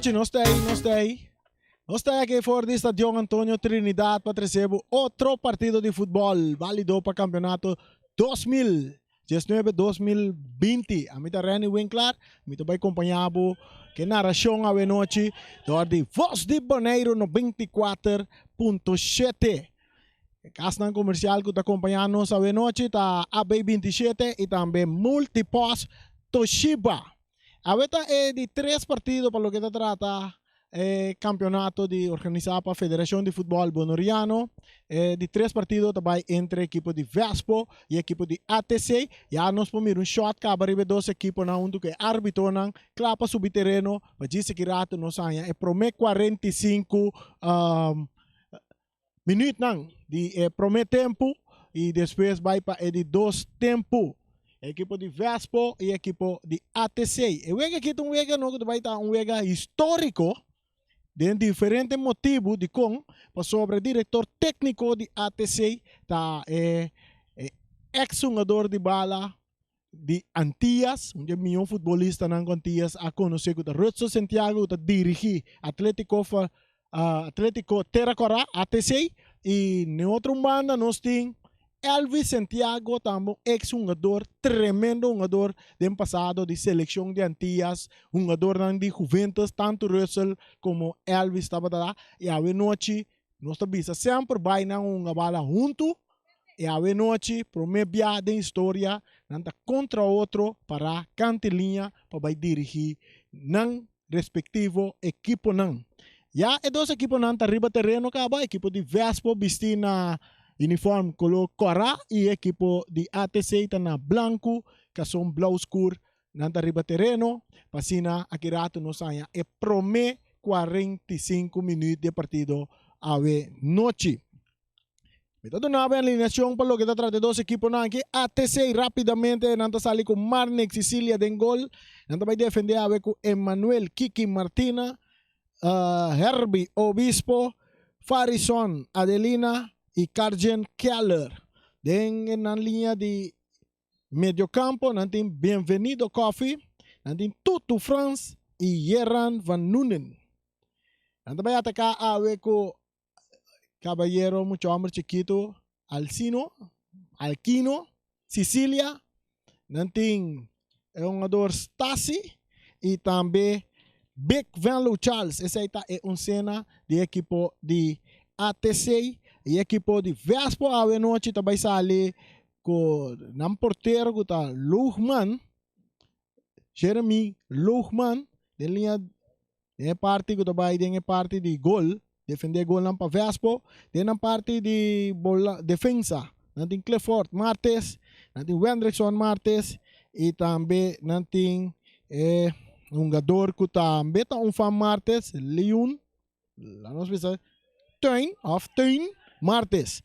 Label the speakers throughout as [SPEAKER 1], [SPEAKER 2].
[SPEAKER 1] nochi, nos ta ei, nos ta ei. Nos ta aki for di Stadion Antonio Trinidad pa trece bo otro partido di futbol valido pa campeonato 2019-2020. Ami ta Renny Winklaar, mi ta bay compaña bo ke narracion awe nochi door di Voz di Boneiro 94.7. E kasnan komersial ku ta kompañá nos awe nochi ta AB 27 i tambe Multipost Toshiba. Awe ta e di tres partido pa loke ta trata e kampeonato di organisá pa Federashon di Futbòl Bonoriano. E di tres partido ta bai entre ekipo di Vespo i ekipo di ATC. Ya nos por mira un shòt kaba riba e dos ekiponan huntu ku e árbitonan kla pa subi tereno pa djis aki ratu nos haña e promé 45 Minuutnan di e prome tempu y despues bay pa e di dos tempu. E ekipo di Vespo y e ekipo di ATC. E wega aki ta un wega no cu ta bay ta un wega historico den diferente motibu dicon pasobra e director tecnico di ATC ta e ex hungador di bala di Antillas, un di e mihó futbolistanan ku Antillas a konosé ku ta Rutzel Santiago ku ta dirigí Atlético Atlético Tera Kòrá, ATC, i na e otro un banda nos tin Elvis Santiago tambe un eks hungador, tremendo hungador den pasado di selekshon di Antillas, hungadornan di Juventus, tantu Rutzel komo Elvis tabata i awe nochi Nos ta bisa semper bai nan hunga bala huntu i awe nochi prome bia den historia nan ta kontra otro pará kant i liña pa bai dirigí nan respektivo ekiponan. Ya e dos ekiponan ta riba tereno kaba, ekipo di Vespo bistí na uniform koló kòrá i ekipo di ATC ta na blanku kason blou skur. Nan ta riba tereno, pa asina aki rato nos haña e prome 45 minuut di e partido awe nochi. Mi ta duna bo e alineacion pa loke ta trata e dos ekiponan aki. ATC rapidamente nan ta sali ku Marnick Cicilia den gol. Nan ta bai defende awe ku Emmanuel Kiki Martina, Herbie Obispo, Farison Adelina i Karjen Keller. Den nan liña di Mediocampo nan tin Bienvenido Coffee, nan tin Tutu Frans y Jeran van Nunen. Nan ta bay ataca awe cu caballero mucho homber chikito Alcino, Alquino, Sicilia, nan tin e hungador Stasi y tambe Big Venlo Charles. Esey ta e oncena di ekipo di ATC y ekipo di Vespo awe nochi ta bay sali ku nan portero ku ta Loogman, Jeremy Loogman, den liña den e parti ku ta bai den e parti di gol, defendé golnan pa Vespo, den nan parti di bola defensa nan tin Clifford Martes, nan tin Wendrickson Martes i tambe nan tin e hungador ku tambe ta un fan Martes, Leon, laga nos bisa Tuin òf Tuin Martes.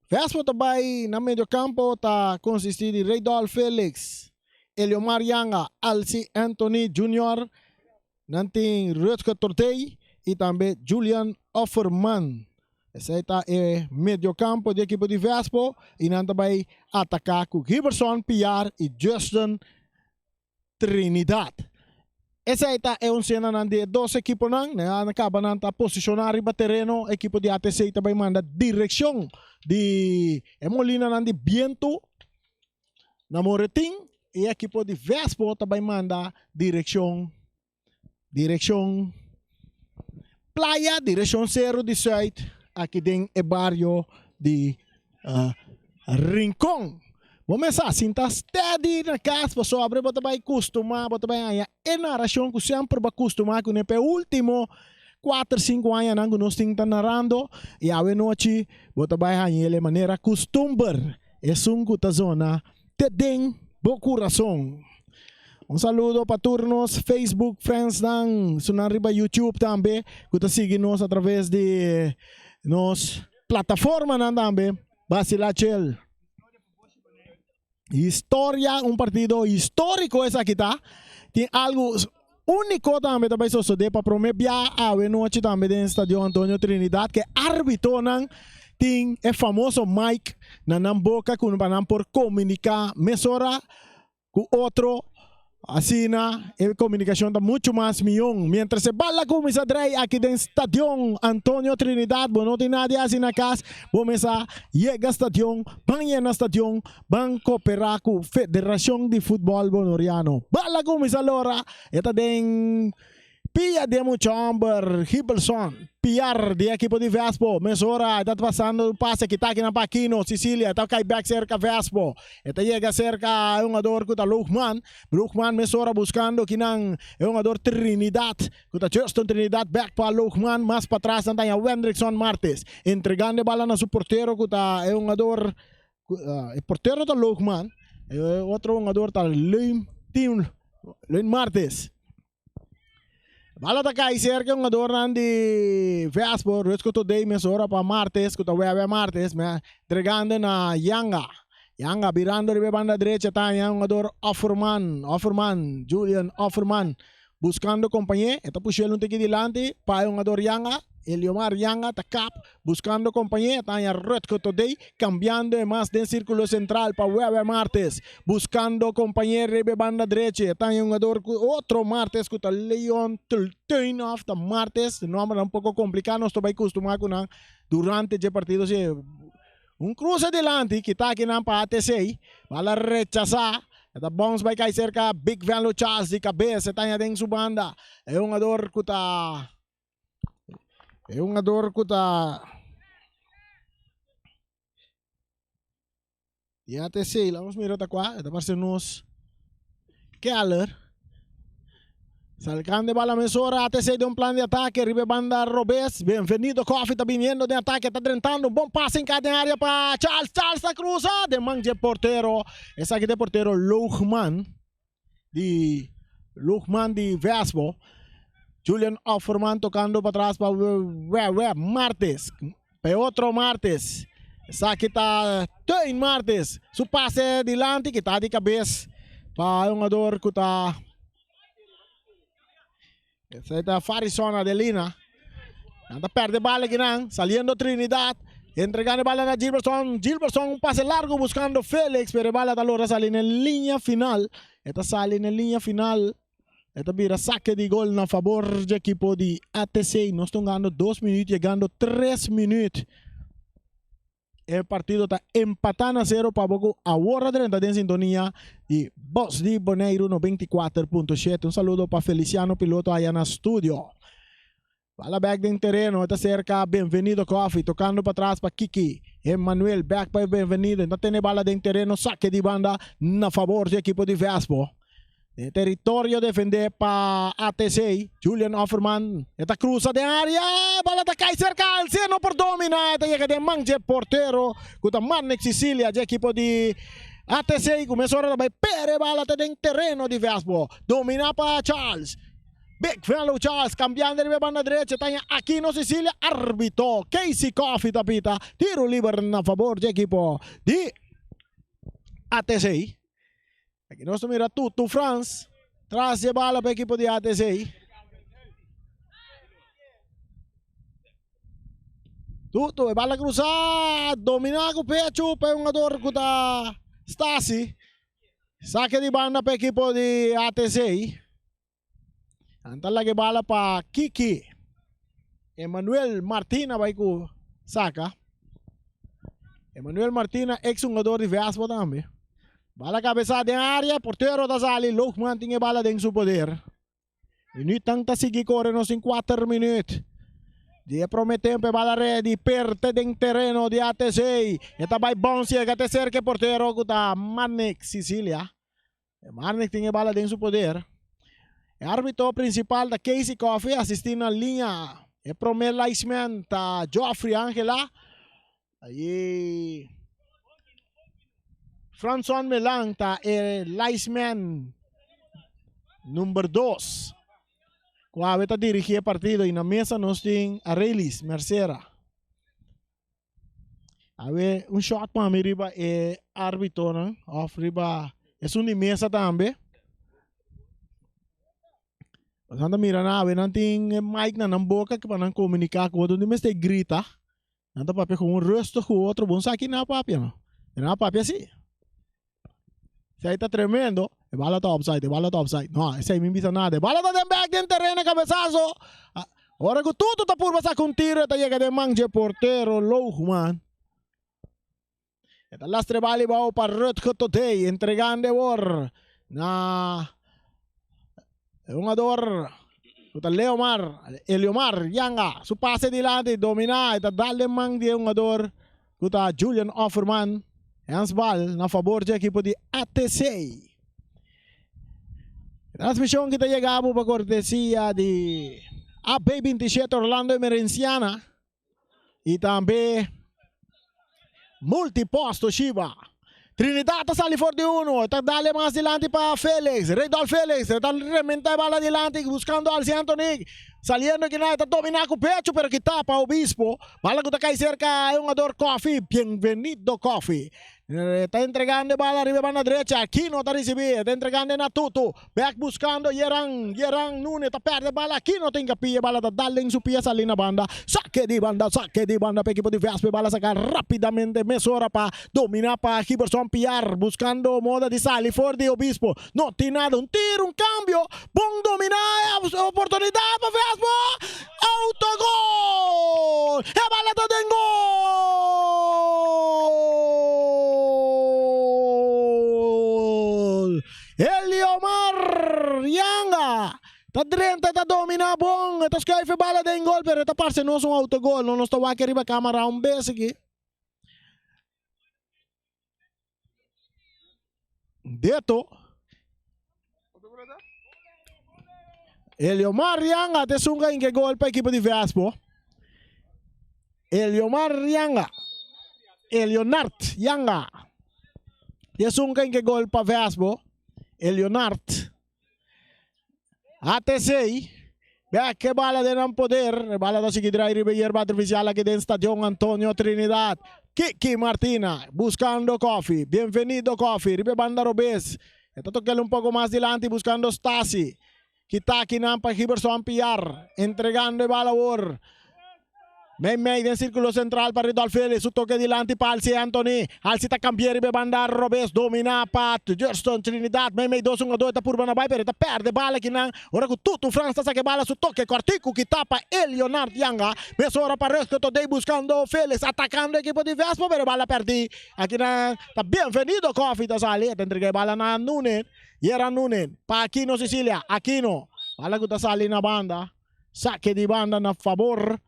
[SPEAKER 1] Vespo ta bai na medio campo ta consisti di Reydol Felix, Eliomar Yanga, Alcy Anthony Junior, nan tin Rutger Tortey y tambe Julian Offerman. Esey ta e medio campo di ekipo di Vespo y nan ta bai ataca cu Giberson Piar y Justin Trinidad. Esei ta e oncenanan di e dos ekiponan. Nan a kaba nan ta posishoná riba tereno. Ekipo di ATC ta bai manda direkshon di e molinanan di bientu na Moretin i ekipo di Vespo ta bai manda direkshon direkshon Playa, direkshon Seru di Suit aki den e bario di Rincon. Bo mester a sinta steady na cas pasobra bo ta bay custuma, bo ta bay haña e narracion cu semper bo a custuma cune pa e ultimo cuater, cinco añanan cu nos tin ta narando y awe nochi bo ta bay haña el e manera custumber, esun cu ta zona te den bo curason. Un saludo pa tur nos Facebook friendsnan, esunnan riba YouTube tambe cu ta sigui nos a traves di nos plataformanan tambe. Basila Chel. Historia, un partido historico esaki ta. Tin algo unico tambe ta bay sosode pa prome bia awe nochi tambe den Stadion Antonio Trinidad ke arbitonan tin e famoso mic na nan boca cu pa nan por comunica mesora cu otro. Asina e komunikashon ta muchu mas mion. Mientras e bala kuminsá drei aki den Stadion Antonio Trinidad, bo no tin nada di hasi na kas, bo mester yega stadion, ban yena stadion, ban koperá ku Federashon di Futbòl Bonoriano. Bala kuminsá lora, e ta den Pia di e mucha homber Gibelson Piar di e ekipo di Vespo. Mesora e ta pasando un pase kita akinan pa Aquino. Cicilia e ta kai bek serka Vespo. E ta yega serka e hungador ku ta Loogman. Loogman mesora buskando kinan e hungador Trinidad ku ta Justin Trinidad bek pa Loogman. Mas patras nan ta haña Wendrickson Martes entregando e bala na su portero ku ta e hungador e portero ta Loogman. E otro hungador ta Leun Team Leun Martes. Bala ta kai serka e hungadornan di Vespo, Rusco Todey mesora pa Martes ku ta wèwè Martes me entregando na Yanga. Yanga birando riba e banda drecha ta haña hungador Offerman, Offerman, Julian Offerman buskando kompañé, e ta push'el un tiki dilanti pa e hungador Yanga, Eliomar Yanga ta kap Buscando compañía ta haña Rutger Todey cambiando e mas den circulo central pa Wewe Martes. Buscando compañía riba e banda drechi ta haña hungador cu otro Martes cu ta Leon Tultuin of ta Martes. E nombernan un poco complica nos ta bay custuma cu nan durante dje partido si. Un cruce dilanti kita akinan pa ATC. Bala rechasa. E ta bounce bay cay cerca Big Venlo Charles di cabes e ta haña den su banda. E hungador cu ta. E hungador ku ta di ATC, laat nos mira ta kua, e ta parse nos Keller. Salkando e bala mesora, ATC den un plan di atake riba e banda robes. Bienvenido Coffee ta biniendo den atake, ta drentando un bon pase hinká den área pa Charles. Charles ta krusa den man dje portero. Esaki ta e portero Loogman. di Loogman di Vespo. Julian Offerman tocando pa tras pa Wewe Martes. Pa e otro Martes. Esaki ta Teun Martes. Su pase dilanti kita di cabes pa e hungador cu ta Esei ta Farison Adelina. Nan ta perde bala akinan. Saliendo Trinidad. Entregando e bala na Gilbertson. Gilbertson un pase largo buscando Felix. Pero e bala ta logra sali na e linea final. E ta sali na e linea final. E ta bira sake di gol na fabor dje ekipo di ATC. Nos ta hungando dos minuut yegando tres minuut. E partido ta empatá na sero pa bo ku awor a drenta den sintonia di Bos di Boneiru 94.7. Un saludo pa Feliciano Piloto aya na studio. Bala bek den tereno, e ta serka Benvenido Coffee, tokando patras pa Kiki Emanuel, bek pa Benvenido, e ta tene bala den tereno, sake di banda na fabor di ekipo di Vespo. Den teritorio defendé pa ATC, Julian Offerman e ta cruza den area, bala ta cay cerca Alce, no por domina, e ta yega den man dje portero cu ta Marnick Cicilia dje ekipo di ATC cu mesora ta bay pere bala ta den tereno di Vespo, domina pa Charles, Big Velo Charles cambiando riba e banda derecha ta haña Aquino Cicilia, arbitro Casey Coffey ta pita tiro liber na favor dje ekipo di ATC. Aki nos ta mira Tutu Frans tras di e bala pa ekipo di ATC. Tutu, e bala krusa, domina ku pechu pa e hungador ku ta Stasi. Sake di banda pa ekipo di ATC. Nan ta laga e bala pa Kiki. Emanuel Martina bai ku saka. Emanuel Martina ex hungador di Vespo tambe. Bala kabesa den área, portero ta sali, Loogman tin e bala den su poder. Minuutnan ta sigui kore, nos tin kuater minuut. Di e prome tempo e bala redi, perte den tereno di ATC. E ta bai bounce yega te serka e portero ku ta Manik Sicilia. E Marnick tin e bala den su poder. E arbitro principal ta Casey Coffey, asisti na liña e prome linesman ta Geoffrey Angela. Ayi Franson Melan ta e linesman number dos cu awe ta dirigi e partido y na mesa nos tin Arelis Mercera. Awe un shot pa mi riba e arbitonan of riba esun di mesa tambe. Pasobra nan ta mira nan awe nan tin e mic na nan boka pa nan komuniká ku otro. Di mester grita. Nan ta papia ku un rustig ku otro. Bo no sa ki nan a papia no. Nan a papia si. Esei ta tremendo. E bala ta offside, e bala ta offside. No, esei mi bisa nada. E bala ta den bek den tereno, cabezazo. Ora cu Tutu ta purba saca un tiro, e ta yega den man dje portero Loogman. E ta lastra e bala ibao pa Rutger Todey, entregando e wor na e hungador cu ta Leomar, Eliomar Yanga. Su pase dilanti, domina, e ta dal den man di e hungador cu ta Julian Offerman. Handsbal na fabor dje ekipo di ATC. Transmision ki ta yega bo pa cortesia di AB 27 Orlando Emerenciana y tambe Multipost Toshiba. Trinidad ta sali for di uno, ta dale mas dilanti pa Felix, Redolf Felix, ta rementa e bala dilanti buscando Alci Anthony, saliendo kina ta domina cu pecho pero kita pa Obispo, bala cu ta cay cerca e hungador Coffee, bienvenido Coffee. Ta entregando e bala riba e banda drecha, Aquino ta ricibi, ta entregando na Tutu, bek buscando Yeran, Yeran Nunes ta perde bala, Aquino tin ke pia e bala ta dal den su pia sali na banda, sake di banda, sake di banda pa ekipo di Vespa, e bala saca rapidamente mesora pa domina pa Giberson Piar, buscando moda di sali for di Obispo, no tin nada, un tiro, un cambio, bon domina, oportunidad pa Vespa, Autogol! E bala ta den gol! Eliomar Yanga ta drenta ta domina bon, e ta schuif e bala den gol pero e ta parce nos un autogol, no nos ta wak riba camera un bes aki. Deto. Eliomar Rianga te sunga inke gol pa equipo di Vespo. Eliomar Rianga. Elionard Yanga. Te sunga inke gol pa Vespo. Elionard. ATC. Bek e bala den nan poder. E bala ta sigui drai riba e yerba artificial aki den Stadion Antonio Trinidad. Kiki Martina buscando Koffie. Bienvenido Koffie riba e banda robes. E ta tokel un poco mas dilanti buscando Stasi. Kita akinan pa Giberson Piar. Entregando e bala awor. Meimei den sirkulo sentral pa Ridolf Felix, su toke dilanti pa Alci Anthony. Alci ta kambia riba e banda robes, dominá pa Juston Trinidad. Meimei dos hungadó e ta purba na bai pero e ta pèrdè bala kinan. Ora ku Tutu Frans ta saka e bala su toke kòrtiku kita pa Elionard Yanga. Mesora pa Rutger Todey buskando Felix atakando ekipo di Vespo pero e bala pèrdí. Akinan ta Bienvenido Coffie ta sali e ta entrega e bala na Nunen. Yeran Nunen pa Aquino Cecilia. Aquino bala ku ta sali na banda. Sake di banda na fabor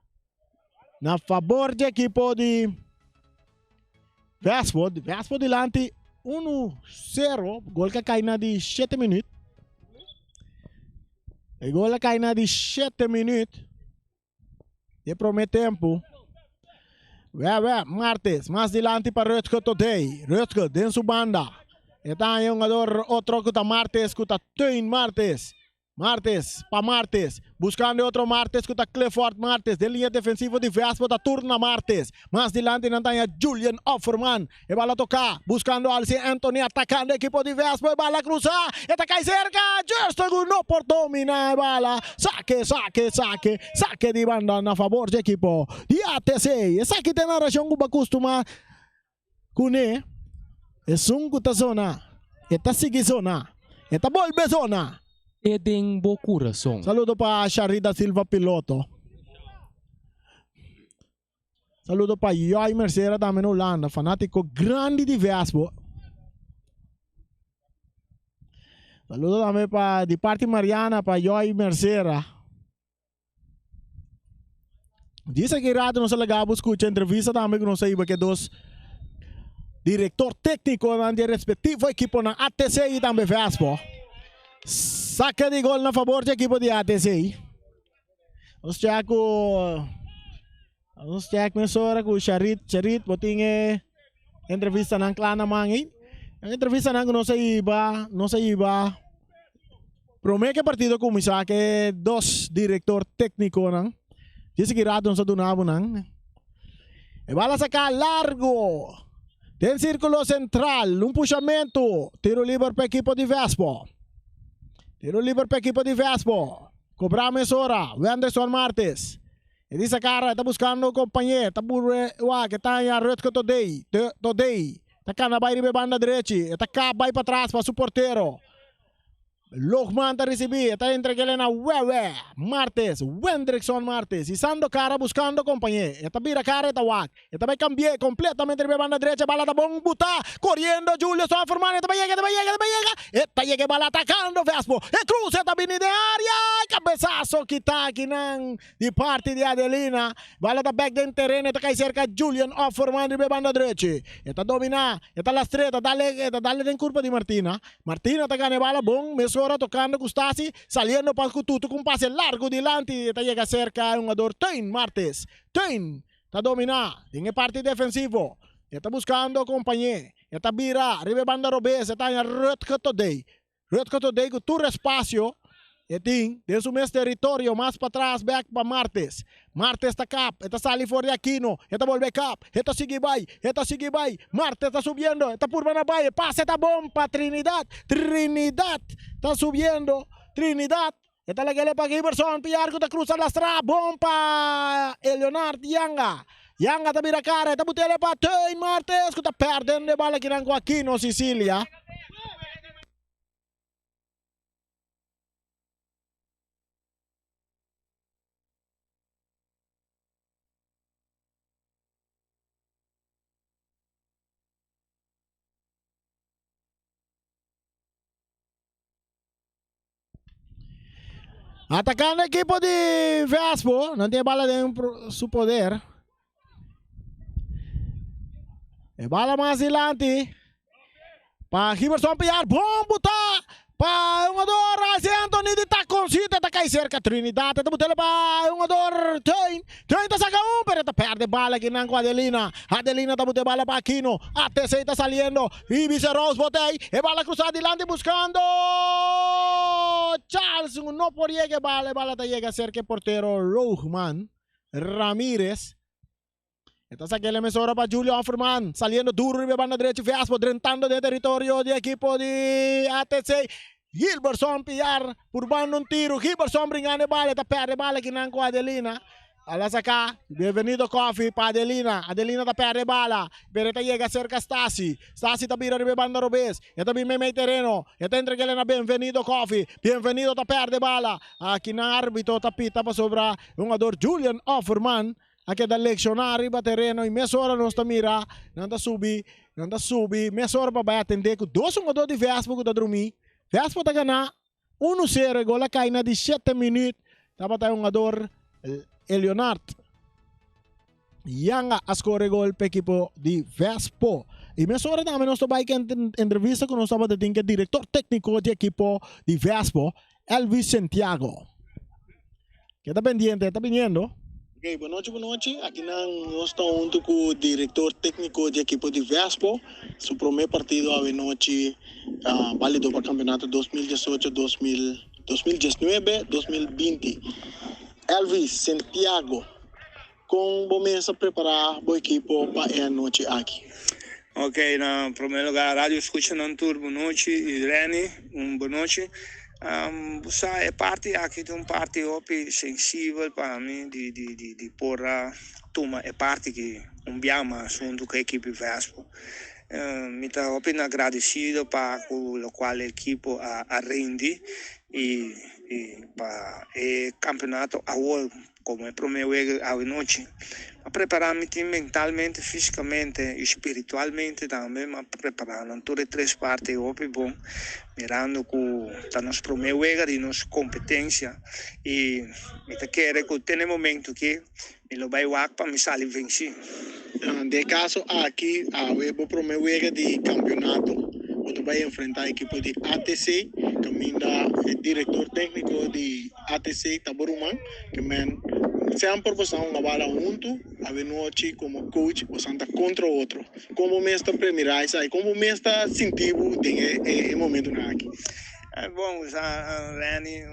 [SPEAKER 1] na fabor di ekipo di Vespo. Vespo dilanti 1-0. Gol que cai na di 7 minuut. E gol a cai na di 7 minuut. De prome tempo. Wewe, Martes, mas dilanti pa Rutger Todey. Rutger den su banda. E ta haña un jugador otro ku ta Martes, ku ta Teun Martes. Martes pa Martes, buscando e otro Martes cu ta Clifford Martes den liña defensivo di Vespo ta turna Martes. Mas dilanti nan ta haña Julian Offerman. E bala toca, buscando Alcin Anthony atacando ekipo di Vespo. E bala cruza, e ta cay cerca, justo cu no por domina e bala. Sake, sake, sake, sake di banda na favor dje ekipo di ATC. Esaki ta e narracion cu bo a custuma Kuné, esun ku ta zona, e ta sigui zona, e ta bolbe zona.
[SPEAKER 2] E den bo kurason.
[SPEAKER 1] Saludo pa Sharida Silva Piloto. Saludo pa Joy Mercera tambe na Hulanda, fanátiko grandi di Vespo. Saludo tambe pa di parti Mariana pa Joy Mercera. Djis aki rato nos a laga bo skucha entrevista tambe ku nos a hiba ku e dos direktor téknikonan di e respektivo ekiponan ATC i tambe Vespo. Saka di gol na fabor di ekipo di ATC. Nos chèk ku nos chèk mesora ku Sharit, Sharit bo tin e entrevistanan kla na man ei. E entrevistanan ku nos a hiba, nos a hiba. Prome ke partido kuminsá ke dos direktor téknikonan. Dje sigui rato nos a duna bo nan. E bala saká largo den sírkulo sentral. Un pushamentu. Tiro liber pa ekipo di Vespo. Tiro liber pa ekipo di Vespo. Kobrá mesora. Wenderson Martes. E di sa kara e ta buskando kompañé. Ta bur'e wak e ta haña Rutger Todey. Todey. Ta kana bai riba e banda drechi. E ta kap bai patras pa su portero. Loogman ta risibí, e ta entreg'el na Wewe Martes, Wendrickson Martes, hisando kara buskando kompañé. E ta bira kara e ta wak. E ta bai kambi'é kompletamente riba e banda drecha, bala ta bon butá, koriendo Julio Sofferman, e ta bai yega, e ta bai yega, e ta bai yega, e ta yega e bala atakando Vespo, e kruse ta bini den área, kabesaso kitá akinan di parti di Adelina, bala ta bèk den tereno, e ta kai serka Julian Offerman riba e banda drechi. E ta dominá, e ta lastr'é, e ta dale, e ta dale den kurpa di Martina. Martina ta gana e bala bon, mesora tokando ku Stasi, saliendo pa ku Tutu ku un pase largu dilanti, e ta yega serka e hungador Teun Martes. Teun ta dominá den e parti defensivo, e ta buskando kompañé, e ta bira riba e banda robes, e ta haña Rutger Todey. Rutger Todey ku tur espasio e tin den su mes teritorio, mas patras bek pa Martes. Martes ta kap, e ta sali for di Aquino, e ta bolbe kap, e ta sigui bai, e ta sigui bai, Martes ta subiendo, e ta purba na bai, e pase ta bon pa Trinidad, Trinidad ta subiendo, Trinidad, e ta lag'el pa Giberson, Piar ku ta krusa lastra, bon pa Eleonard Yanga, Yanga ta bira kara, e ta but'el pa Teun Martes ku ta pèrdendo e bala kinan ku Aquino Sicilia. Atacando equipo di Vespo, nan tin e bala den su poder. E bala mas dilanti. Pa Giberson Piar, bon buta pa e hungador Ralsey Anthony di taconcito, e ta cay cerca Trinidad, e ta butele pa e hungador Teun, Teun ta saca un pero e ta perde bala akinan cu Adelina, Adelina ta bute bala pa Aquino, ATC ta saliendo, Ibiza Rose botey, e bala cruza dilanti buscando Charles, no por yega e bala, e bala ta yega cerca e portero Roogman Ramirez. E ta saca e mesora pa Julio Offerman, saliendo duro riba e banda drechi Vespo drentando den territorio di ekipo di ATC. Gilbertson Piar purbando un tiro, Gilbertson bringando e bala, e ta perde e bala kinan cu Adelina. A la saca, Bienvenido Coffee pa Adelina, Adelina ta perde e bala, pero e ta yega cerca Stasi, Stasi ta bira riba e banda robes, e ta bin meimei tereno, e ta entrega na Bienvenido Coffee, Bienvenido ta perde e bala, akinan arbitro ta pita pasobra e hungador Julian Offerman A keda lekshoná riba tereno i mesora nos ta mira nan ta subi, nan ta subi mesora pa bai atendé ku dos hungadó di Vespo ku ta drumí. Vespo ta ganá unu sero, e gol a kai na di shete minüt, tabata e hungador Elionard Yanga a skor e gol pa ekipo di Vespo. I mesora tambe nos ta bai ku entrevista ku nos tabata tin ku e direktor tékniko di ekipo di Vespo, Elvis Santiago. Keda pendiente, e ta biniendo.
[SPEAKER 3] Ok, bonochi bonochi, akinan nos ta hunto ku direktor tékniko di ekipo di Vespo, su promé partido awenochi bálido pa kampeonato 2018 2019 2020. Elvis Santiago, kon bo mes a prepará bo ekipo pa e anochi aki?
[SPEAKER 4] Ok, na promé lugá radio skuchanan tur bonochi i Renny un bonochi. Bo sa e parti aki ta un parti hopi sensibel pa mi di di di di por a tuma e parti ki un bia mas huntu ku ekipo Vespo. Mi ta hopi agradesido pa ku lokual e ekipo a a rindi i i pa e kampeonato awor Komo e promé wega awe nochi, m'a prepará mi tin mentalmente, físikamente i spiritualmente tambe. M'a prepará nan tur e tres parti hopi bon, mirando ku ta nos promé wega di nos kompetensia i mi ta kere ku te na e momentu aki mi lo bai wak pa mi sali vensí.
[SPEAKER 3] Den e kaso aki, awe bo promé wega di kampionato, bo ta bai enfrentá ekipo di ATC, kaminda e direktor tékniko di ATC ta bo ruman, ke men semper boso a hunga bala huntu, avenochi komo coach boso ta kontra otro. Kon bo mes ta premirá esaki? Kon bo mes ta sinti bo den e momentunan aki?
[SPEAKER 4] Bon, Renny,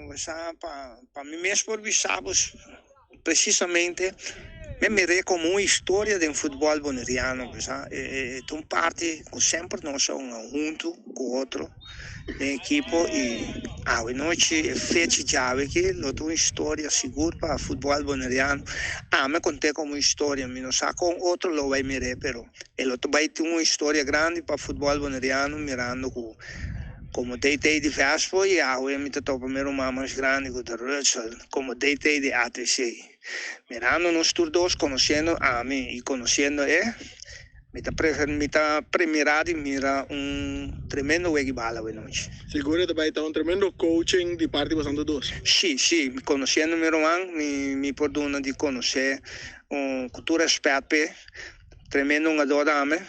[SPEAKER 4] pa mi mes por bisa bo presisamente. Mi a mir'é komo un historia den futbòl boneriano, bo sa. E ta un parti ku semper nos a hunga huntu ku otro den ekipo i awe nochi e fecha djawe aki lo ta un historia sigur pa futbòl boneriano. Ami a kont'é komo un historia, mi no sa kon otro lo bai mir'é, pero e lo ta bai tin un historia grandi pa futbòl boneriano mirando ku Komo DT di Vespo i awe mi ta topa mi ruman mas grandi ku ta Rutsel komo DT di ATC. Mirando nos tur dos, konosiendo ami i konosiendo e, mi ta prefer mi ta premirá di mira un tremendo wega di bala awe nochi.
[SPEAKER 3] Sigur e ta bai ta un tremendo coaching di parti bosan tur dos.
[SPEAKER 4] Sí, sí, konosiendo mi ruman mi mi por duna di konosé ku tur rèspèt p'e. Tremendo hungador tambe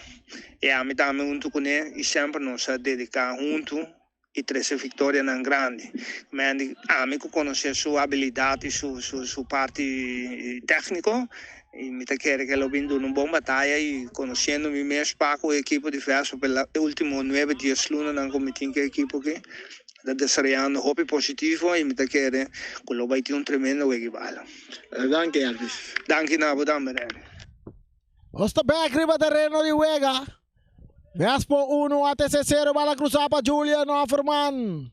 [SPEAKER 4] y ami tambe hunto cune y semper nos a dedica hunto y trece victorianan grandi. Mandy ami cu conoce su habilidad y su su parti tecnico y mi ta kere cu lo bin duna un bon bataya y conociendo mi mes Paco e ekipo di Verso pa e ultimo nuebe dies lunanan cu mi tin cu e ekipo aki ta desaroyando hopi positivo y mi ta kere cu lo bay tin un tremendo wega bala.
[SPEAKER 3] Danki Elvis.
[SPEAKER 4] Danki na bo tambe Renny.
[SPEAKER 1] Nos ta bek riba tereno di wega. Vespo 1, ATC 0, bala cruzá pa Julian Offerman.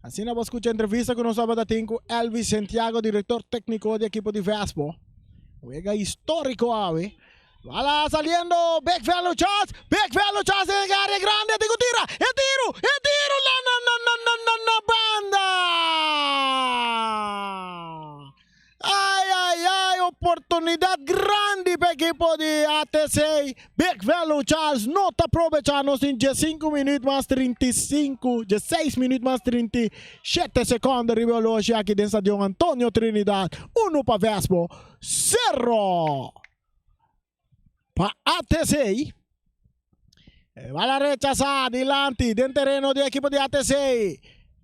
[SPEAKER 1] Asina bo scucha entrevista cu nos tabata tin cu Elvis Santiago, director tecnico di equipo di Vespo. Wega historico awe. Bala saliendo, Big Value Charles, Big Value Charles den área grande, tin cu tira, e tiro, e tiro, na na na na na na na banda! Ai ai ai, oportunidad grandi pa equipo di ATC. Big Value Charles no ta aprovecha, nos tin 15 minuut mas 35, 16 minuut mas 37 secondo riba e horloge aki den Stadion Antonio Trinidad. 1 pa Vespo, 0 pa ATC. Bala rechasá dilanti den tereno di ekipo di ATC.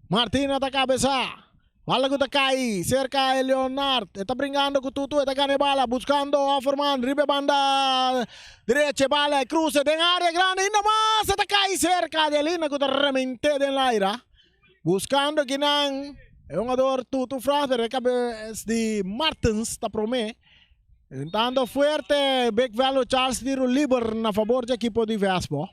[SPEAKER 1] Martina ta kabesá. Bala ku ta kai serka e Leonard. E ta bringando ku Tutu. E ta gana e bala buskando Offerman riba e banda derecha. E bala e kruse den área grandi. Ainda mas e ta kai serka di Elina ku ta rement'é den laira. Buskando kinan e hungador Tutu Frans pero e kabes di Martens ta promé. Rentando fuerte Big Value Charles tiro liber na fabor di ekipo di Vespo.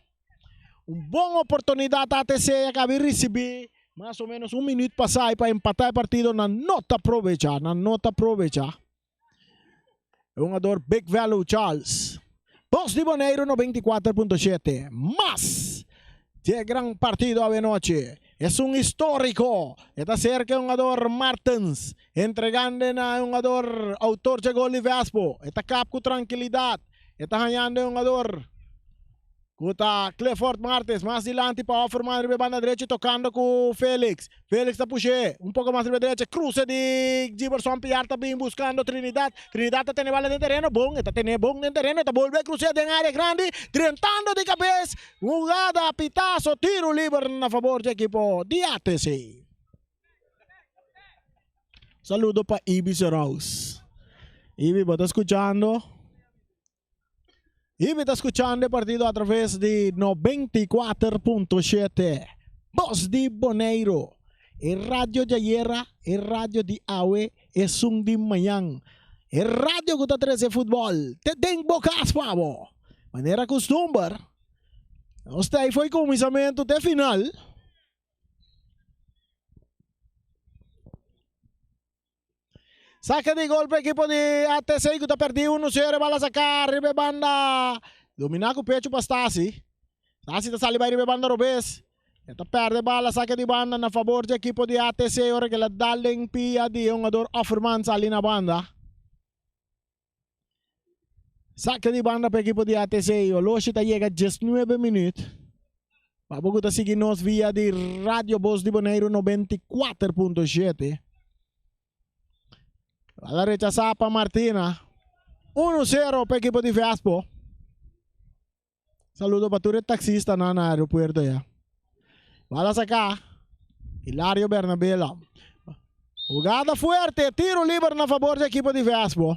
[SPEAKER 1] Un bon oportunidat ATC a kabi risibí mas o menos un minuut pasá pa empatá e partido nan no ta aprovecha, nan no ta aprovecha. E hungador Big Value Charles. Bos di Boneiru 94.7. Mas dje gran partido awenochi. Es un historico. E ta cerca e hungador Martens. Entregando na e hungador autor dje gol di Vespo. E ta kap ku trankilidat. E ta hañando e hungador ku ta Clifford Martes. Mas dilanti pa Offerman riba e banda drechi tokando ku Felix. Felix ta push'é un poko mas riba derecha. Kruse di Giberson Piar ta bin buskando Trinidad. Trinidad ta tene bala den tereno. Bon, e ta tene bon den tereno. E ta bolbe krus'é den área grandi. Drentando di kabes. Hugada, pitaso, tiru liber na fabor di ekipo di ATC. Saludo pa Ibi Seraus. Ibi, bo ta skuchando? Ibi ta skuchando e partido a traves di 94.7 Bos di Boneiru. E radio di ayera, e radio di awe, esun di mañan. E radio ku ta trese futbòl te den bo kas pa bo. Manera kustumber, nos ta ei fo'i kuminsamentu te final. Saque di gol pa equipo di ATC ku ta perdi 1-0. Bala saca riba e banda. Domina ku pecho pa Stasi. Stasi ta sali bai riba e banda robes. E ta perde bala saque di banda na fabor di equipo di ATC ora ke la dal den pia di e hungador Offerman sali na banda. Saque di banda pa equipo di ATC. Oloshi ta yega 19 minuut. Pa bo ku ta sigui nos via di Radio Bos di Boneiru 94.7. Bala rechasá pa Martina. 1-0 pa equipo di Vespo. Saludo pa tur e taxistanan na aeropuerto ya. Bala saká. Hilario Bernabela. Jugada fuerte, tiro liber na fabor di equipo di Vespo.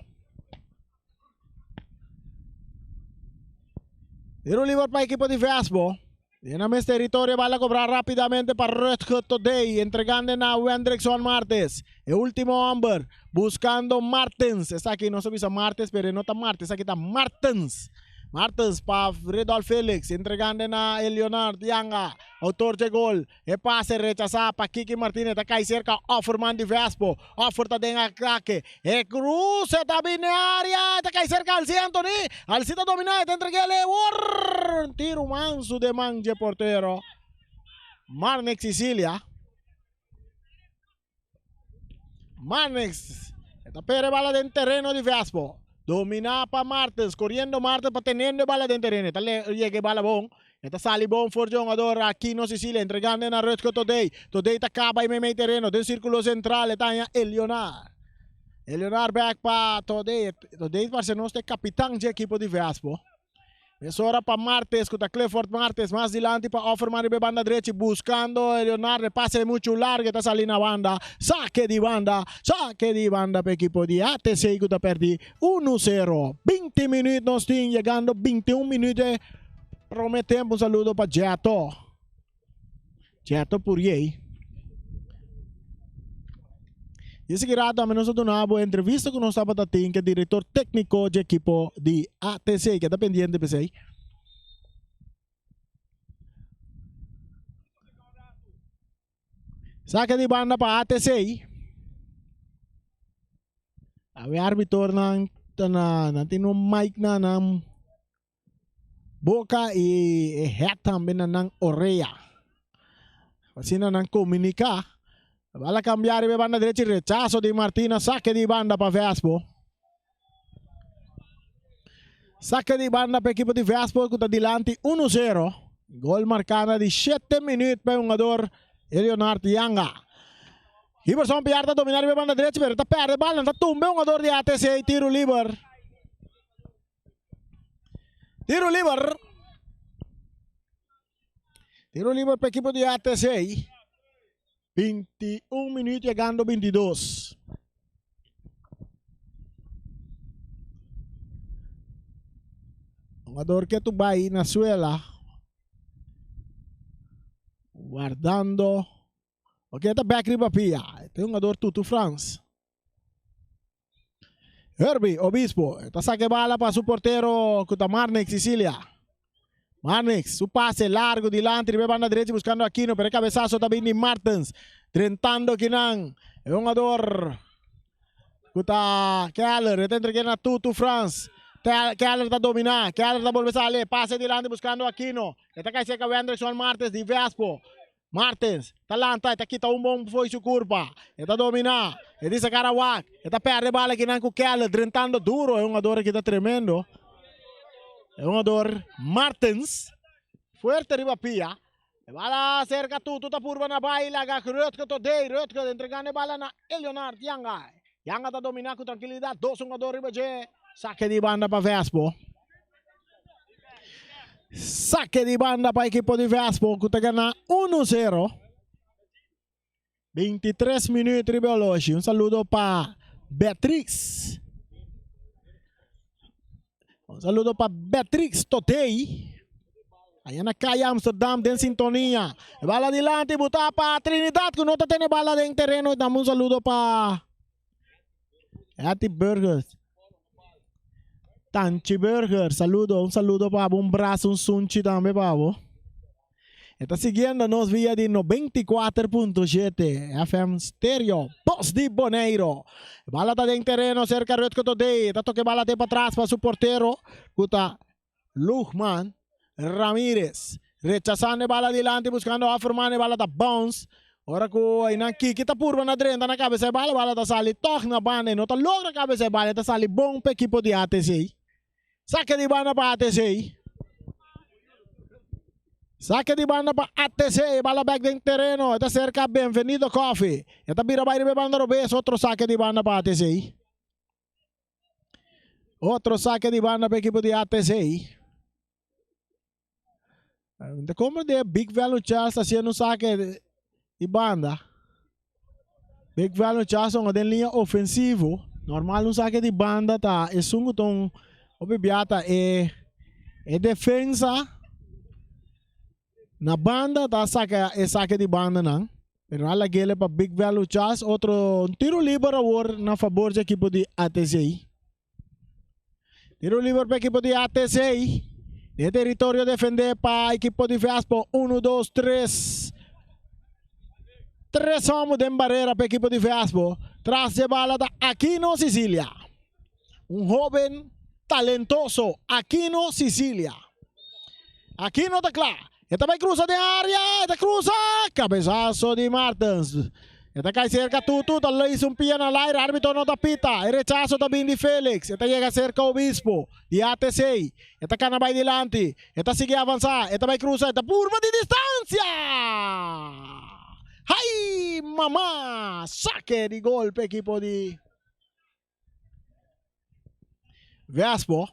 [SPEAKER 1] Tiro liber pa equipo di Vespo. Den nan mes teritorio bala cobra rapidamente pa Rutger Todey entregando na Wendrickson Martes. E ultimo homber buscando Martens. Esaki nos a bisa Martes pero e no ta Martes, esaki ta Martens. Martens pa Redolf Felix entregando na Leonard Yanga, autor dje gol. E pase rechasá pa Kiki Martinez ta kai serka Offerman di Vespo. Offer ta den atake. E kruse ta bini área. E ta kai serka Alci Anthony. Alci ta dominá e ta entreg'é Lewor. Un tiru mansu den man dje portero Marnix Cicilia. Marnix e ta pere bala den tereno di Vespo. Dominá pa Martens, koriendo Martens pa teniendo e bala den tereno. E ta yega e bala bon. E ta sali bon for dje hungador Aquino Cecilia entregando na Rutger Todey. Todey ta kaba e meimei tereno den sirkulo sentral e ta haña Elionar. Elionar bek pa Todey. Todey parse nos ta e kapitan dje ekipo di Vespo. Mesora pa Martes ku ta Clifford Martes mas dilanti pa Offerman riba e banda drechi buskando Leonardo e pase muchu largu e ta sali na banda sake di banda sake di banda pa ekipo di ATC ku ta perdi unu sero 20 minuut nos tin yegando 21 minuut e prome tempo un saludo pa Jeto Jeto Puriey. Y esaki rato ami nos a duna bo entrevista cu nos tabata tin cu e director tecnico dje ekipo di ATC. Keda pendiente p'esey. Sake di banda pa ATC. Awe arbitornan ta na nan tin un mic na nan boka y e het tambe na nan orea. Asina nan comunica. Bala cambia riba e banda derecha y rechazo di Martina. Saque di banda pa Vespo. Saque di banda pa equipo di Vespo cu ta dilanti 1-0. Gol marca na di 7 minuut pa e hungador Leonard Yanga. Iverson Piar ta domina riba e banda derecha pero ta perde bal. Nan ta tumba e hungador di ATC. Tiro liber. Tiro liber. Tiro liber pa equipo di ATC. 21 minuut llegando 22. Jugador que tu bai na suela. Guardando. Ok, ta back riba pia. Este jugador Tutu Frans. Herbie Obispo ta saca e bala pa su portero cu ta Marnix Sicilia. Marnix, su pase largo dilanti riba e banda derecha buscando Aquino, pero e cabezazo ta bin di Martens. Drentando kinan e hungador cu ta Keller, e ta entrega na Tutu Frans. Keller ta domina, Keller ta bolbe sali, pase dilanti buscando Aquino. E ta cay cerca Wendrickson Martens di Vespo. Martens ta lanta, e ta kita un bon fo'i su kurpa. E ta dominá. E di sacar a wak. E ta pèrdè bala kinan ku Keller drentando duro. E hungador aki ta tremendo. E hungador Martens fuerte riba pia. E bala serka Tutu ta purba na bai laga Rutger Todey. Rutger entregando e bala na Eleonard Yanga. Yanga ta dominá ku trankilidat. Dos hungador riba dje. Sake di banda pa Vespo. Sake di banda pa ekipo di Vespo ku ta gana 1-0. 23 minuut riba e oloshi. Un saludo pa Beatrix. Un saludo pa Beatrix Totey. Allá na calle Amsterdam den sintonia. E bala dilanti buta pa Trinidad ku no ta tene bala den tereno. Dame un saludo pa Hattie Burgers. Tanchi Burger, saludo, un saludo pa bo, un brazo, un sunchi tambe pa bo. E ta siguiendo nos via di 94.7 FM Stereo, Voz di Boneiro. Bala ta den tereno cerca Rutger Todey. Ta toque bala te pa tras pa su portero, ku ta Lugman Ramirez. Rechasando e bala dilanti buscando Offerman, e bala ta bounce. Ora cu einan Kiki ta purba na drenta na cabeza e bala, bala ta sali toch na banda. E no ta logra cabeza e bala, e ta sali bon pa ekipo di ATC. Sake di banda pa ATC. Sake di banda pa ATC, e bala bek den tereno, e ta cerca Benvenido Coffee. E ta bira bay riba e banda robes, otro sake di banda pa ATC. Otro saque di banda pa equipo di ATC. De como de Big Value Charles haciendo un saque di banda. Big Value Charles un den línea ofensivo. Normal un saque di banda ta esun ku ta un hopi biata e e defensa. Na banda ta saka e sake di bandanan. Pero a lag'ele pa Big Velu Charles. Otro un tiro liber awor na fabor dje ekipo di ATC. Tiro liber pa ekipo di ATC. Den teritorio defende pa ekipo di Vespo. 1, 2, 3. Tres homo den barera pa ekipo di Vespo. Tras dje bala ta Aquino Sicilia. Un hoben talentoso, Aquino Sicilia. Aquino ta kla. E ta bai krusa den área, e ta krusa! Kabesaso di Martens. E ta kai serka Tutu, ta leis un pia na laire, árbitro no ta pita. E rechaso ta bin di Felix, e ta yega serka Obispo di ATC. E ta kana bai dilanti, e ta sigui avansá, e ta bai krusa, e ta purba di distansia! Hai mama! Sake di gol pa ekipo di. Vespo.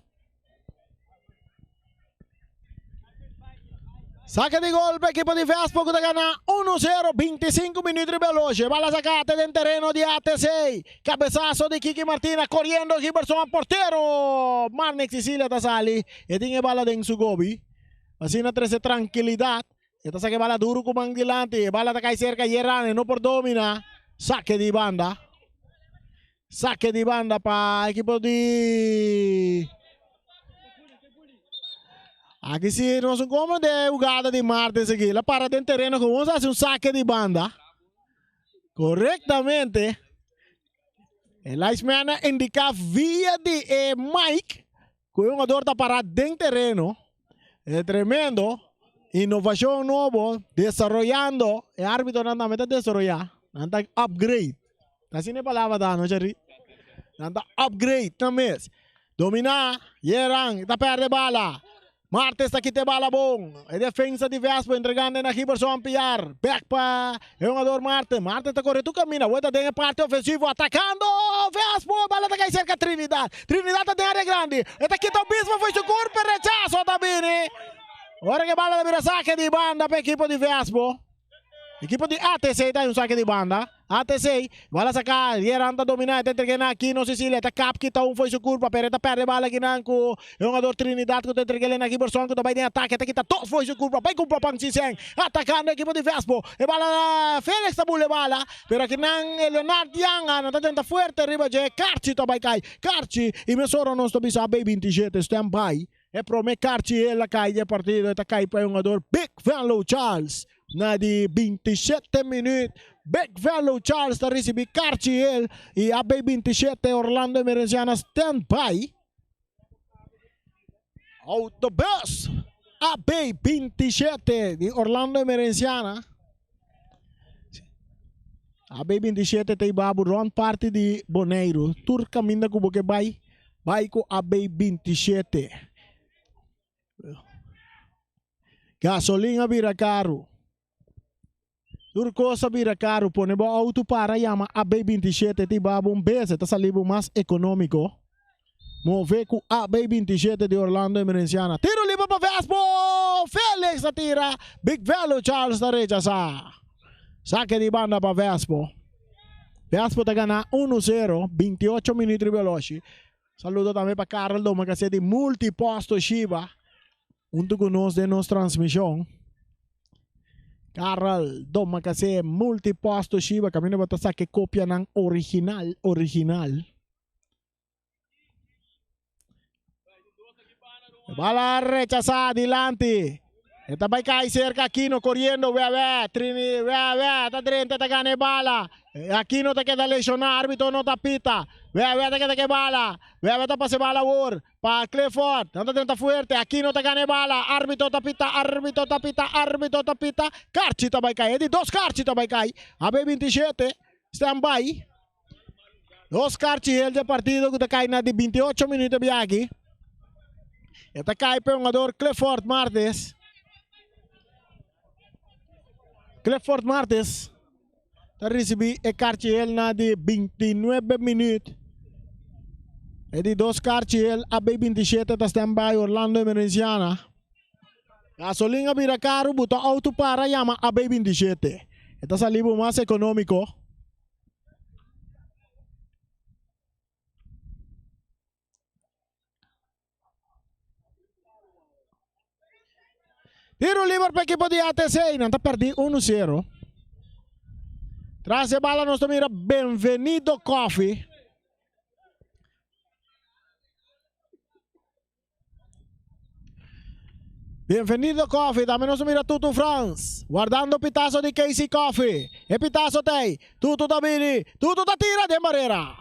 [SPEAKER 1] Saca di gol pa equipo di Vespo cu ta gana 1-0, 25 minuut riba eloge. Bala sacate den tereno di ATC. Cabezazo di Kiki Martina coriendo Giberson a portero. Marnix Cecilia ta sali e tin e bala den su gobi. Asina trece tranquilidad. E ta saca e bala duro cu man dilanti. E bala ta cay cerca Yerane, no por domina. Saque di banda. Saque di banda pa equipo di Aki si nos un como de jugada di Martens aki. La para den terreno como hace un saque di banda. Correctamente. El linesman a indica via di e mic cu e jugador ta para den terreno. E tremendo. Innovacion nobo. Desaroyando. E arbitonan tambe ta desaroya. Nan ta upgrade. Asina e palabra ta, no Jerry? Nan ta upgrade nan mes. Dominá, Yeran ta perde bala. Martes ta kita e bala bon. E defensa di Vespo entregando na Giberson Piar. Back pa e hungador Martes. Martes ta kore tur kaminda. Awor ta den e parti ofensivo atakando Vespo. E bala ta kai serka Trinidad. Trinidad ta den area grandi. E ta kita Obispo for su kurpa. Rechaso ta bini. Ora ku e bala ta bira sake di banda pa ekipo di Vespo. Ekipo di ATC ta un sake di banda. ATC, bala saka, Yeran ta domina, e ta entrega na Aquino Cecilia, ta kap kita un fo'i su kurpa, pero e ta perde bala kinan ku e hungador Trinidad ku ta entrega na Giberson ku ta bai den atake, ta kita dos fo'i su kurpa, bai kumpra pan Sisen, atakando ekipo di Vespo, e bala Felix ta bula e bala, pero akinan e Leonard Yanga nan ta tenta fuerte riba dje, Karchi ta bai kai, Karchi, i mesora nos ta bisa AB 27 stand by. E prome karchi el a kai di e partido e ta kai pa e hungador Big Venlo Charles. Na di 27 minuut Big Venlo Charles ta risibi karchi el i AB 27 Orlando Emerenciana stand by. Autobus AB 27 di Orlando Emerenciana. AB 27 ta iba bo rond parti di Boneiru. Tur kaminda ku bo ke bai, bai ku AB 27. Gasolin a bira karu. Tur kos a bira karu. Pone bo auto para yama AB 27 ta iba bo un bes. E ta sali bo mas ekonómiko. Move ku AB 27 di Orlando Emerenciana. Tiro liber pa Vespo! Felix ta tira. Big Velo Charles ta rechasá. Sake di banda pa Vespo. Vespo ta gana 1-0, 28 minuut riba oloshi. Saludo tambe pa Karel Domacassé di Multiposto Shiba. Hunto ku nos den nos transmishon. Karel Domacassé, Multiposto Shiba. Kaminda bo ta sake kopianan original, original. Bala rechazá dilanti. E ta bai kai cerca Aquino corriendo Wewe Trini Wewe ta drenta ta gana e bala. Aquino ta keda lesioná arbitro no ta pita. Wewe ta keda ke bala. Wewe ta pasa e bala awor pa Clifford. Nan ta drenta fuerte. Aquino ta gana e bala. Arbitro ta pita arbitro ta pita arbitro ta pita. Karchi ta bai kai. E di dos karchi ta bai kai. AB 27 stand by. Dos karchi hel dje partido ku ta kai na di 28 minuto biaki. E ta kai pa e hungador Clifford Martes. Clifford Martes ta risibí e karchi hel na di 29 minuut. E di dos karchi hel AB 27 ta stand by Orlando Emerenciana. Gasolin a bira karu, buta auto para yama AB 27. E ta sali bo mas ekonómiko. Tiro liber pa ekipo di ATC. Nan ta perdí 1 sero. Tras e bala nos ta mira Benvenido Coffee. Bienvenido Coffee, tambe nos mira Tutu Frans, guardando pitazo di Casey Coffee. E pitazo tei, Tutu ta bini, Tutu ta tira den barera.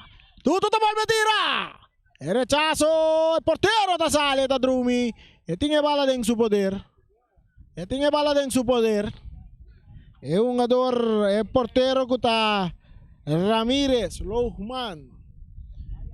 [SPEAKER 1] Tutu ta bolbe tira. E rechazo, e portero ta sali, ta drumi. E tin e bala den su poder. E tin e bala den su poder. E hungador, e portero ku ta Ramirez Lohman.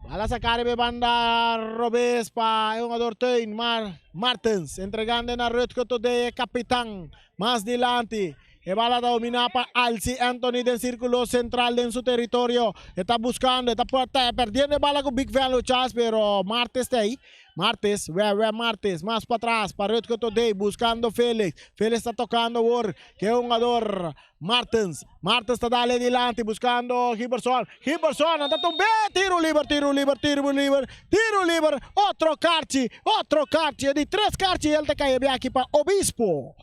[SPEAKER 1] Bala saca riba e banda robes pa e hungador Teun Mar Martens. Entregando na Rutger Todé, e kapitan. Mas dilanti. E bala ta domina pa Alci Anthony den circulo central den su territorio. E ta buscando, e ta perdiendo e bala cu Big Van Luchas, pero Martes ta ahí. Martes, we we Martes, mas patras pa Rutger Todey buscando Felix. Felix ta tocando awor ke hungador Martens. Martens ta dale dilanti buscando Giberson. Giberson nan ta tumbe! Tiro liber, tiro liber, tiro liber, tiro liber. Otro karchi, otro karchi. E di tres karchi el ta cay e biaki pa Obispo.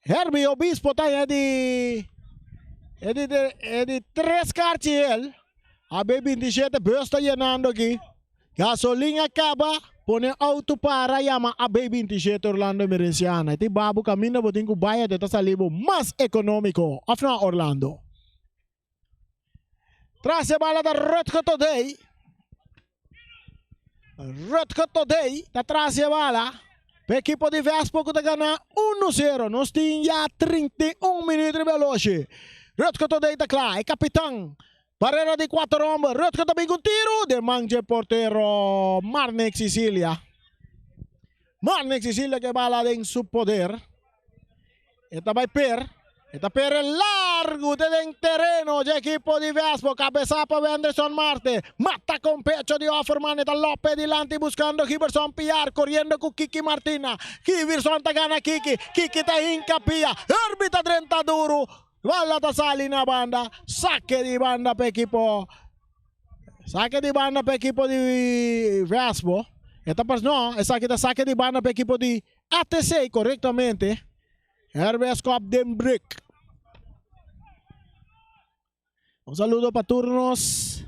[SPEAKER 1] Herbie Obispo ta e di e di e di tres karchi el. AB 27 bus ta yenando aki. Gasolin a kaba, pone auto para yama AB 27 Orlando Emerenciana. E tin babu kaminda bo tin ku bai ate ta sali bo mas ekonómiko. Òf no Orlando? Tras e bala ta Rutger Todey. Rutger Todey ta tras e bala. Pa ekipo di Vespo ku ta gana 1-0. Nos tin ya 31 minuut riba e loshi. Rutger Todey ta kla, e kapitan. Barera di kuater homber. Rutger ta bin ku un tiru den man dje portero Marnick Sicilia. Marnick Sicilia ku e bala den su poder. E ta bai per. E ta per e largu te den tereno dje ekipo di Vespo. Kabesá pa Wenderson Marte. Mata kon pecho di Offerman. E ta lope dilanti buskando Giberson Piar koriendo ku Kiki Martina. Giberson ta gana Kiki. Kiki ta hinka pia. Herbie ta drenta duru. Bala ta sali na banda. Sake di banda pa ekipo. Sake di banda pa ekipo di Vespo. E ta pas no, esaki ta sake di banda pa ekipo di ATC korektamente. Herbes Kop den break. Un saludo pa tur nos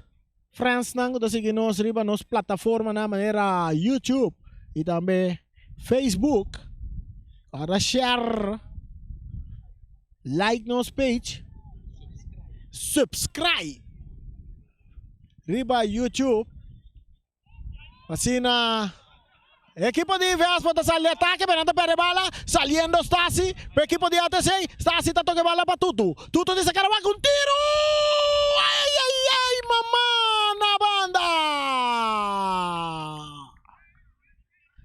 [SPEAKER 1] friendsnan ku ta sigui nos riba nos plataformanan manera YouTube i tambe Facebook. Ora share, like nos page, subscribe riba YouTube. Asina ekipo di Vespa ta sali atake pero nan ta perde bala saliendo Stasi pa ekipo di ATC Stasi ta toke bala pa Tutu Tutu di saca wak un tiro ay ay ay mama na banda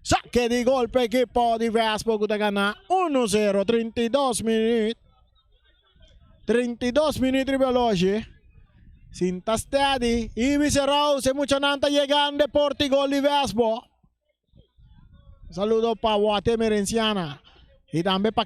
[SPEAKER 1] sake di gol pa ekipo di Vespa ku ta gana 1 0 32 minuut. 32 minuut riba oloshi. Sinta steady. Ibis Rouse, e muchanan ta yegando e porta y gol di Vespo. Saludo pa Wate Merenciana y tambe pa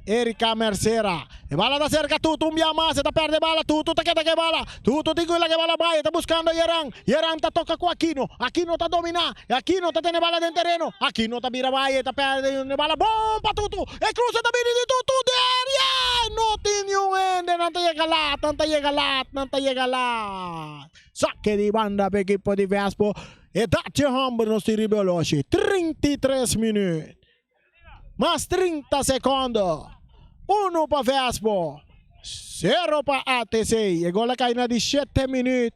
[SPEAKER 1] Erika Mercera. E bala ta cerca Tutu un bia mas, e ta perde bala, Tutu ta keda ke bala. Tutu tin ku laga e bala bai, e ta buscando Yeran. Yeran ta toca cu Aquino, Aquino ta domina, Aquino ta tene bala den tereno, Aquino ta bira bai, e ta perde e bala bon pa Tutu, e cruce ta bini di Tutu deria, no tin niun hende, nan ta yega laat, nan ta yega laat, nan ta yega laat. Sake di banda pa ekipo di Vespo, e dachi homber nos tin riba e oloshi, 33 minuut, mas 30 secondo, uno pa Vespo, sero pa ATC, e gol a kai na di shete minuut.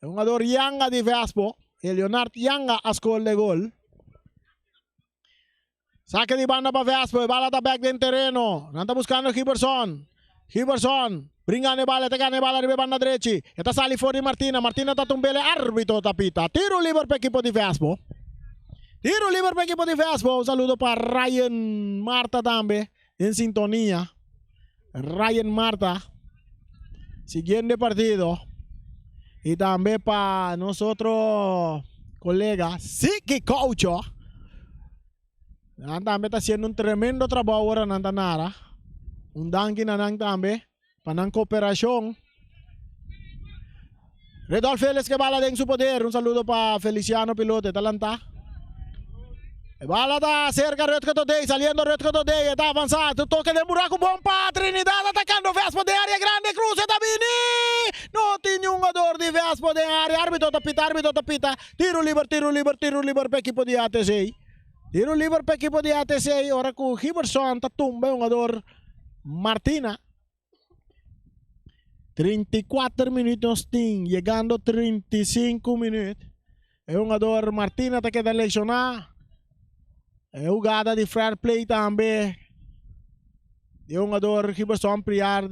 [SPEAKER 1] E hungador Yanga di Vespo, e Leonard Yanga a score de gol. Sake di banda pa Vespo, e bala ta bek den tereno. Nan ta buscando Giberson. Giberson, bringa ne bala, e ta gana e bala riba e banda drechi. E ta sali for di Martina, Martina ta tumbele, arbitro ta pita. Tiro liber pa ekipo di Vespo. Tiro liber pa ekipo di Vespo. Un saludo pa Ryan Marta tambe. Den sintonia, Ryan Marta siguiendo e partido y tambe pa nos otro colega Siki Coucho. Nan tambe ta haciendo un tremendo trabou ora nan ta nara. Un danki na nan tambe pa nan cooperacion. Redolf Félix ke bala den su poder. Un saludo pa Feliciano Pilote. Ta lanta. E bala ta cerca Rutger Todey, saliendo Rutger Todey, e ta avansa, tu toque den buraco bon pa Trinidad atacando Vespo den area grande, cruce ta bini! No tin niun jugador di Vespo den area, arbitro ta pita, arbitro ta pita, tiro liber, tiro liber, tiro liber pa equipo di ATC. Tiro liber pa equipo di ATC, ora cu Giberson ta tumba e jugador Martina. 34 minuut nos tin, yegando 35 minuut. E hungador Martina ta keda lesioná. E hugada di fair play tambe. E hungador Giberson Priar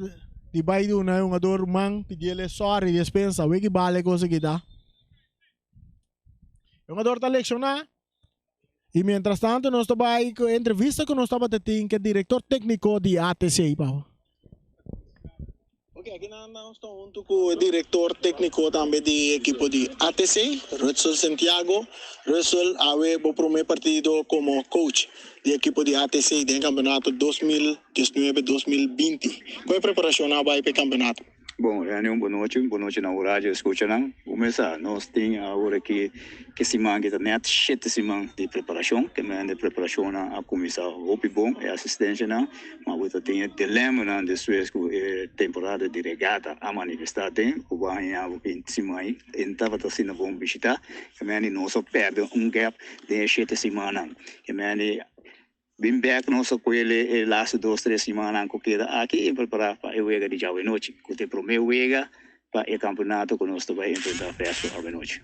[SPEAKER 1] di bai duna e hungador man pidiele sorry despensa. Wiki bale cosa kita. E hungador ta lesioná. Y mientras tanto nos ta bai cu entrevista cu nos tabata tin cu e director tecnico di ATC, Pau.
[SPEAKER 3] Ok, aki nan nos ta hunto cu e director tecnico tambe di ekipo di ATC, Rutsel Santiago. Rutsel, awe bo prome partido como coach di ekipo di ATC den campeonato 2019, 2020. Con e preparacion a bai pa e campeonato?
[SPEAKER 5] Bon, Rene, un bonochi, un bonochi na radio escuchanan. Kumesa, nos tin awor aki ke siman ki ta net shete siman di preparashon. Ke men de preparashonnan a kuminsá hopi bon, e asistensianan, ma bo ta tin e dilemanan despues ku e temporada di regata a manifestá den ku bo a haña bo ki siman ei e no tabata asina bon bishitá. Ke men di nos a pèrdè un gap den e shete simannan. Ke men di Bin bek nos a kuele e lastu dos tres simannan ku keda aki i prepará pa e wega di djawe-nochi, ku ta e promé wega pa e kampeonato ku nos ta bai enfrentá Fesco awe-nochi.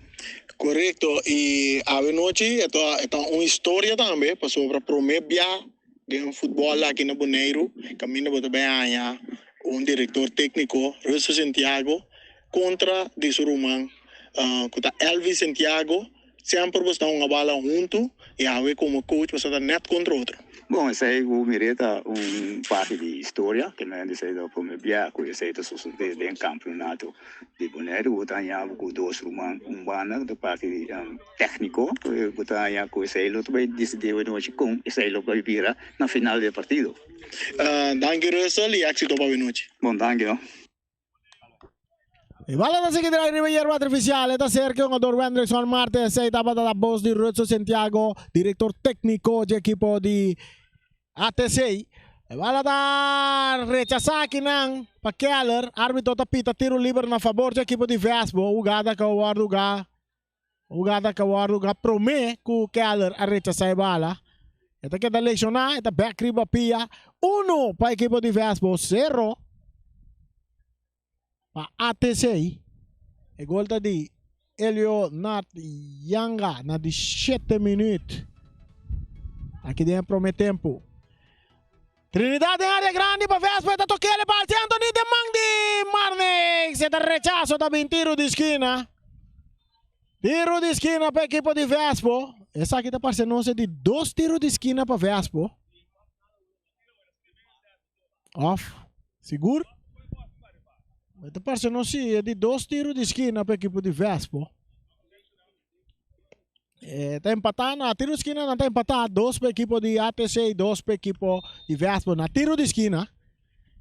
[SPEAKER 3] Korekto, i awe-nochi e ta e ta un historia tambe pasobra promé bia den futbòl aki na Boneiru kaminda bo ta bai haña un direktor tékniko, Russel Santiago, kontra di su ruman ku ta Elvis Santiago. Semper bo sta hunga bala huntu y awe como coach bo sta ta net contra otro.
[SPEAKER 5] Bon, esei ku mir'é ta un parti di historia, ke men esei ta prome bia ku esei ta sosodé den kampionato di Boneiru. Bo ta haña bo ku dos ruman un banda ku ta parti di tékniko, bo ta haña ku esei lo ta bai disidí awe nochi kon esei lo bai bira na final di e partido.
[SPEAKER 3] Danki Russell y éxito pa awe nochi.
[SPEAKER 5] Bon, danki no.
[SPEAKER 1] E bala ta sigui drai riba yerba artificial. E ta cerca e hungador Wendrickson Marte. Esey tabata la voz di Rutsel Santiago, director tecnico dje ekipo di ATC. E bala ta rechasa akinan pa Keller. Arbitro ta pita tiro liber na favor dje ekipo di Vesbo. Hugada cu a wordo huga. Hugada cu a wordo huga prome cu Keller a rechasa e bala. E ta keda lesiona, e ta bek riba pia. Uno pa ekipo di Vesbo, sero pa ATC. E gol ta di Elio Nart Yanga na di shete minuut. Aki den e prome tempo. Trinidad den area grandi pa Vespo e ta tokele bal si Anthony den man di Marnix. E ta rechaso ta bin tiro di skina. Tiro di skina pa ekipo di Vespo. Esaki ta parse nos e di dos tiro di skina pa Vespo. Of, sigur? E ta parse nos si e di dos tiro di skina pa ekipo di Vespo. E ta empatá na tiro di skina nan ta empatá dos pa ekipo di ATC dos pa ekipo di Vespo na tiro di skina.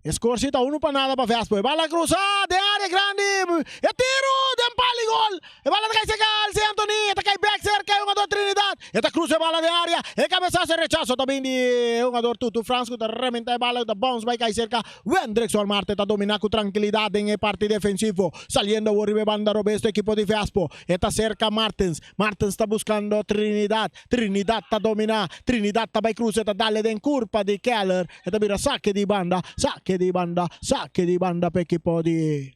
[SPEAKER 1] E score si ta uno pa nada pa Vespo. E bala cruza den area grandi. E tiro den pal y gol. E bala ta cay cerca Alce Anthony. E ta cay back cerca e hungador Trinidad. E ta cruza e bala den area. E cabezazo e rechazo ta bin di e hungador Tutu Frans cu ta rementa e bala cu ta bounce bay cay cerca Wendrickson Marte ta domina cu trankilidad den e parti defensivo. Saliendo awor riba e banda robes di ekipo di Vespo. E ta cerca Martens. Martens ta buscando Trinidad. Trinidad ta domina. Trinidad ta bay cruza e ta dale den curpa di Keller. E ta bira sake di banda, sake di banda, sake di banda pa ekipo di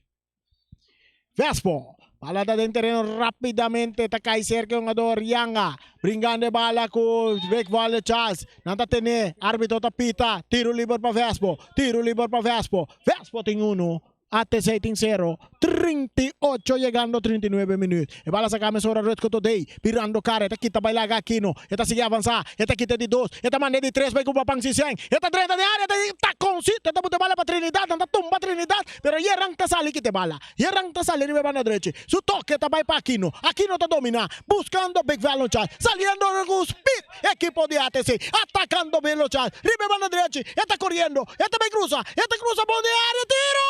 [SPEAKER 1] Vespo. Bala ta den tereno rapidamente ta kai serka e hungador Yanga. Bringando e bala ku Vic Volle Charles. Nan ta tene, arbitro ta pita, tiro liber pa Vespo, tiro liber pa Vespo. Vespo tin uno, ATC tin sero, 38 yegando 39 minuut. E bala saca mesora Rutger Todey, birando cara, e ta kita bay laga Aquino, e ta sigui avansa, e ta kita di dos, e ta manda di tres bay cu Papan Siseng, e ta drenta den area, e ta taconcito, e ta buta e bala pa Trinidad, nan ta tumba Trinidad, pero Yeran ta sali kita e bala, Yeran ta sali riba e banda drechi, su toke ta bay pa Aquino, Aquino ta domina, buscando Big Valentine, saliendo cu speed. Ekipo di ATC atacando Velochal riba e banda drechi, e ta coriendo, e ta bay cruza, e ta cruza bon den area, tiro!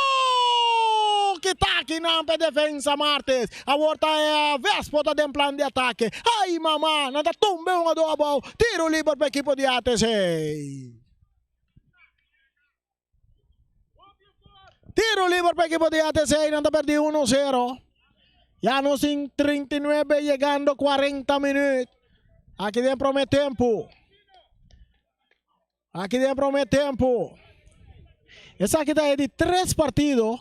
[SPEAKER 1] kita akinan pa e defensa Martes. Awor ta e Vespo ta den plan di atake. Ay mama, nan ta tumba e hungadó abou. Tiro liber pa ekipo di ATC. Tiro liber pa ekipo di ATC, nan ta perdi uno sero. Ya nos tin 39 yegando 40 minuut. Aki den prome tempo. Aki den prome tempo. Esaki ta e di tres partido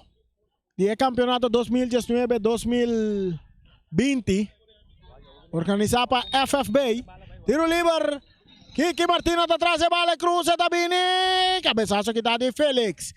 [SPEAKER 1] di e campeonato 2019-2020 organisa pa FFB. Tiro liber. Kiki Martina ta tras e bala, cruza ta bini. Cabezazo kita di Felix.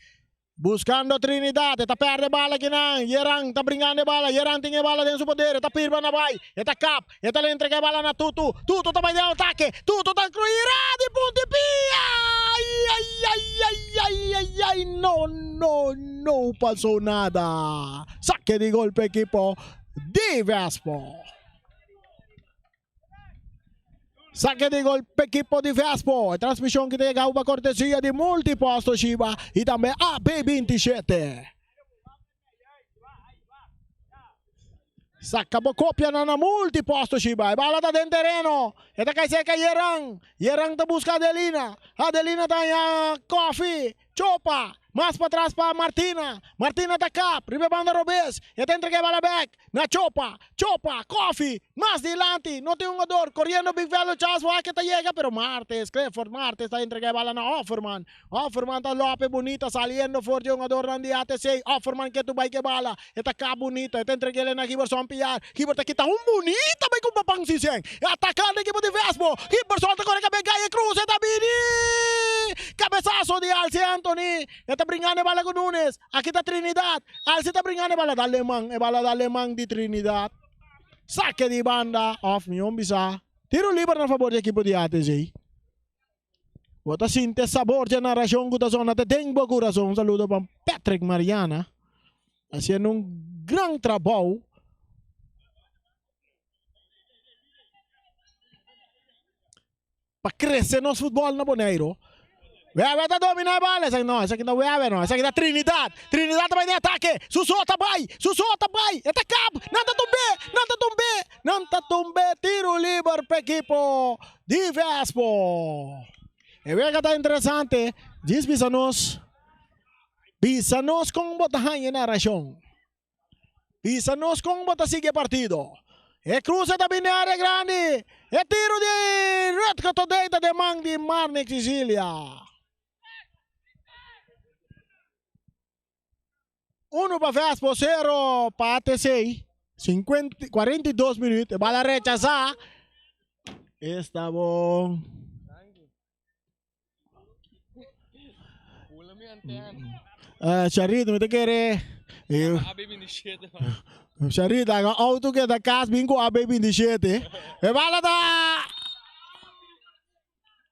[SPEAKER 1] Buscando Trinidad, e ta perde bala kinan. Yeran ta bringando e bala, Yeran tin e bala den su poder, e ta pirba na bai, e ta kap, e ta entrega e bala na Tutu, Tutu ta bai den atake, Tutu ta kruira di punti pia! Ai ai ai ai ai ai ai no no no pasó nada. Saque di gol pa ekipo di Vespo. Saque di gol pa ekipo di Vespo. E transmision ki ta yega pa cortesia di Multipost Toshiba y tambe AB27. Saca bo copia na na Multipost Toshiba. E bala ta den tereno. E ta cay cerca Yeran. Yeran ta busca Adelina. Adelina ta haña Koffie. Chopa. Mas patras pa Martina. Martina ta kap riba e banda robes. E ta entrega e bala bek na Chopa. Chopa, Koffie, mas dilanti. No tin hungador. Coriendo Big Velo Charles Wake ta yega pero Martes, Clifford Martes ta entrega e bala na Offerman. Offerman ta lope bunita saliendo for di e hungadornan di ATC. Offerman ke tu bai ke bala. E ta kap bunita. E ta entreg'el na Giberson Piar. Giber ta kita un bunita bai ku Papan Siseng. E atakante ekipo di Vespo. Giberson ta kore kabe gai e krus e ta bini! Kabesaso di Alci Anthony. E ta bringando e bala ku Nunes. Aki ta Trinidad. Alci ta bringando e bala da Aleman. E bala da Aleman di Trinidad. Sake di banda of mihon bisa tiro liber na fabor di ekipo di ATC. Bo ta sinti e sabor dje narashon ku ta sona te den bo kurason. Un saludo pa Patrick Mariana hasiendo un gran trabou. Pa krese nos futbol na Boneiru. Wewe ta domina e bala. Esaki no, esaki no Wewe no, esaki ta Trinidad. Trinidad ta bai den atake. Suso ta bai, Suso ta bai. E ta kap. Nan ta tumb'é, nan ta tumb'é, nan ta tumb'é. Tiro liber pa ekipo di Vespo. E wega ta interesante. Djis bisa nos, bisa nos kon bo ta haña e narashon. Bisa nos kon bo ta sigui e partido. E cruce ta bini area grandi. E tiro di Rutger Todey ta den man di Marnix Cecilia. Uno pa Vespo, sero pa ATC. 50, 42 minuut. E bala rechasa. Esta bon. Charito, mi ta kere. Charito, haga auto keda kas bin ku AB27. E bala ta.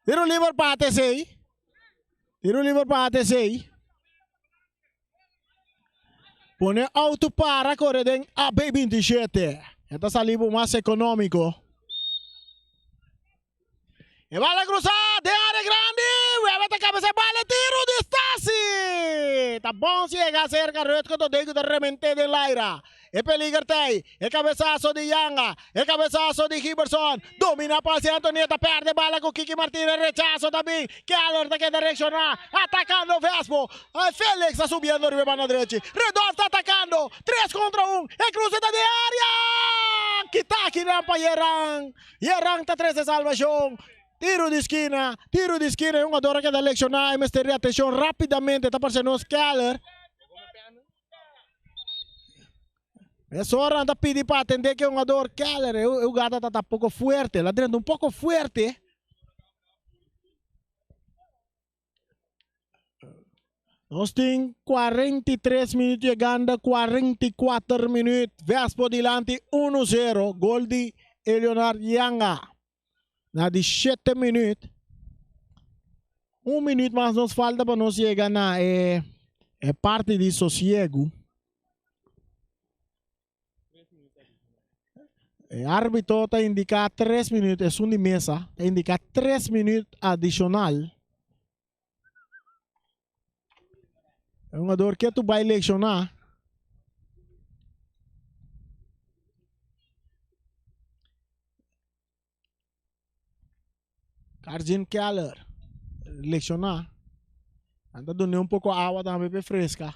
[SPEAKER 1] Tiro liber pa ATC. Tiro liber pa ATC. Pone auto para kore den AB27. E ta sali bo mas ekonómiko. E bala cruza den area grandi. Weber ta cabeza e bala e tiro di Stasi. Ta bon si yega cerca Rutger Todey cu ta remente den laira. E peliger ta ey. E cabezazo di Yanga. E cabezazo di Giberson. Domina pa haci Anthony ta perde bala cu Kiki Martinez. Rechazo ta bin. Keller ta keda reacciona. Atacando Vespo. Felix ta subiendo riba e banda drechi. Redolf ta atacando. Tres contra un. E cruze ta den area. Kita akinan pa Yeran. Yeran ta trese salbashon. Tiro di skina, tiro di skina. E hungador a keda lekshoná. E mester di atenshon rápidamente. Ta parse nos Keller. Mesora nan ta pidi pa atendé ku e hungador Keller. E hugada ta ta poko fuerte. El a drenta un poko fuerte. Nos tin 43 minuut yegando 44 minuut. Vespo dilanti 1-0. Gol di Eleonard Yanga. Na di 7 minuut. Un minuut mas nos falta pa nos yega na e, e parti di sosiego. E arbitro ta indica tres minuut, esun di mesa ta indica tres minuut adicional. E hungador ke tu bai lecciona. Karjin Keller lesioná. Nan ta dun'é un poko awa tambe p'e freska.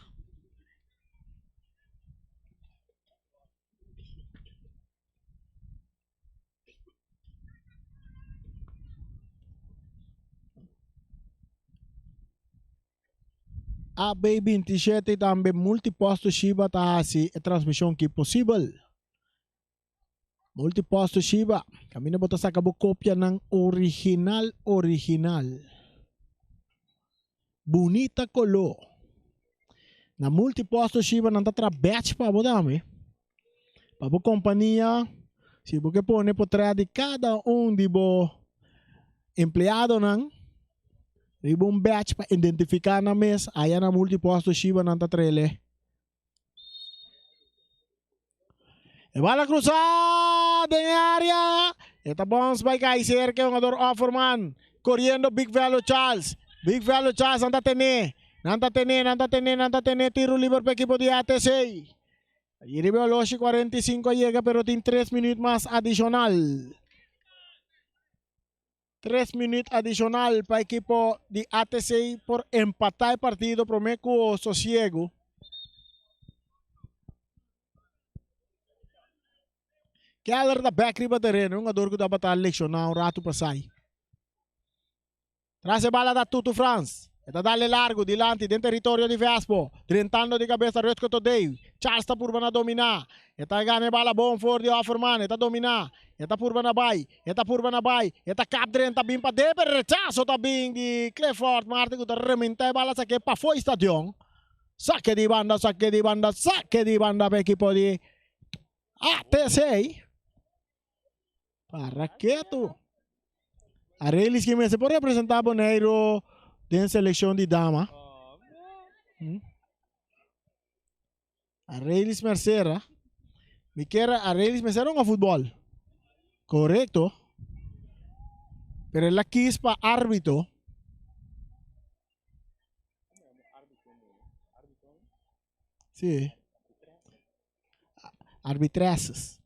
[SPEAKER 1] AB 27 i tambe Multiposto Shiba ta hasi e transmishon ki posibel. Multiposto Shiba, kaminda bo ta saka bo kopianan original original. Bunita koló. Na Multiposto Shiba nan ta traha batch pa bo tambe. Pa bo kompania, si bo ke pone potrèt di kada un di bo empleadonan riba un batch pa identifiká nan mes, aya na Multiposto Shiba nan ta trele. E bala krusa den e área. E ta bons bai kai serka e hungador Offerman. Koriendo Big Velo Charles. Big Velo Charles nan ta tene. Nan ta tene, nan ta tene, nan ta tene tiru liber pa ekipo di ATC. Allí riba e oloshi 45 a yega pero tin 3 minuut mas adishonal. 3 minuut adishonal pa ekipo di ATC por empatá e partido promé ku Sosiego. Keller ta bek riba tereno, un hungador ku tabata lekshoná un ratu pasai. Tras e bala ta Tutu Frans. E ta dale largu dilanti den teritorio di Vespo. Drentando di kabes ta Rutger Todeu. Charles ta purba na dominá. E ta gana e bala bon for di Offerman. E ta dominá. E ta purba na bai. E ta purba na bai. E ta kap drenta bin pa den pero rechaso ta bin di Clifford Martin ku ta rementá e bala sak'é pafó e stadion. Sake di banda, sake di banda, sake di banda pa ekipo di ATC. Para ketu. Arelis ki mester por representá Boneiru den selekshon di dama. Hmm? Arelis Mercera. Mi kier Arelis Mercera hunga futbòl. Korekto. Pero el a kis pa árbitro. Sí. Arbitresses.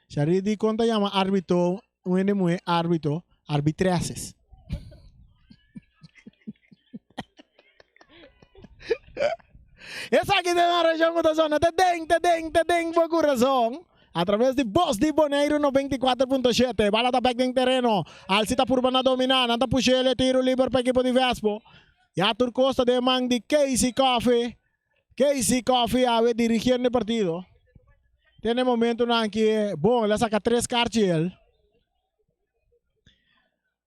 [SPEAKER 1] Shari di kon ta yama arbitro un hende muhé arbitro, arbitresses. Esaki ta e narashon ku ta sona te den, te den, te den bo kurason. A traves di Bos di Boneiru 94.7. Bala ta bek den tereno. Alsi ta purba na dominá. Nan ta push'é el tiru liber pa ekipo di Vespo. Ya tur kos ta den man di Casey Coffee. Casey Coffee awe dirigiendo e partido. Te na e momentonan ki bon el a saca tres karchi el.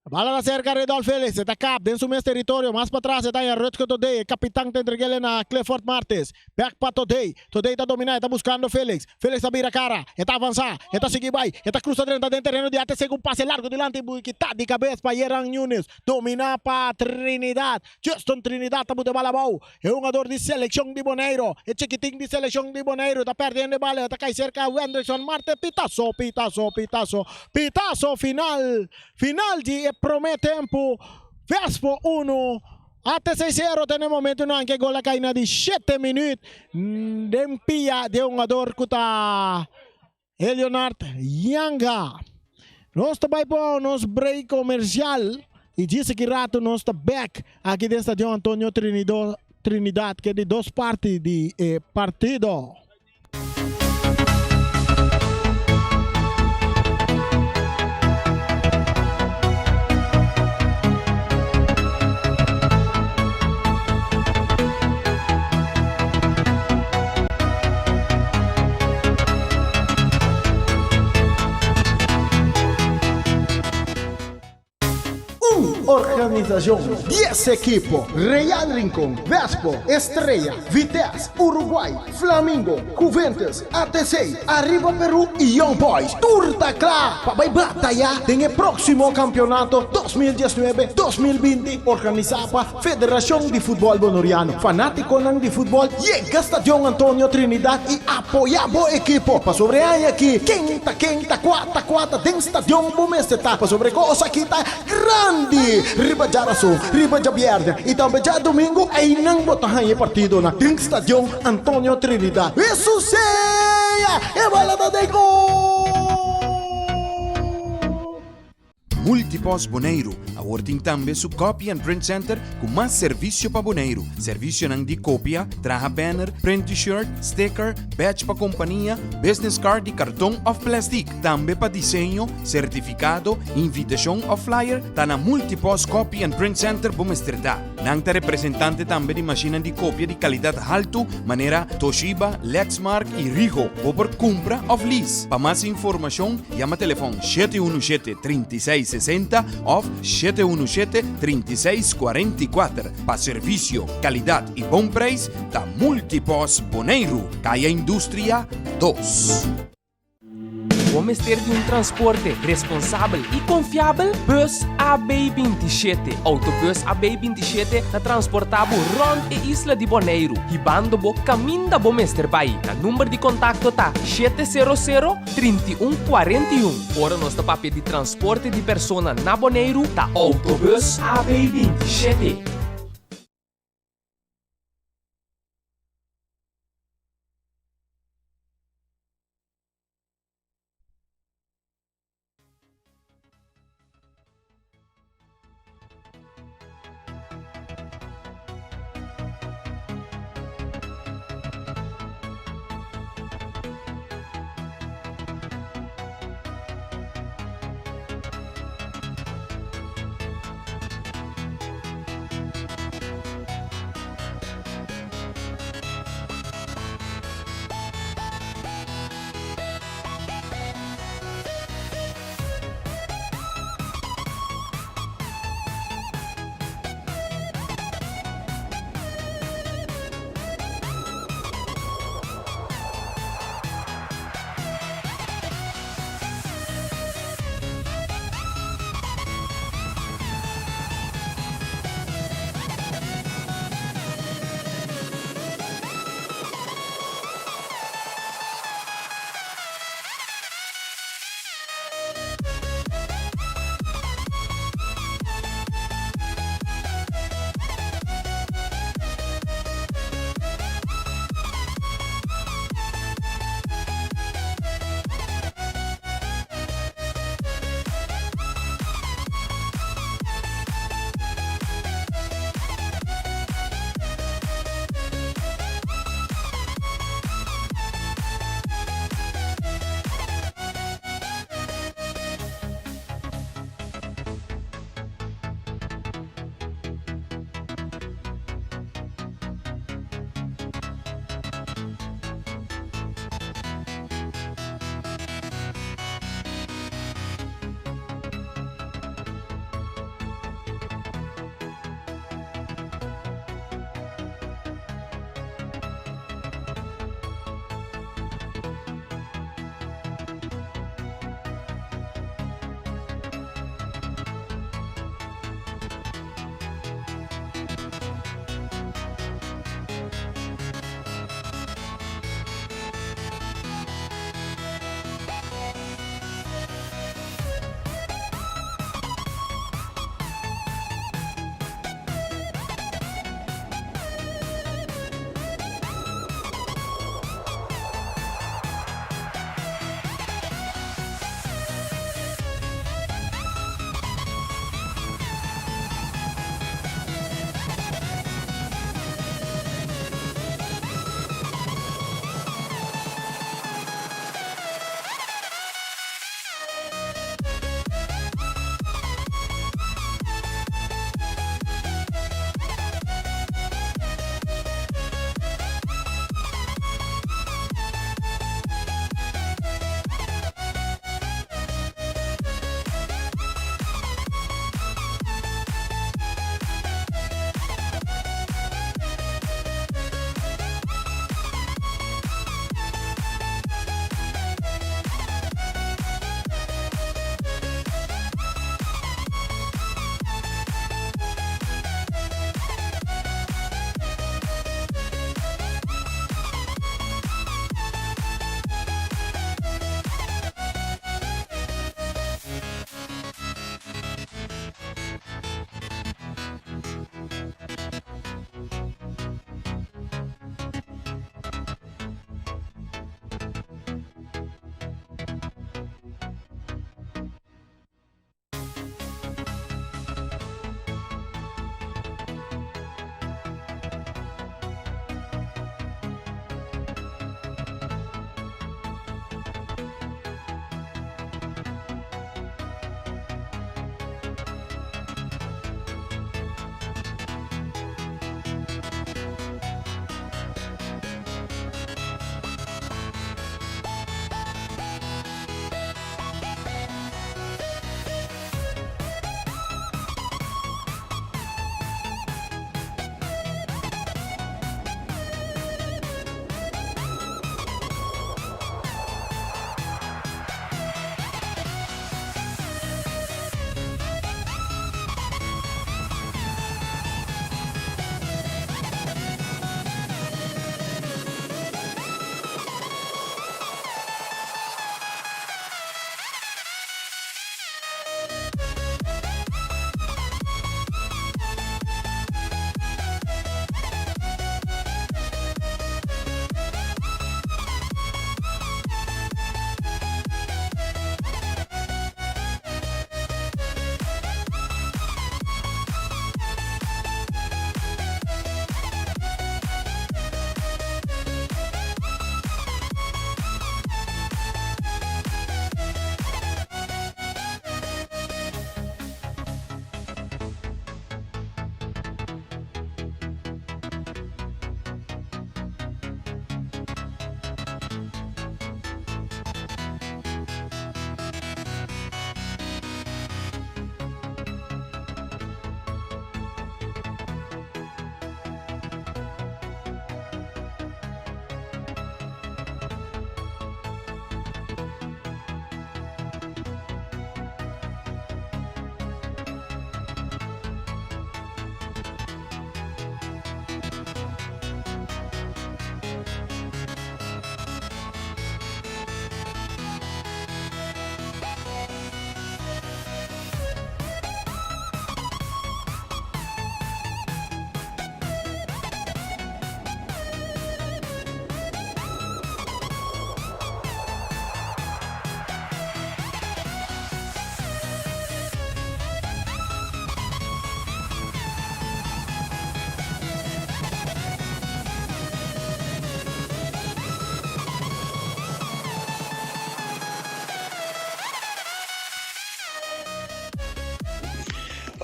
[SPEAKER 1] Bala ta cerca Redolf Felix, e ta kap den su mes territorio, mas patras e ta haña Rutger Todey, e kapitan ta entreg'el na Clifford Martis. Bek pa Todey, Todey ta domina, e ta buscando Felix, Felix ta bira cara, e ta avansa, e ta sigui bai, e ta cruza drenta den tereno di ATC cu un pase largo dilanti kita di cabes pa Yeran Nunes, domina pa Trinidad, Justin Trinidad ta buta e bala abou. E hungador di selekshon di Boneiru, e chikitin di selekshon di Boneiru ta perdiendo e bala, e ta kai serka Wendrickson Marte, pitaso, pitaso, pitaso, pitaso final, final di e prome tempu, Vespo uno, ATC sero te na e momentunan ku e gol a kai na di shete minuut den pia di e hungador ku ta Eleonard Yanga. Nos ta bai pa nos break comercial y djis aki rato nos ta back aki den Stadion Antonio Trinidad ke di dos parti di e partido.
[SPEAKER 6] Un organisashon, dies ekipo, Real Rincon, Vespo, Estrella, Vitesse, Uruguay, Flamingo, Juventus, ATC, Arriba Peru y Young Boys tur ta kla pa bai bataya den e próksimo kampionato 2019, 2020 organisá pa Federashon di Futbòl Bonoriano. Fanátikonan di futbòl yega Stadion Antonio Trinidad i apoyá bo ekipo. Pasobra e aña aki ken ta ken ta kua ta kua ta den stadion bo mester ta pasobra e kos aki ta grandi. Riba djarason, riba djabièrnè i tambe djadumingu einan bo ta haña e partidonan den Stadion Antonio Trinidad. Hesus sea! E bala ta den gol!
[SPEAKER 7] Multipost Boneiru awor tin tambe su Copy and Print Center ku mas servisio pa Boneiru. Servisionan di kopia, traha banner, print T-shirt, sticker, badge pa kompania, business card di karton òf plèstik. Tambe pa diseño, sertifikado, invitashon òf flyer ta na Multipost Copy and Print Center bo mester ta. Nan ta representante tambe di mashinnan di kopia di kalidat haltu manera Toshiba, Lexmark i Ricoh. Bo por kumpra òf lease. Pa mas informashon yama telefòn 717 36 60 òf 717 36 44. Pa servisio, kalidat i bon preis ta Multipost Boneiru, Kaya Industria 2.
[SPEAKER 2] Bo mester di un transporte responsabel i konfiabel? Bus AB 27. Autobus AB 27 ta transportá bo rònt e isla di Boneiru, hibando bo kaminda bo mester bai. Nan number di kontakto ta shete sero sero, 31 41. Ora nos ta papia di transporte di persona na Boneiru, ta Autobus AB 27.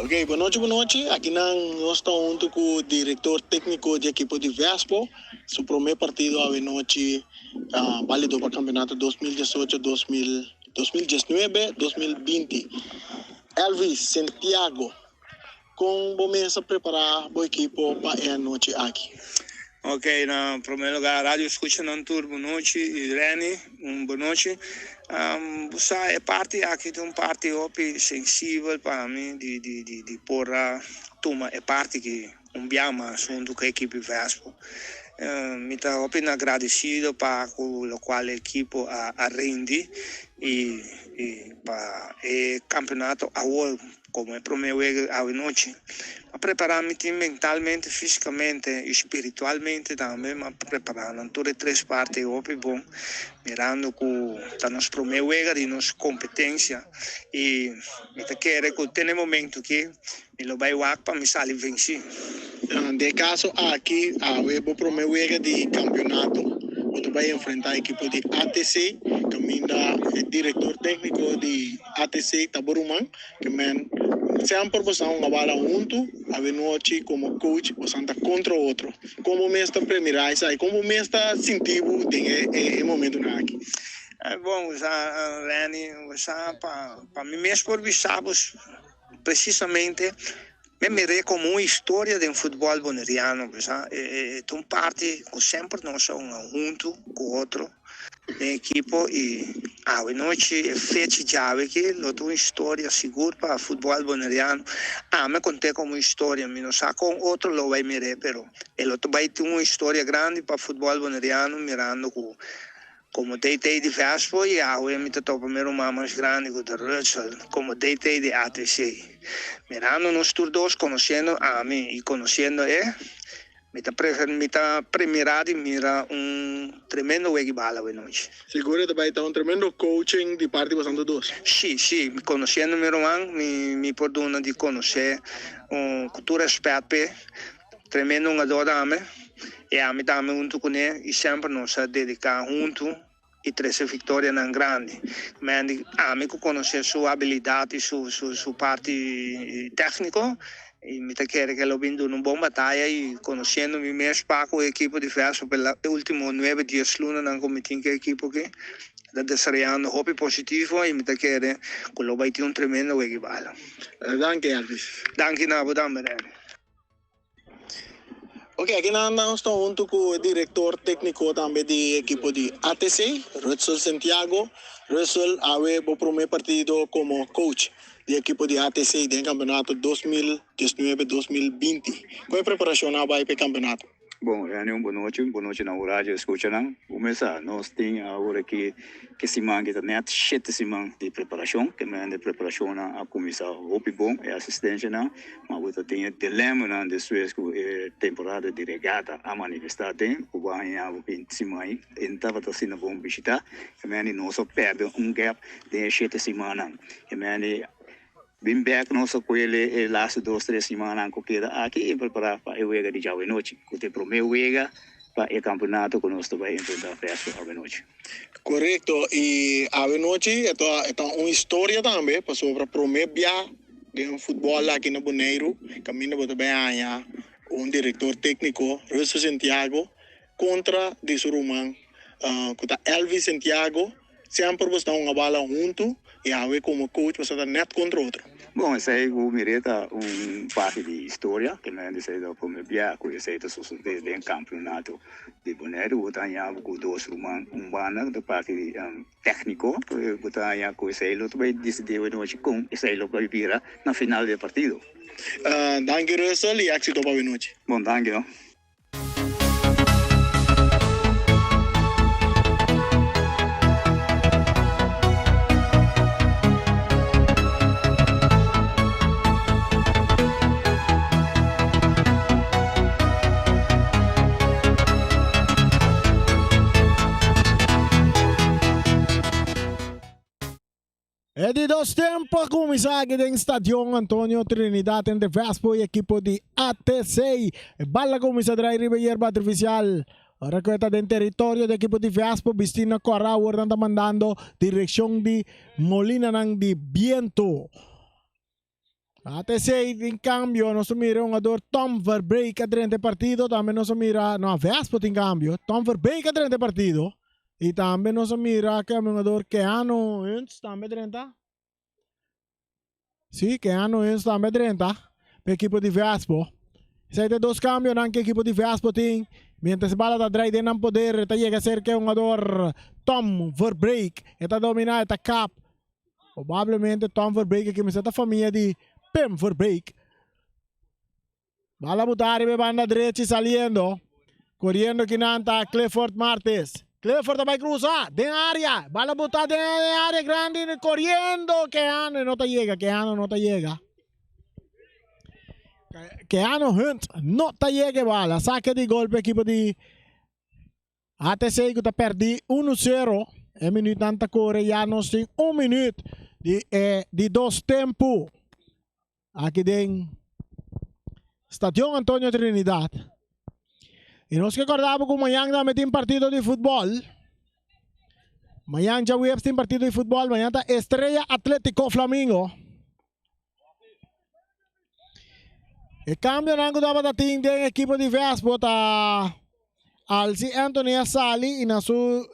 [SPEAKER 3] Ok, bon nochi, bon nochi. Aki nan nos ta hunto ku direktor tékniko di ekipo di Vespo. Su promé partido awe nochi bálido pa kampeonato 2018, 2019, 2020. Elvis Santiago, kon bo mes a prepará bo ekipo pa e anochi aki?
[SPEAKER 4] Ok, na promé lugá radio escuchanan tur bon nochi y Renny un bon nochi. Bo sa e parti aki ta un parti hopi sensibel pa mi di di di di por a tuma e parti ki un bia mas huntu ku ekipo Vespo. Mi ta hopi agradecido pa ku lokual e ekipo a a rindi y y pa e kampeonato awor Komo e promé wega awe nochi, m'a prepará mi tin mentalmente, físikamente i spiritualmente tambe. M'a prepará nan tur e tres parti hopi bon, mirando ku ta nos promé wega di nos kompetensia i mi ta kere ku te n'e momentu aki mi lo bai wak pa mi sali vensí.
[SPEAKER 3] Den e kaso aki, awe bo promé wega di kampionato, bo ta bai enfrentá ekipo di ATC, kaminda e direktor tékniko di ATC ta bo ruman. Ke men semper bosan hunga bala huntu, avenochi komo coach bosan ta kontra otro. Kon bo mes ta premirá esaki? Kon bo mes ta sinti bo den e momentunan aki?
[SPEAKER 4] Bon, Renny, pa pa mi mes por bisa bo presisamente mi mir'é komo un historia den futbòl boneriano, bo sa. E ta un parti ku semper nos a hunga huntu ku otro. Den ekipo y awe nochi e fecha djawe aki lo ta un historia sigur pa futbol boneriano. Ami a conte como un historia, mi no sa con otro lo bay mire pero e lo ta bay tin un historia grandi pa futbol boneriano mirando cu como DT di Vespo y awe mi ta topa mi ruman mas grandi cu ta Rutsel como DT di ATC. Mirando nos tur dos conociendo ami y conociendo e. Mi ta prefer mi ta premira di mira un tremendo weg'i bala awe nochi.
[SPEAKER 3] Sigur e ta bai ta un tremendo coaching di parti bosan tur dos.
[SPEAKER 4] Si, si, conociendo mi ruman mi mi por duna di conoce cu tur respet p'e, tremendo hungador tambe y ami tambe hunto cune y semper nos a dedica hunto y trece victorianan grandi. Mandy, ami cu conoce su habilidad y su su su parti tecnico y mi ta kere ke lo bin duna un bon bataya y conociendo mi mes pa cu e ekipo di Verso pa e ultimo nuebe dies lunanan cu mi tin cu e ekipo aki ta desaroyando hopi positivo y mi ta kere cu lo bay tin un tremendo wega di bala.
[SPEAKER 3] Danki Elvis.
[SPEAKER 4] Danki na bo tambe Renny.
[SPEAKER 3] Ok, aki nan nos ta huntu ku e direktor tékniko tambe di ekipo di ATC, Rutsel Santiago. Rutsel, awe bo promé partido komo coach di ekipo di ATC den kampeonato 2019, 2020. Kon e preparashon a bai pa e kampeonato?
[SPEAKER 5] Bon, Renny, un bon nochi, un bon nochi na Horacio escuchanan. Kumesa, nos tin awor aki ke siman ki ta net shete siman di preparashon. Ke men de preparashonnan a kuminsá hopi bon, e asistensianan. Ma bo ta tin e dilemanan despues ku e temporada di regata a manifestá den ku bo a haña bo fin siman ei e tabata asina bon bishitá. Ke men di nos a pèrdè un gap den e shete simannan. Ke men di bin bèk nos a kuele e lastu dos tres simannan ku keda aki i prepará pa e wega di djawe nochi ku ta e promé wega pa e kampeonato ku nos ta bai enfrentá Fresco awe nochi.
[SPEAKER 3] Korekto, i awe nochi e ta e ta un historia tambe pasobra promé bia den futbòl aki na Boneiru kaminda bo ta bai haña un direktor tékniko, Russel Santiago, kontra di su ruman ku ta Elvis Santiago. Semper bo sta hunga bala huntu i awe komo coach bo sta nèt kontra otro.
[SPEAKER 5] Bon, esei ku mir'é ta un parti di historia, ke men esei ta promé bia ku esei ta sosodé den kampionato di Boneiru. Bo ta haña bo ku dos ruman un banda ku ta parti di tékniko, bo ta haña ku esei lo ta bai disidí awe nochi kon esei lo bai bira na final di e partido.
[SPEAKER 3] Danki Russell i éksito pa awe nochi.
[SPEAKER 5] Bon, danki no.
[SPEAKER 1] E di dos tempo a kuminsá aki den Stadion Antonio Trinidad entre Vespo i ekipo di ATC. E bal a kuminsá drai riba e yerba artifisial. Ora ku e ta den teritorio di ekipo di Vespo, bistí na kòrá awor nan ta mandando direkshon di molinanan di bientu. ATC tin cambio, nos a mira hungador Tom Verbeek a drenta e partido, tambe nos a mira, no, Vespo tin cambio, Tom Verbeek a drenta e partido, y tambe nos a mira ke hungador Keanu Huns tambe drenta. Si, Keanu Huns tambe drenta pa ekipo di Vespo. Esei ta e dos cambionan ke ekipo di Vespo tin, mientras e bala ta drai den nan poder, e ta yega cerca e hungador Tom Verbeek, e ta domina, e ta kap. Probablemente Tom Verbeek aki mester ta famia di Pim Verbeek. Bala buta riba e banda drechi saliendo. Coriendo kinan ta Clifford Martes. Clifford ta bai cruza den area. Bala buta den area grandi coriendo Keanu no ta yega. Keanu no ta yega. Keanu Hunt no ta yega e bala. Saque di golpe equipo di ATC ku ta pèrdí unu sero. E minütnan ta kore ya nos tin un minüt di e di dos tempu aki den Stadion Antonio Trinidad. I nos ke kòrda bo ku mañan tambe tin partido di futbòl. Mañan djaweps tin partido di futbòl. Mañan ta Estrella Atletico Flamingo. E cambionan cu tabata tin den equipo di Vespo ta Alci Anthony a sali y na su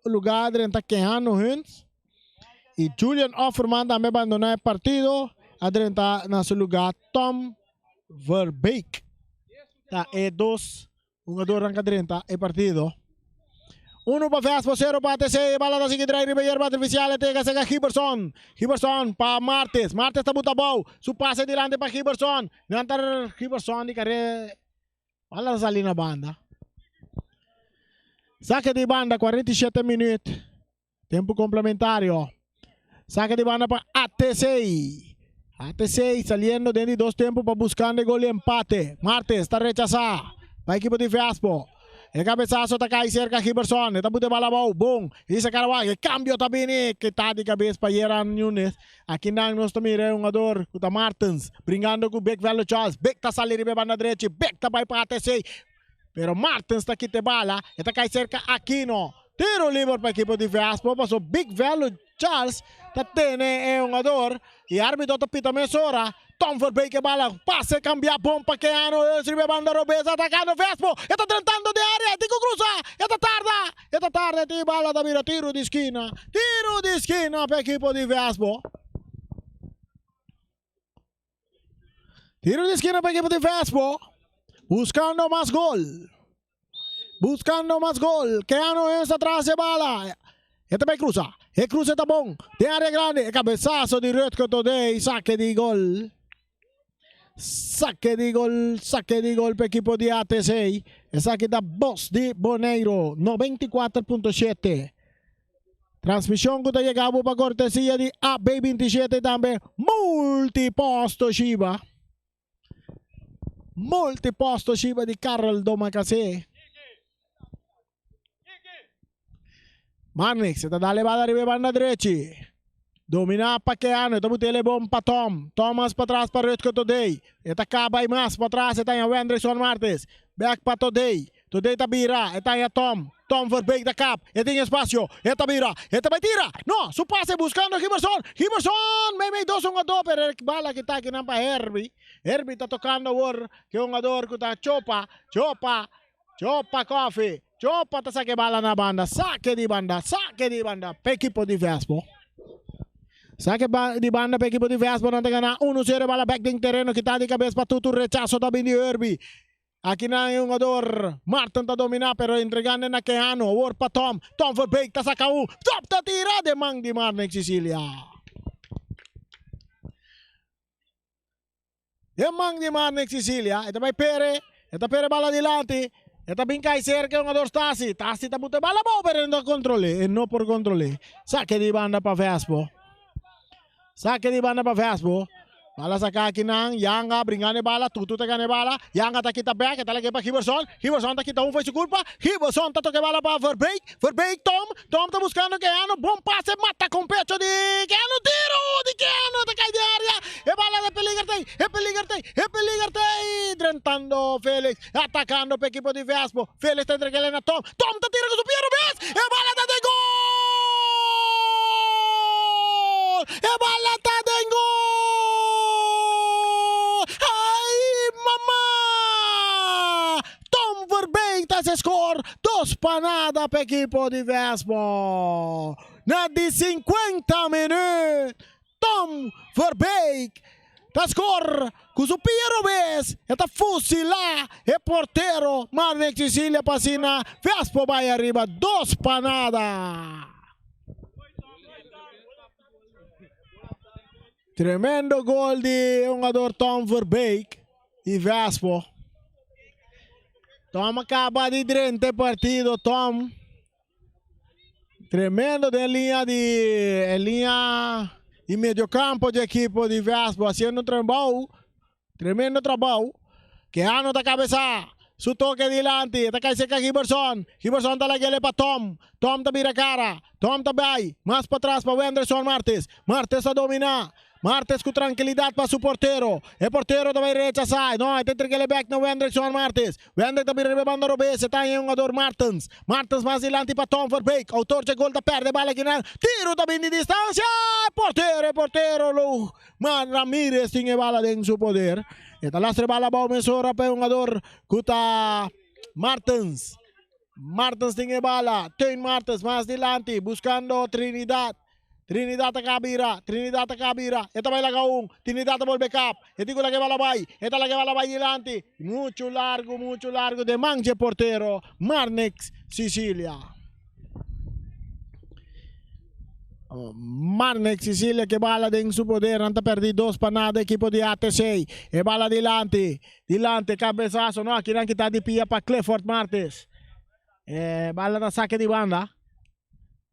[SPEAKER 1] lugar drenta Kehano Hunt. Y Julian Offerman tambe abandona e partido a drenta na su lugar Tom Verbeek. Ta e dos Hungadornan ka drenta e partido. Uno pa Vespo, sero pa ATC. E bala ta sigui drai riba yerba artificial. E tega sega Giberson. Giberson pa Martes. Martes ta buta abou. Su pase dilanti pa Giberson. Nan ta Giberson di kare. Bala ta sali na banda. Sake di banda 47 minuut. Tempu komplementario. Saka di banda pa ATC. ATC saliendo den di dos tempu pa buskando e gol di empate. Martes ta rechasá pa ekipo di Vespo. E kabesaso ta kai serka Giberson. E ta buta e bala abou. Bon. Isa Karawak. E kambio ta bini. Kita di kabes pa Yeran Nunes. Akinan nos ta mira e hungador ku ta Martens. Bringando ku Big Velo Charles. Big ta sali riba e banda drechi. Big ta bai pa ATC. Pero Martens ta kita e bala, e ta kai serka Aquino. Tiro liber pa ekipo di Vespo, paso Big Velo Charles ta tene e hungador y arbitro ta pita mesora. Tom Verbeek e bala, pase cambia bon pa Keanu Eus riba e banda robes atacando Vespo, e ta drentando den area, e tin cu cruza, e ta tarda, e ta tarda e tin bala ta bira tiro di skina, tiro di skina pa ekipo di Vespo. Tiro di esquina pa equipo di Vespo. Buscando mas gol. Buscando mas gol. Keanu Hens atrás de bala. E ta bay cruza. E cruza ta bon. Den área grande. E cabezazo di Rutger Todé. Saque di gol. Saque di gol. Saque di gol pa equipo di ATC. Esaki ta Bos di Boneiro. 94.7. Transmishon ku ta yega bo pa kortesia di AB 27 i tambe Multipost Toshiba. Multipost Toshiba di Karel Domacassé. Marnix ta dale bala riba e banda drechi. Dominá pa Keanu, e ta but'é lebon pa Tom. Thomas patras pa Rutger Todey. E ta kaba i mas patras e ta haña Wendrickson Martes. Bèk pa Todey. Todey ta bira, e ta haña Tom. Tom Verbeek ta kap. E tin espasio. E ta bira. E ta bai tira. No! Su pase buskando Giberson. Giberson! Meimei dos hungadó pero e bala ki ta akinan pa Herbie. Herbie ta tokando awor ku e hungador ku ta Chopa. Chopa! Chopa Coffee. Chopa ta saka e bala na banda. Sake di banda. Sake di banda pa ekipo di Vespo. Sake di banda pa ekipo di Vespo. Nan ta gana uno sero. E bala bek den tereno. Kita di kabes pa Tutu. Rechaso ta bin di Herbie. Aki nan e hungador Martin ta domina pero entregando na Keanu. Awor pa Tom. Tom Verbeek ta saka un. Top ta tira den man di Marnix Cecilia. Den man di Marnix Cecilia, e ta bai pere, e ta pere bala dilanti, e ta bin kai serka e hungador Stasi. Stasi ta buta e bala abou pero e no ta kontrol'é, e no por kontrol'é. Sake di banda pa Vespo. Sake di banda pa Vespo. Bala saka akinan, Yanga bringando e bala, Tutu ta gana e bala, Yanga ta kita bek, e ta lag'é pa Giberson, Giberson ta kita un fo'i su kurpa, Giberson ta toka e bala pa Verbeek, Verbeek, Tom, Tom ta buskando Keanu, bon pase, mata kon pecho di Keanu, tiro di Keanu ta kai den area, e bala ta peliger tei, e peliger tei, e peliger tei, drentando Felix, atakando pa ekipo di Vespo, Felix ta entrega na Tom, Tom ta tira ku su pia robes, e bala ta den gol! E bala ta den gol! pa nada pa ekipo di Vespo. Na di 50 minuut Tom Verbeek ta skor ku su pia robes, e ta fusilá e portero Marnix Cecilia pa asina Vespo bai ariba 2 pa nada. Tremendo gol di e hungador Tom Verbeek di Vespo. Tom a caba di drenta e partido Tom. Tremendo den linea di e linea di mediocampo di equipo di Vespo haciendo un trabao Tremendo trabou. Keanu ta kabesá. Su toke dilanti. E ta kai serka Giberson. Giberson ta lag'el pa Tom. Tom ta bira kara. Tom ta bai mas patras pa Wenderson Martes. Martes ta dominá. Martes ku trankilidat pa su portero. E portero ta bai rechasá. No, e ta entreg'el bèk na Wenderson Martes. Wender ta bira riba e banda robes. E ta haña e hungador Martens. Martens mas dilanti pa Tom Verbeek. Outor dje gol ta pèrdè bala kinan. Tiru ta bin di distansia. E portero, e portero lo Ma Ramirez tin e bala den su poder. E ta lastra e bala abou mesora pa e hungador ku ta Martens. Martens tin e bala. Teun Martens mas dilanti buskando Trinidad. Trinidad ta kabira. Trinidad ta kabira. E ta bai laga un. Trinidad ta bolbe kap. E tin ku laga e bala bai. E ta laga e bala bai dilanti. Muchu largu, muchu largu den man dje portero Marnix Sicilia. Marnix Sicilia ke bala den su poder. Nan ta perdi dos pa nada ekipo di ATC. E bala dilanti. Dilanti cabezazo. No, aki nan kita di pia pa Clifford Martes. E bala ta sake di banda.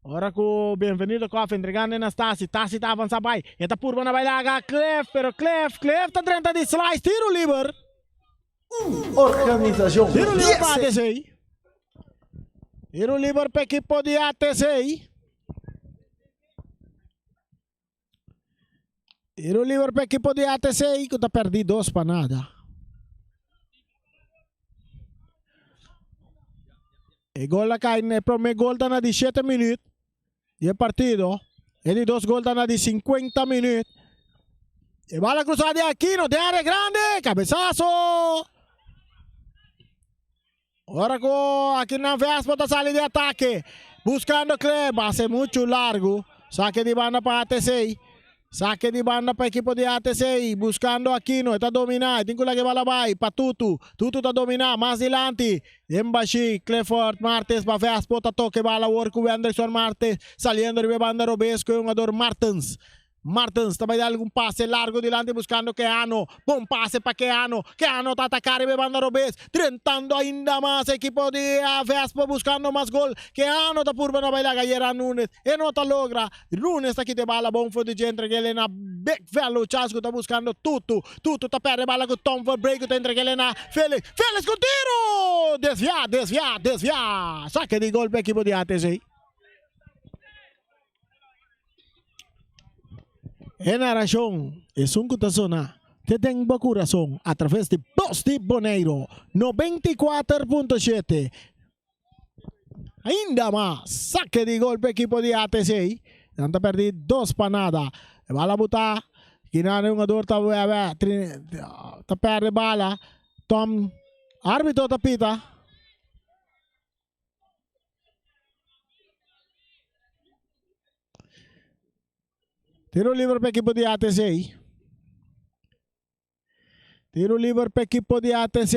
[SPEAKER 1] Ora ku Bienvenido Koffie entregando na Stasi. Stasi ta avansa bai. E ta purba na bai laga Cliff. Pero Cliff, Cliff ta drenta di slice. Tiro liber.
[SPEAKER 6] Organisashon
[SPEAKER 1] Tiro liber pa
[SPEAKER 6] 10.
[SPEAKER 1] ATC. Tiro liber pa ekipo di ATC. Tiro liber pa ekipo di ATC ku ta perdi dos pa nada. E gol a kai, e prome gol ta na di 7 minuut di e partido. E di dos gol ta na di 50 minuut. E bala cruzada di Aquino den área grande, cabezazo. Ora ku akinan Vespa ta sali di atake. Buskando Clem, base muchu largu. Sake di banda pa ATC. Sake di banda pa ekipo di ATC. Buskando Aquino, e ta dominá. E tin ku laga e bala bai pa Tutu. Tutu ta dominá mas dilanti. Den bashí, Clifford Martes pa Vespo ta toka e bala awor ku Wendrickson Martes saliendo riba e banda robes ku e hungador Martens. Martens ta bai da algun pase largo dilanti buscando Keano. Bon pase pa Keano. Keano ta ataca riba e banda robes, drentando ainda mas ekipo di Vespo buscando mas gol. Keano ta purba na bai laga yera Nunes. E no ta logra. Nunes ta kita e bala bon for di dje entreg'el na Big Velo Chas cu ta buscando Tutu. Tutu ta perde bala cu Tom Verbree cu ta entreg'el na Felix. Felix cu tiro! Desvia, desvia, desvia! Sake di gol pa ekipo di ATC. E narashon esun ku ta sona te den bo kurason atraves di Bos di Boneiru 94.7. Ainda mas sake di gol pa ekipo di ATC. Nan ta perdi dos pa nada. E bala buta kinan e hungador ta ta perde bala. Tom arbitro ta pita. Tiro liber pa ekipo di ATC. Tiro liber pa ekipo di ATC.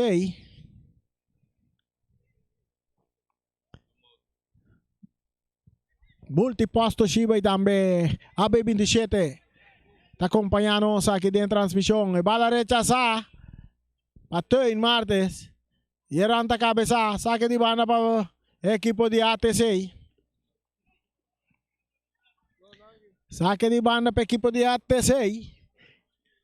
[SPEAKER 1] Multiposto Shiba y tambe AB27 ta acompaña nos aki den transmisión. E bala rechazá pa Teun Martes. Yeran ta kabesá sake di banda pa e ekipo di ATC. Sake di banda pa ekipo di ATC.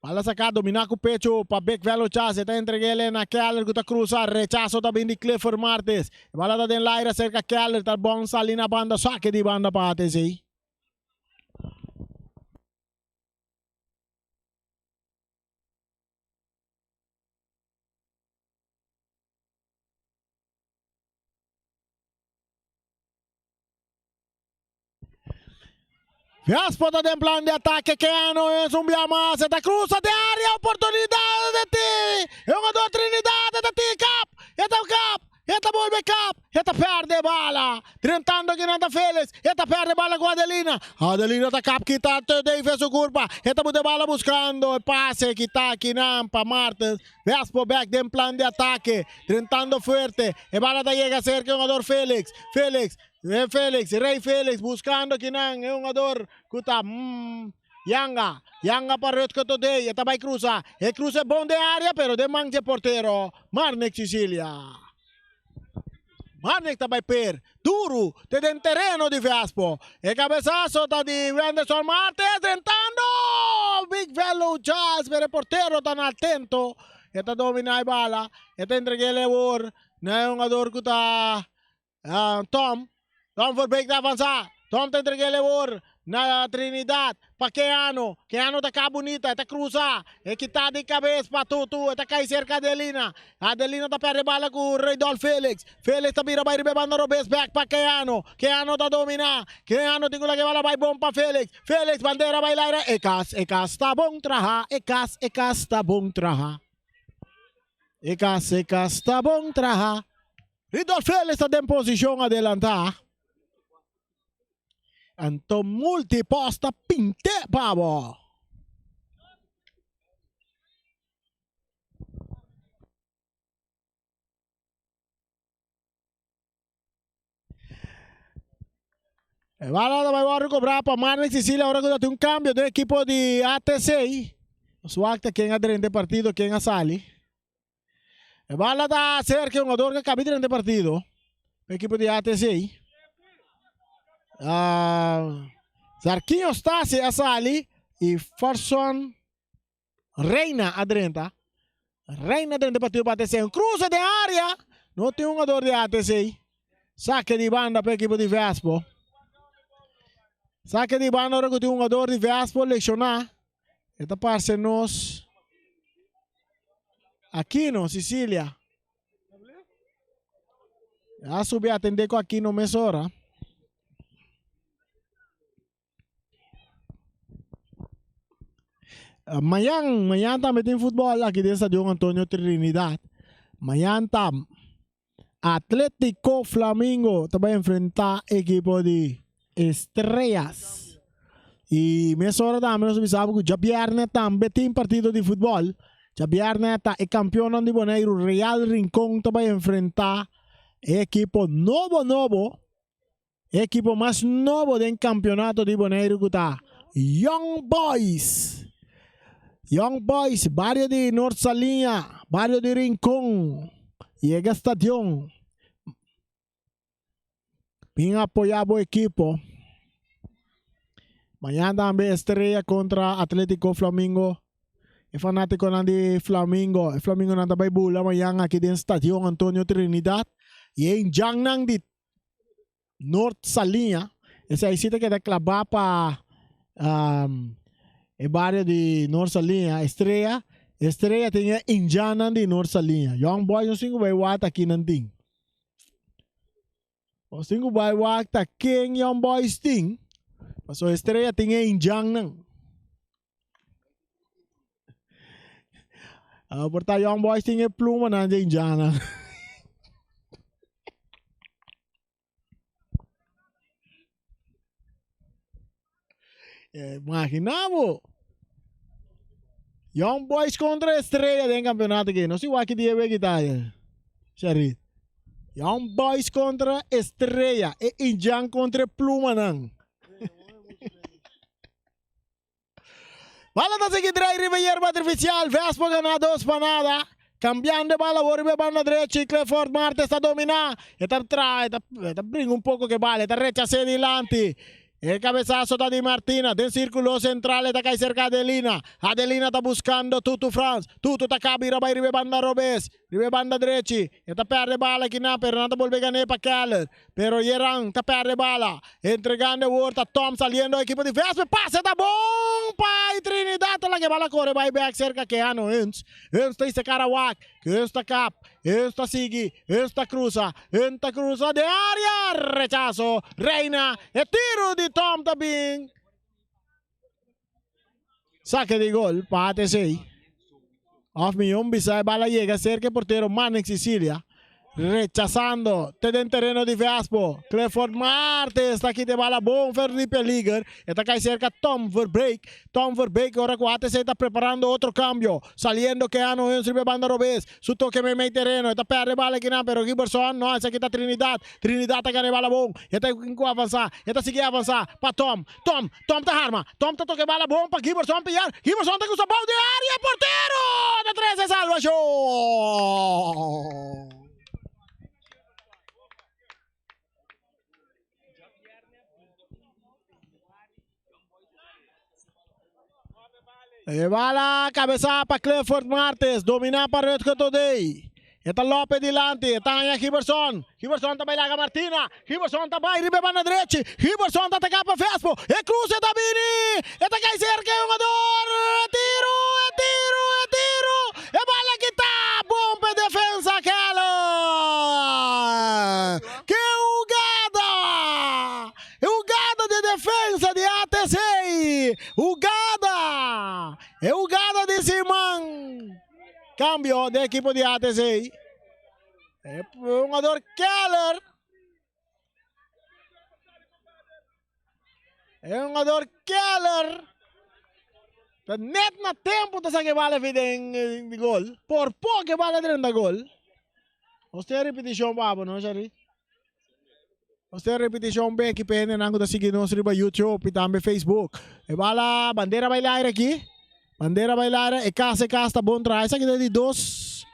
[SPEAKER 1] Bala saká dominá ku pecho pa Big Velo Chas. E ta entreg'é na Keller ku ta krusa. Rechaso ta bin di Clifford Martes. E bala ta den laira serka Keller. Ta bon sali na banda. Sake di banda pa ATC. Vespo ta den plan di atake Keanu es un bia mas e ta cruza den area oportunidad de ti e hungador Trinidad e ta ti kap e ta kap. E ta bolbe kap, e ta perde bala. Drentando kinan ta Felix, e ta perde bala ku Adelina. Adelina ta kap kita te David su kurpa. E ta bute bala buskando e pase kita kinan pa Martens. Vespo bek den plan di atake. Drentando fuerte. E bala ta yega serka e hungador Felix. Felix, Felix, Rey Felix buskando kinan e hungador ku ta Yanga, Yanga pa Rutger Todey, e ta bai cruza, e cruza e bon den area pero den man dje portero Marnick Cicilia. Marnick ta bai per duru te den tereno di Vespo, e cabezazo ta di Wenderson Martes drentando! Big Velo Charles pero e portero ta na atento, e ta domina e bala, e ta entreg'el awor na e hungador cu ta Tom, Tom Verbeek ta avansa. Tom ta entrega el awor na Trinidad pa Keanu. Keanu ta ka bunita, e ta cruza. E kita di cabes pa Tutu, e ta cay cerca Adelina. Adelina ta perde bala cu Rudolf Felix. Felix ta bira bay riba e banda robes bek pa Keanu. Keanu ta domina. Keanu tin cu laga e bala bay bon pa Felix. Felix bandera bay laira. E cas, e cas ta bon traha. E cas, e cas ta bon traha. E cas, e cas ta bon traha. Ridolf Felix ta den posishon adelantá. Anto Multipost ta pint'é pa bo. E bala ta bai wòrdu kobrá pa Marlon Cecilia ora ku ta tin un kambio den ekipo di ATC. Nos wak ta ken a drenta e partido, ken a sali. E bala ta acerca e hungador que cabe drenta e partido. E equipo di ATC. Uh, Zarquinho Stasi a sali y Farson Reina a drenta. Reina drenta e partido pa ATC. Un cruce den área. No tin hungador di ATC. Saque di banda pa equipo di Vespo. Saque di banda ora ku tin hungador di Vespo lesioná. E ta parse nos Aquino, Sicilia. A subi atende ku Aquino mesora. Mañan, mañan tambe tin futbol aki den Stadion Antonio Trinidad. Mañan ta Atletico Flamingo ta bai enfrenta ekipo di Estrellas. Y mesora tambe nos bisa bo ku djabierne tambe tin partido di futbol. Djabierne ta e kampionnan di Boneiru Real Rincon ta bai enfrenta e ekipo nobo nobo. E ekipo mas nobo den kampionato di Boneiru ku ta Young Boys. Young Boys, bario di Noord Saliña, bario di Rincon, yega stadion. Bin apoya bo ekipo. Mañana tambe Estrella kontra Atletico Flamingo. E fanatikonan di Flamingo, e Flamingonan ta bai bula mañana aki den stadion Antonio Trinidad. I e indjannan di Noord Saliña. Esei si ta keda klabá pa e bario di Noord Saliña. Estrella, Estrella tin e indjannan di Noord Saliña. Young Boys nos tin ku bai wak ta kinan tin. Nos tin ku bai wak ta ken Young Boys tin. Pasobra Estrella tin e indjannan. Por ta Young Boys tin e plumanan dje indjannan. Imagina bo. Young Boys contra Estrella den campeonato aki. No si wak ki dia weki ta, Sharit. Young Boys contra Estrella. E indjan contra e plumanan. Bala ta sigui drai riba yerba artificial. Vespo gana dos pa nada. Cambiando e bala awor riba e banda drechi. Clifford Martes ta domina. E ta tra, e ta, e ta bringa un poco cu e bala. E ta rechase dilanti. E cabezazo ta di Martina. Den circulo central e ta cay cerca Adelina. Adelina ta buscando Tutu Frans. Tutu ta caba ira bay riba e banda robes. Riba e banda drechi. E ta perde bala akinan pero nan ta bolbe gan'é pa Keller. Pero Yeran ta perde bala. Entregando awor ta Tom saliendo ekipo di Vespe. Pase ta bon pa y Trinidad ta laga e bala kore bai bek serka Keanu Huns. Huns ta hisa kara wak. Huns ta kap. Huns ta sigui. Huns ta krusa. Huns ta krusa den area. Rechaso. Reina. E tiro di Tom ta bin. Sake di gol pa ATC. Of mihó bisa e bala yega serka e portero Marnix Cicilia. Rechasando te den tereno di Vespo. Clifford Martes ta kita e bala bon ver di peliger. E ta kai serka Tom Verbeek. Tom Verbeek ora ku ATC ta preparando otro kambio. Saliendo Keanu Huns riba e banda robes. Su toke meimei tereno. E ta perde e bala akinan pero Giberson no esaki ta Trinidad. Trinidad ta gana e bala bon. E ta ku avansa. E ta sigui avansa pa Tom. Tom. Tom ta harma. Tom ta toka e bala bon pa Giberson pillar. Giberson ta krusa bou den area. Portero ta trese salvashon. E bala kabesá pa Clifford Martes, dominá pa Rutger Todey. E ta Lope dilanti, e ta haña Giberson. Giberson ta bai laga Martina. Giberson ta bai riba e banda drechi. Giberson ta ataká pa Vespo. E kruse ta bini. E ta kai serka e hungador. E tiru, e tiru, e tiru. E bala kita. Bon pa e defensa Keller. Ke hugada! E hugada di defensa di ATC. Hugada! E hugada di Siman. Cambio den ekipo di ATC. E hungador Keller. E hungador Keller. Ta net na tempo ta saki bala fi den gol. Por poco e bala drenta gol. Nos tin repeticion pa abo no Shari? Nos tin repeticion beki pa hendenan ku ta sigui nos riba YouTube y tambe Facebook. E bala bandera bai laire aki. Bandera bai laire e kas e kas ta bon traha. Esaki ta di dos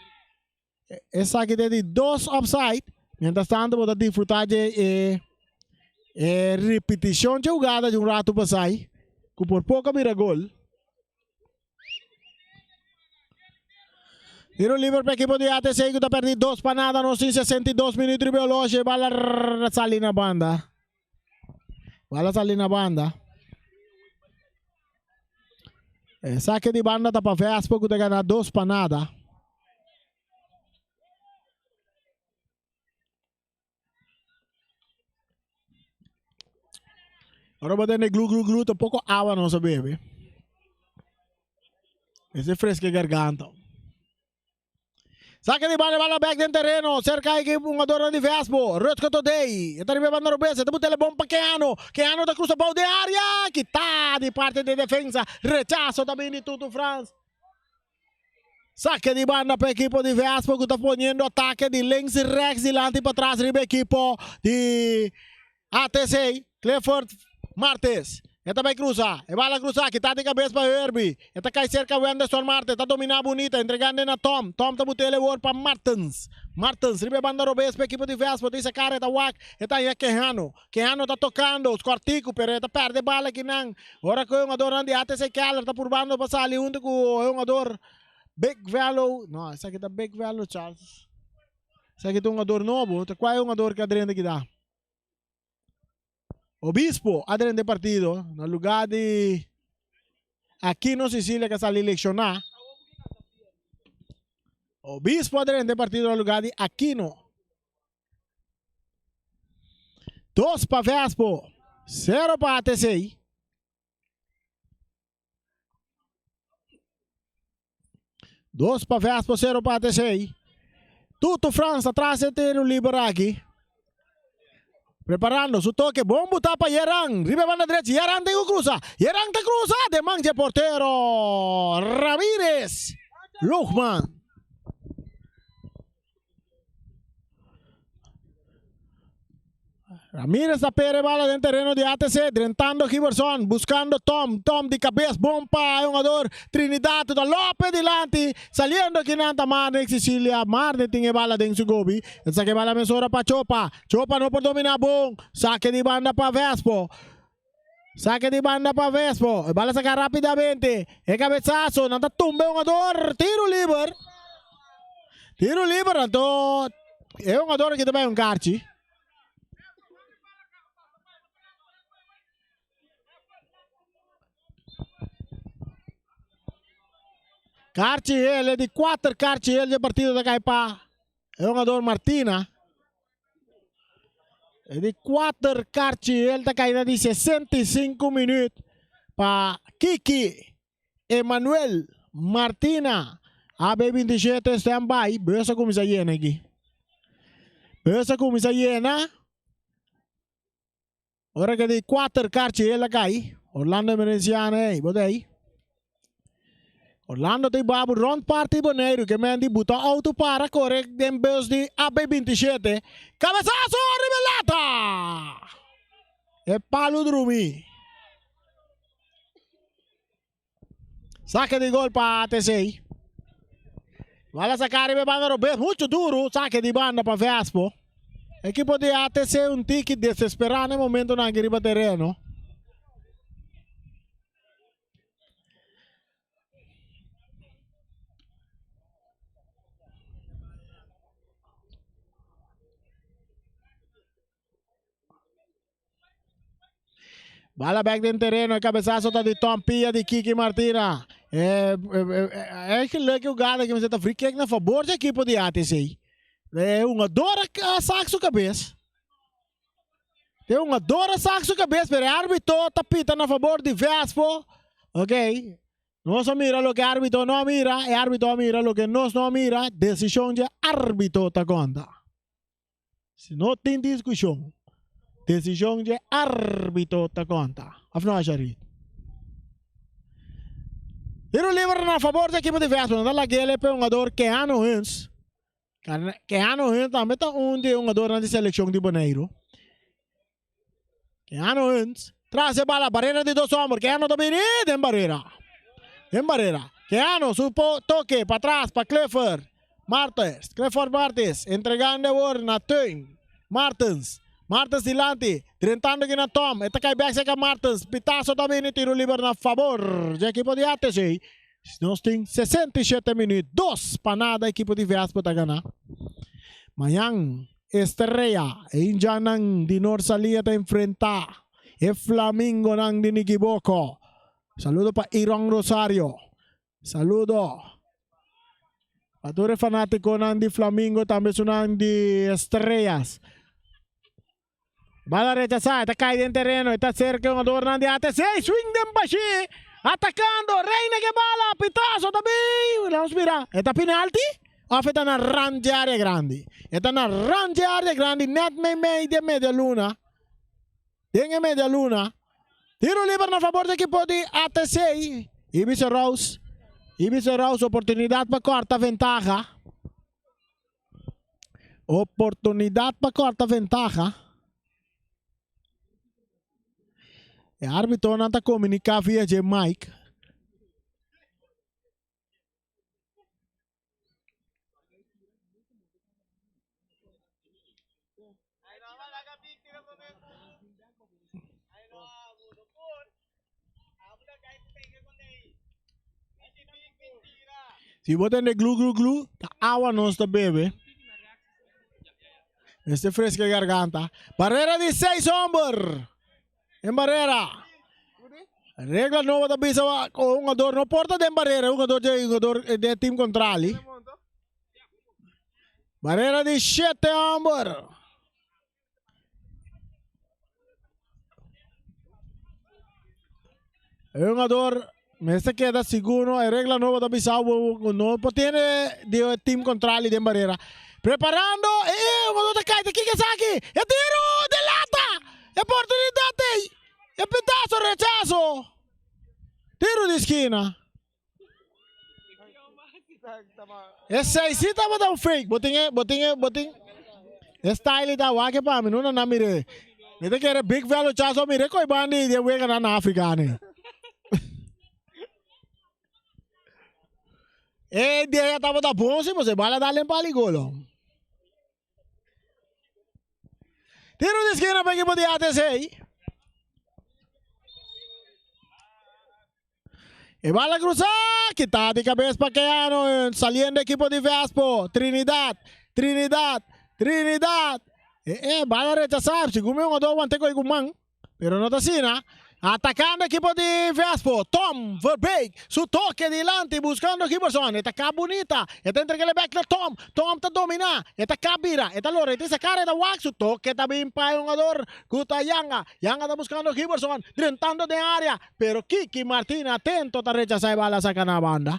[SPEAKER 1] esaki ta di dos offside. Mientras tanto bo ta disfruta dje e e repeticion dje hugada dje un rato pasai ku por poko a bira gol. Tiro liber pa ekipo di ATC ku ta perdi 2 pa nada. Nos tin 62 minuut riba e horloge. Bala sali na banda. Bala sali na banda. E sake di banda ta pa Vespo ku ta gana 2 pa nada. Ora bo tende glu glu glu ta poko awa nos a bebe. Ese fresca e garganta. Saca di bala bala back den terreno. Cerca e jugador di Vespo. Rutger Todey. E ta riba banda robes. E ta butele bon pa Keano. Keano ta cruza bou den area. Kita di parte di defensa. Rechazo ta bini di Tutu Frans. Sake di banda pa ekipo di Vespo ku ta poniendo atake di links i rechts dilanti pa tras riba ekipo di ATC. Clifford Martes e ta bai krusa, e bala krusa kita di kabes pa Herbie, e ta kai serka Wenderson Martes ta domina bunita entregando na Tom, Tom ta but'el e wor pa Martens, Martens riba e banda robes pa ekipo di Vespo ta isa kara e ta wak e ta haña Kehano. Keanu ta tokando kòrtiku pero e ta pèrdè bala kinan. Ora ku e hungadornan di ATC Keller ta purbando pa sali huntu ku e hungador Big Velo, no esaki ta Big Velo Charles. Esaki ta un hungador nobo, ta kua e hungador ku a drenta kita? Obispo a drenta e partido na lugá di Aquino Cecilia ku a sali lekshoná. Obispo a drenta e partido na lugá di Aquino. Dos pa Vespo, sero pa ATC. Dos pa Vespo, sero pa ATC. Tutu Frans atras e tiro liber aki. Preparando su toque, bon buta pa Yeran. Riba banda derecha, Yeran tin ku cruza. Yeran ta cruza, de man dje portero Ramirez Lugman. Ramirez ta pere bala den tereno di ATC, drentando Giberson, buscando Tom, Tom di cabez, bon pa e hungador Trinidad, ta Lopez dilanti, saliendo kinan ta Marnix Cecilia, Marnix tin e bala den su gobi, e ta saka e bala mesora pa Chopa, Chopa no por domina bon, sake di banda pa Vespo, sake di banda pa Vespo, e bala saka rapidamente, e cabezazo, nan ta tumba e hungador, tiro liber. Tiro liber anto e hungador aki ta bai un karchi. Karchi hel, e di kuater karchi hel dje partido ta kai pa e hungador Martina. E di kuater karchi hel ta kai na di 65 minuut pa Kiki. Emanuel Martina, AB 27 stand by, bus a kuminsá yena aki. Bus a kuminsá yena. Ora ke di kuater karchi el a kai. Orlando Emerenciano ei, bo ta ei. Orlando ta babu rond parti Boneiru ke men di buta auto para kore den bus di AB 27. Kabesaso riba e lata! E palu drumi. Sake di gol pa ATC. Bala saka riba e banda robes, mucho duro. Sake di banda pa Vespo. Ekipo di ATC un tiki desesperá na e momentonan aki riba tereno. Bala bek den tereno, e cabezazo ta di Tom Pia di Kiki Martina. Eh, eh, eh, eigenlijk e jugada que me ta free kick na favor di equipo di ATC. E jugador a sak su cabeza. E jugador a sak su cabeza, pero e arbitro ta pita na favor di Vespo. Ok. Nos a mira loke arbitro no a mira, e arbitro a mira loke nos no a mira. Decision di arbitro ta conta. Si no tin diskushon, desishon dje árbitro ta konta. Òf no, Asharit? Tiro liber na fabor dje ekipo di Vespa. Nan ta lag'el pa e hungador Keanu Huns. Keanu Huns tambe ta un di e hungadornan di selekshon di Boneiru. Keanu Hunt tras e bala, barera di dos homber, Keanu ta bini den barera, den barera, Keanu su toke patras pa Clifford Martens, Clifford Martens entregando awor na Teun Martens, Martens dilanti, drentando aki na Tom, e ta kai bek serka Martens, pitazo ta bini, tiro liber na fabor dje ekipo di ATC, nos tin 67 minuut, dos pa nada ekipo di Vespa ta gana. Mañan Estrella, e indjannan di Norsalia ta enfrentá e Flamingonan di Nikiboko. Saludo pa Iron Rosario. Saludo pa tur e fanátikonan di Flamingo tambe esunnan di Estrellas. Bala rechasá, e ta kai den tereno, e ta serka e hungadornan di ATC, swing den bashí, atakando, Reina ke bala, pitazo ta bin, lanos mira, e ta penalti òf e ta na rand dje área grandi? E ta na rand dje área grandi, nèt meimei di e media luna, den e media luna, tiro liber na fabor di ekipo di ATC, Ibis Rouse, Ibis Rouse oportunidat pa kòrta ventaha. Oportunidad pa corta ventaha. E arbitonan ta comunica via dje mic. Si bo tende glu glu glu, ta awa nos ta bebe. Mester fresca e garganta. Barrera di seis homber. En barrera. Regla nobo ta bisa wa un jugador no por ta den barrera, un jugador dje jugador de team contrali. Barrera di shete homber. E hungador mester keda sigur no e regla nobo ta bisa bo ku no por tene di e team contrali den barera. Preparando e e hungador ta kai ta kiko esaki e tiro de lata e oportunidat ei e pedaso rechaso tiro di skina. Esei si tabata un fake. Bo tin e, bo tin e, bo tin e style ta wak pa mi. No na na mire. Mi ta kere Big Velo Chaso mire koi bandi di wega na na Afrika ni. E idea tabata bon si, pues e bala dale en pali gol. Tiro di esquina pa equipo di ATC. E bala cruza, kita di cabeza pa Keano, saliendo equipo di Vespo, Trinidad, Trinidad, Trinidad. E, e bala rechazar, según mi jugador aguante con man. Pero no ta asina. Atacando equipo di Vespo. Tom Verbeek. Su toque dilanti buscando Giberson. E ta ka bunita. E ta entreg'e bek na Tom. Tom ta domina. E ta ka bira. E ta lora. E tin sa cara. E ta wak. Su toque ta bin pa e hungador cu ta Yanga. Yanga ta buscando Giberson. Drentando den area. Pero Kiki Martina atento ta rechasa e bala saca na banda.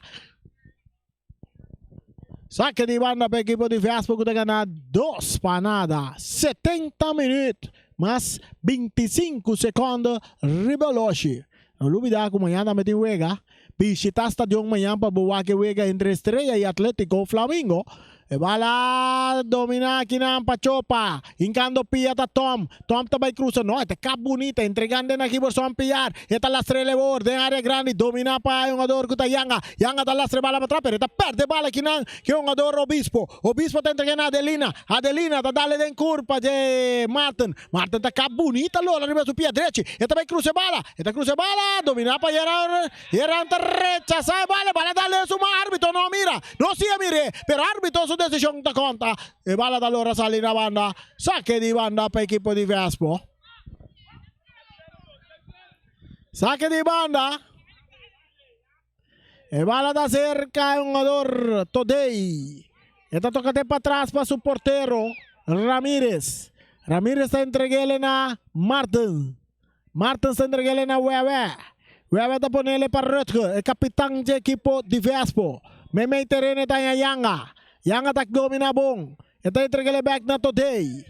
[SPEAKER 1] Sake di banda pa ekipo di Vespo ku ta gana dos pa nada. 70 minuut mas 25 sekonde riba oloshi. No lubida ku mañan tambe tin wega. Bishita stadion mañan pa bo wak e wega entre Estrella y Atletico Flamingo. E bala domina akinan pa Chopa. Hinkando pia ta Tom. Tom ta bai cruza. No, e ta kap bunita. Entregando na Giberson Piar. E ta lastra e lebor den area grandi. Domina pa e hungador cu ta Yanga. Yanga ta lastra e bala patras pero e ta perde e bala akinan cu e hungador Obispo. Obispo ta entrega na Adelina. Adelina ta dale den curpa dje Martin. Martin ta kap bunita lola riba su pia drechi. E ta bai cruza e bala. E ta cruza e bala. Domina pa Yeran. Yeran ta rechasa e bala. E bala dal den su man. Arbitro no a mira. No si a mir'é. Pero arbitro su decision ta conta. E bala ta lora sali na banda. Sake di banda pa ekipo di Vespo. Sake di banda. E bala ta cerca e hungador Todey. E ta toca te patras pa su portero Ramirez. Ramirez ta entreguele na Martin. Martins ta entreg'é na Wewe. Wewe ta ponele pa Rutger, e kapitan dje ekipo di Vespo. Meimei tereno e ta haña Yanga. Yanga ta domina bon. E ta entreg'é bèk na Todey.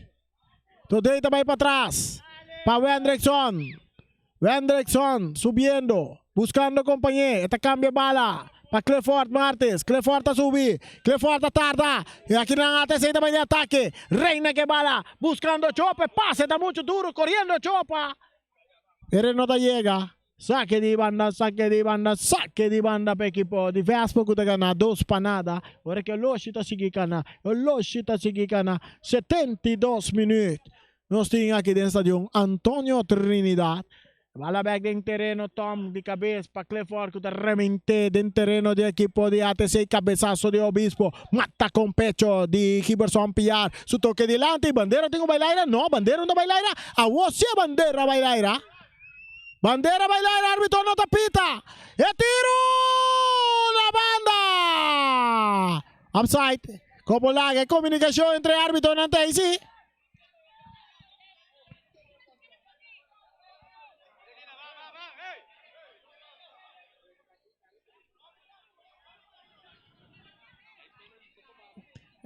[SPEAKER 1] Todey ta bai patras pa Wendrickson. Wendrickson subiendo, buskando kompañé. E ta kambia bala pa Clifford Martins. Clifford ta subi. Clifford ta tarda. I akinan ATC ta bai den atake. Reina ke bala. Buscando Chopa. E pase ta mucho duro. Coriendo Chopa. Pero e no ta yega. Sake di banda, sake di banda, sake di banda pa ekipo di Vespo ku ta gana dos pa nada. Ora ku Oloshi ta sigui gana. Oloshi ta sigui gana. 72 minuut. Nos tin aki den stadion Antonio Trinidad. Bala bek den tereno Tom di kabes pa Clifford ku ta remente den tereno di ekipo di ATC. Kabesaso di Obispo mata kon pecho di Giberson Piar. Su toke dilanti. Bandera tin ku bai laira? No, bandera no ta bai laira. Awor si e bandera bai laira. Bandera bai laira, arbitro no ta pita. E tiru na banda! Offside. Komo laga e komunikashon entre arbitronan ta ei si.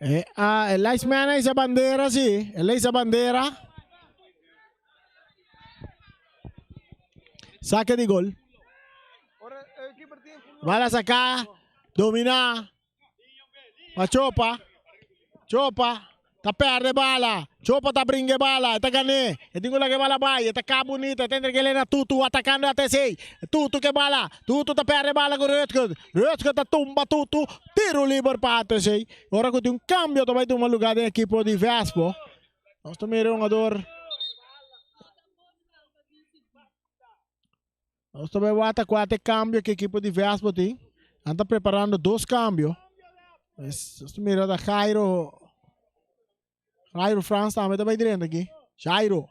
[SPEAKER 1] E, ah, e linesman a hisa bandera, sí. El a hisa bandera. Saque di gol. Bala saca, domina. Pa Chopa. Chopa ta perde bala. Chopa ta bringa e bala. E ta gané. E tin ku laga e bala bai. E ta kap bunita. E ta entrega el na Tutu atakando ATC. Tutu ke bala. Tutu ta perde bala ku Rutger. Rutger ta tumba Tutu. Tiro liber pa ATC. Ora ku tin un kambio ta bai tuma luga den ekipo di Vespo. Nos ta mira e hungador. Nos ta bai wata kua ta e kambio ku ekipo di Vespo tin. Nan ta preparando dos kambio. Nos ta mira ta Jairo, Jairo Frans tambe ta bai drenta aki. Jairo.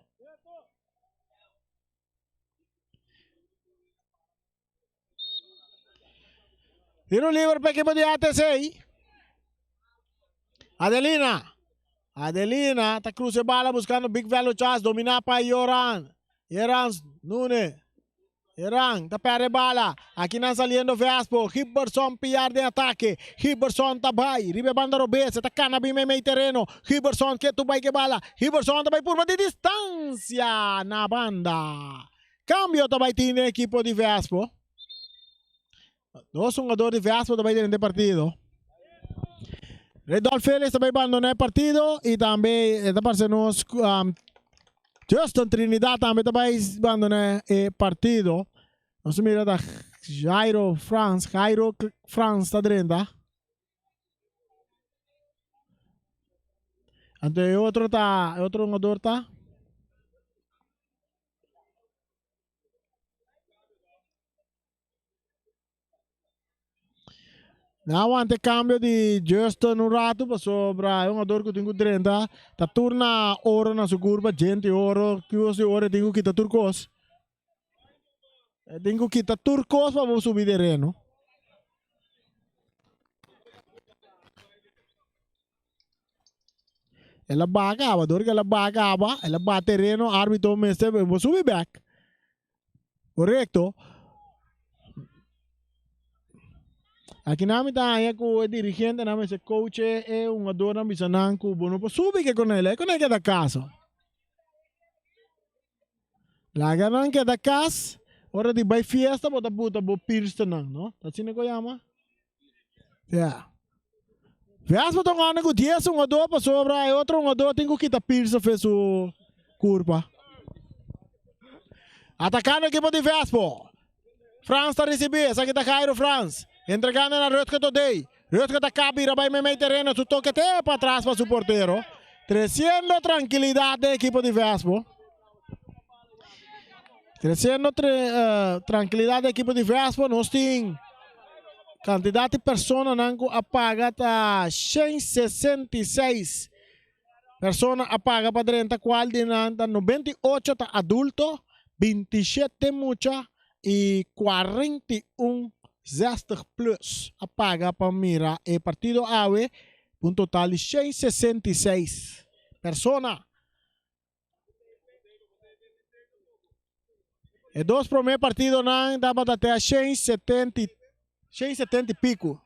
[SPEAKER 1] Tiro liber pa ekipo di ATC. Adelina. Adelina ta cruza e bala buscando Big Velo Chas. Domina pa Joran. Joran Nune. Joran ta perde bala. Aki nan saliendo Vespo. Giberson Piar den atake. Giberson ta bai. Riba e banda robes. E ta cana bin meimei tereno. Giberson ke tu bai ke bala. Giberson ta bai purba di distancia na banda. Cambio ta bai tin den ekipo di Vespo. Dos hungador di Vespo ta bai den e partido. Redolf Felix ta bai bandona e partido y tambe e ta parce nos um, Justin Trinidad tambe ta bai bandona e partido. Nos mira ta Jairo Frans, Jairo Frans ta drenta. Anto e otro ta, e otro hungador ta Nan wanta e cambio di Justin un rato pasobra e hungador cu tin cu drenta ta turna oro na su curpa, djente oro, kios di oro e tin cu kita tur cos. E tin cu kita tur cos pa bo subi tereno. El a baha caba, dor cu el a baha caba, el a baha tereno, arbitro mester bo subi bek. Korekto. Aki nan mi ta haña ku e dirigentenan mester coach e hungadornan bisa nan ku bo no por subi ke konei, laga e konei keda kas. Laga nan keda kas, ora di bai fiesta bo ta buta bo pirsternan, no? Ta asina ku yama? Ya. Fiesta bo ta gana ku dies hungador pasobra e otro hungador tin ku kita pirster fe su kurpa. Atakando ekipo di Vespo. Frans ta risibí, esaki ta Jairo Frans. Entregando na Rutger Todey. Rutger ta kap bira bai meimei tereno, su toke te patras pa su portero. Tresiendo trankilidat den ekipo di Vespo. Tresiendo trankilidat den ekipo di Vespo. Nos tin kantidat di personanan ku a paga ta 166 Persona a paga pa drenta cual di nan ta 98 ta adulto, 27 mucha y 41 zestig plus a paga pa mira e partido awe, un total di 166 persona. E dos prome partidonan tabata te a 170 170 y pico.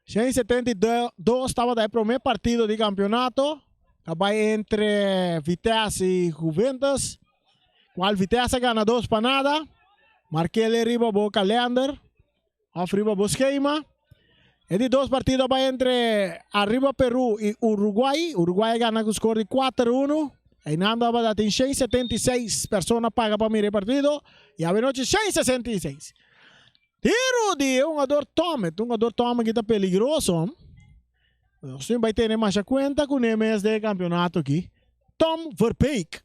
[SPEAKER 1] 172 tabata e prome partido di campeonato. A bai entre Vitesse y Juventus. Cual Vitesse a gana dos pa nada. Markele riba bo kalender. Of riba bo skema. E di dos partido a bai entre Arriba Peru y Uruguay. Uruguay a gana ku skor di kuater uno. Einan tabata tin 176 persona paga pa mira e partido. Y awenochi 166. Tiro di e hungador Tom. E hungador Tom aki ta peligroso. Nos tin bai tene masha kuenta kuné mes den e kampeonato aki. Tom Verbeek.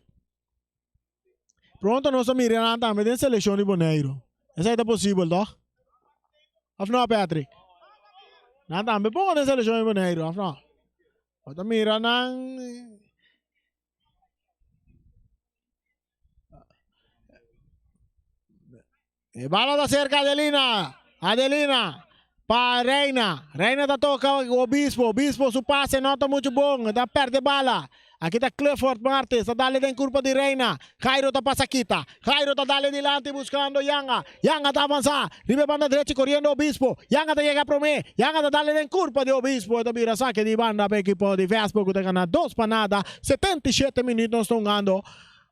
[SPEAKER 1] Pronto nos ta mira nan tambe den selekshon di Boneiru. Esei ta posibel toch? Of no Patrick? Nan tambe pongo den selekshon di Boneiru of no? Bo ta mira nan. E bala ta cerca Adelina. Adelina pa Reina. Reina ta toca Obispo. Obispo su pase no ta mucho bon. Ta perde bala. Aki ta Clifford Martis. Ta dale den curpa di Reina. Jairo ta pasa kita. Jairo ta dale dilanti buscando Yanga. Yanga ta avanza. Riba e banda drechi coriendo Obispo. Yanga ta yega prome. Yanga ta dale den curpa di Obispo. E ta bira saque di banda pa equipo di Vespo cu ta gana dos pa nada. 77 minuut nos ta hungando.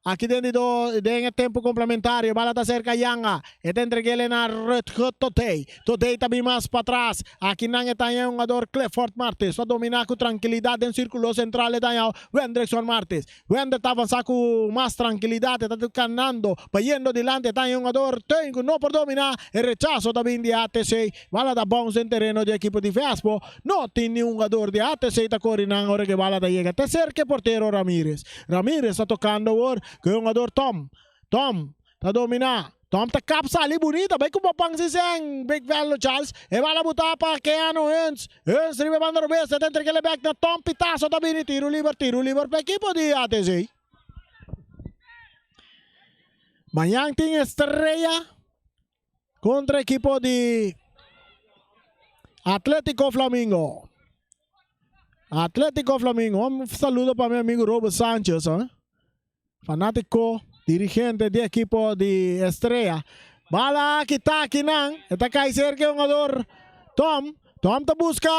[SPEAKER 1] Aki den di do den e tempu komplementario bala ta serka Yanga. E ta entreg'el na Rutger Todey. Todey ta bin mas patras. Aki nan e ta haña e hungador Clifford Martis. Ta dominá ku trankilidat den sirkulo sentral e ta haña Wendrickson Martis. Wender ta avansá ku mas trankilidat. E ta kanando bayendo dilanti e ta haña e hungador Teun ku no por dominá. E rechaso ta bin di ATC. Bala ta bounce den tereno di ekipo di Vespo. No tin ni hungador di ATC ta kore nan ora ku e bala ta yega te serka e portero Ramirez. Ramirez ta tocando awor cu e hungador Tom. Tom ta domina. Tom ta kap sali bunita bay cu papan si sen Big Velo Charles. E bala buta pa Keanu Huns. Huns riba e banda robes e ta entreg'e bek na Tom. Pitazo ta bini tiro liber tiro liber pa ekipo di ATC. Mañan tin Estrella contra ekipo di Atletico Flamingo. Atletico Flamingo. Un saludo pa mi amigo Robert Sanchez, eh? Fanatico, dirigente di equipo di Estrella. Bala kita aki nan. Eta kai cerca jugador Tom. Tom ta busca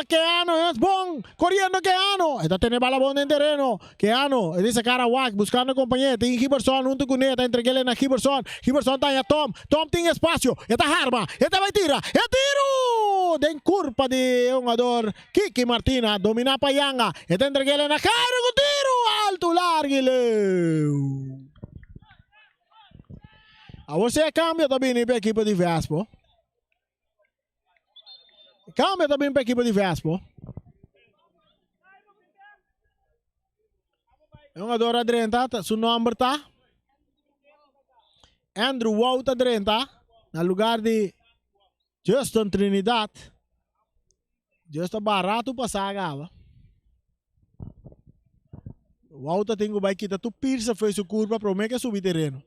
[SPEAKER 1] Keanu, es bon, coriendo Keanu, e ta tene bala bon den tereno, Keanu, e dice cara wak, buscando compañero, tin Giberson hunto cune, ta entregele na Giberson, Giberson ta haña Tom, Tom tin espacio, e ta harma, e ta bay tira, e tiro! Den curpa di e hungador Kiki Martina, domina pa Yanga, e ta entregele na Jairo cu tiro alto, largo y leu. Awor si e cambio ta bini pa equipo di Vespo. Cambio ta bin pa equipo di Vespo. E hungador a drenta, su nomber ta Andrew Wout a drenta na lugar di Justin Trinidad. Justin barato pasa gaba. Wout ta tin ku bai kita tur pirsa fo'i su kurpa promé ke subi tereno.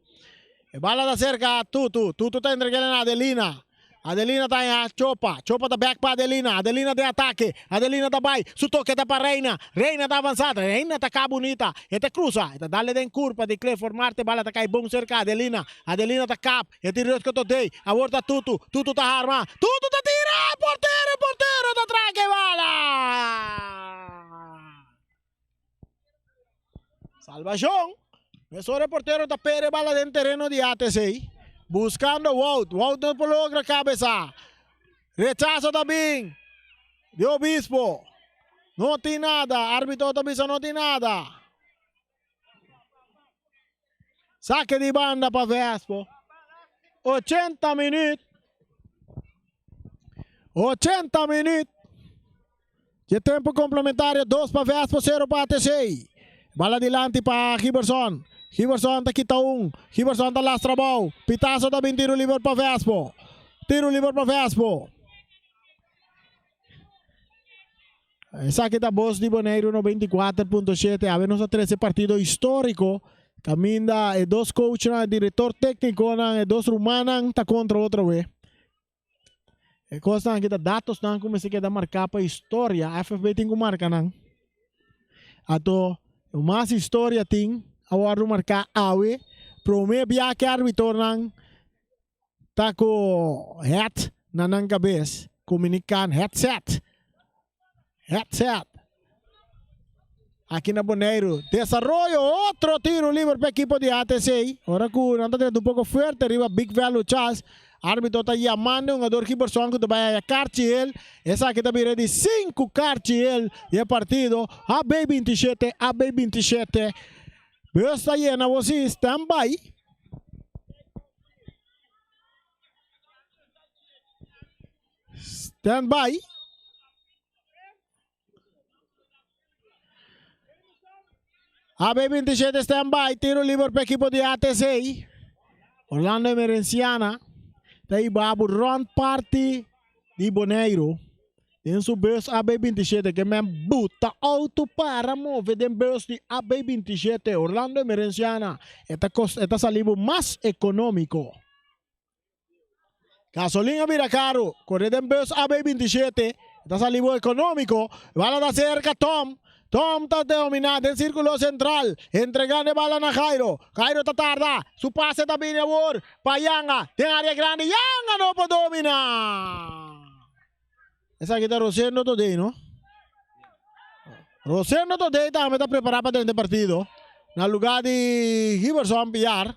[SPEAKER 1] E bala ta serka Tutu. Tutu ta entreg'é na Adelina. Adelina ta haña Chopa. Chopa ta bek pa Adelina. Adelina den atake. Adelina ta bai. Su toke ta pa Reina. Reina ta avansa. Reina ta ka bunita. E ta krusa. E ta dale den kurpa di Clifford Marte. Bala ta kai bon serka Adelina. Adelina ta kap. E tin Rutger Todey. Awor ta Tutu. Tutu ta harma. Tutu ta tira! Portero! Portero ta traka e bala! Salvacion. Mesora e portero ta perde bala den tereno di ATC. Buscando Wout. Wout no por logra cabeza. Rechazo ta bin di Obispo. No tin nada. Arbitro ta bisa no tin nada. Saque di banda pa Vespo. 80 minuut. 80 minuut. Dje tempo complementario 2 pa Vespo, 0 pa ATC. Bala dilanti pa Giberson. Giberson ta kita un. Giberson ta lastra bou. Pitazo ta bin tiro liber pa Vespo. Tiro liber pa Vespo. Esaki ta Bos di Boneiru 94.7. Awe nos a trece partido historico. Caminda e dos coachnan, e director tecniconan, e dos rumannan ta contra otro we. E cosnan aki ta datosnan cu mester keda marca pa historia. FFB tin cu marca nan. Ato mas historia tin a wordo marca awe. Prome bia cu e arbitornan ta cu het na nan cabes. Comunican headset. Headset. Aki na Boneiru. Desaroyo otro tiro liber pa ekipo di ATC. Ora ku nan ta trata un poko fuerte riba Big Velu Charles. Arbitro ta yamando e hungador Giberson ku ta bai haya karchi el. Esaki ta bira di sinku karchi el di e partido. AB 27, AB 27. Bus ta yena bo si stand by. Stand by. AB 27 stand by. Tiro liber pa equipo di ATC. Orlando Emerenciana. Ta ibabu rond party di Boneiro. Den su bus AB 27 ke men buta auto para move den bus di AB 27 Orlando Emerenciana. E ta, e ta salibu mas económico. Gasolin a bira karu. Kore den bus AB 27. Ta sali bo ekonómiko. Bala ta serka Tom. Tom ta dominá den sírkulo sentral. Entregando e bala na Jairo. Jairo ta tarda. Su pase ta bini awor pa Yanga den área grandi. Yanga no por dominá. Esaki ta Rosendo Todey, no? Rosendo Todey tambe ta prepará pa drenta e partido. Na lugá di Giberson Piar.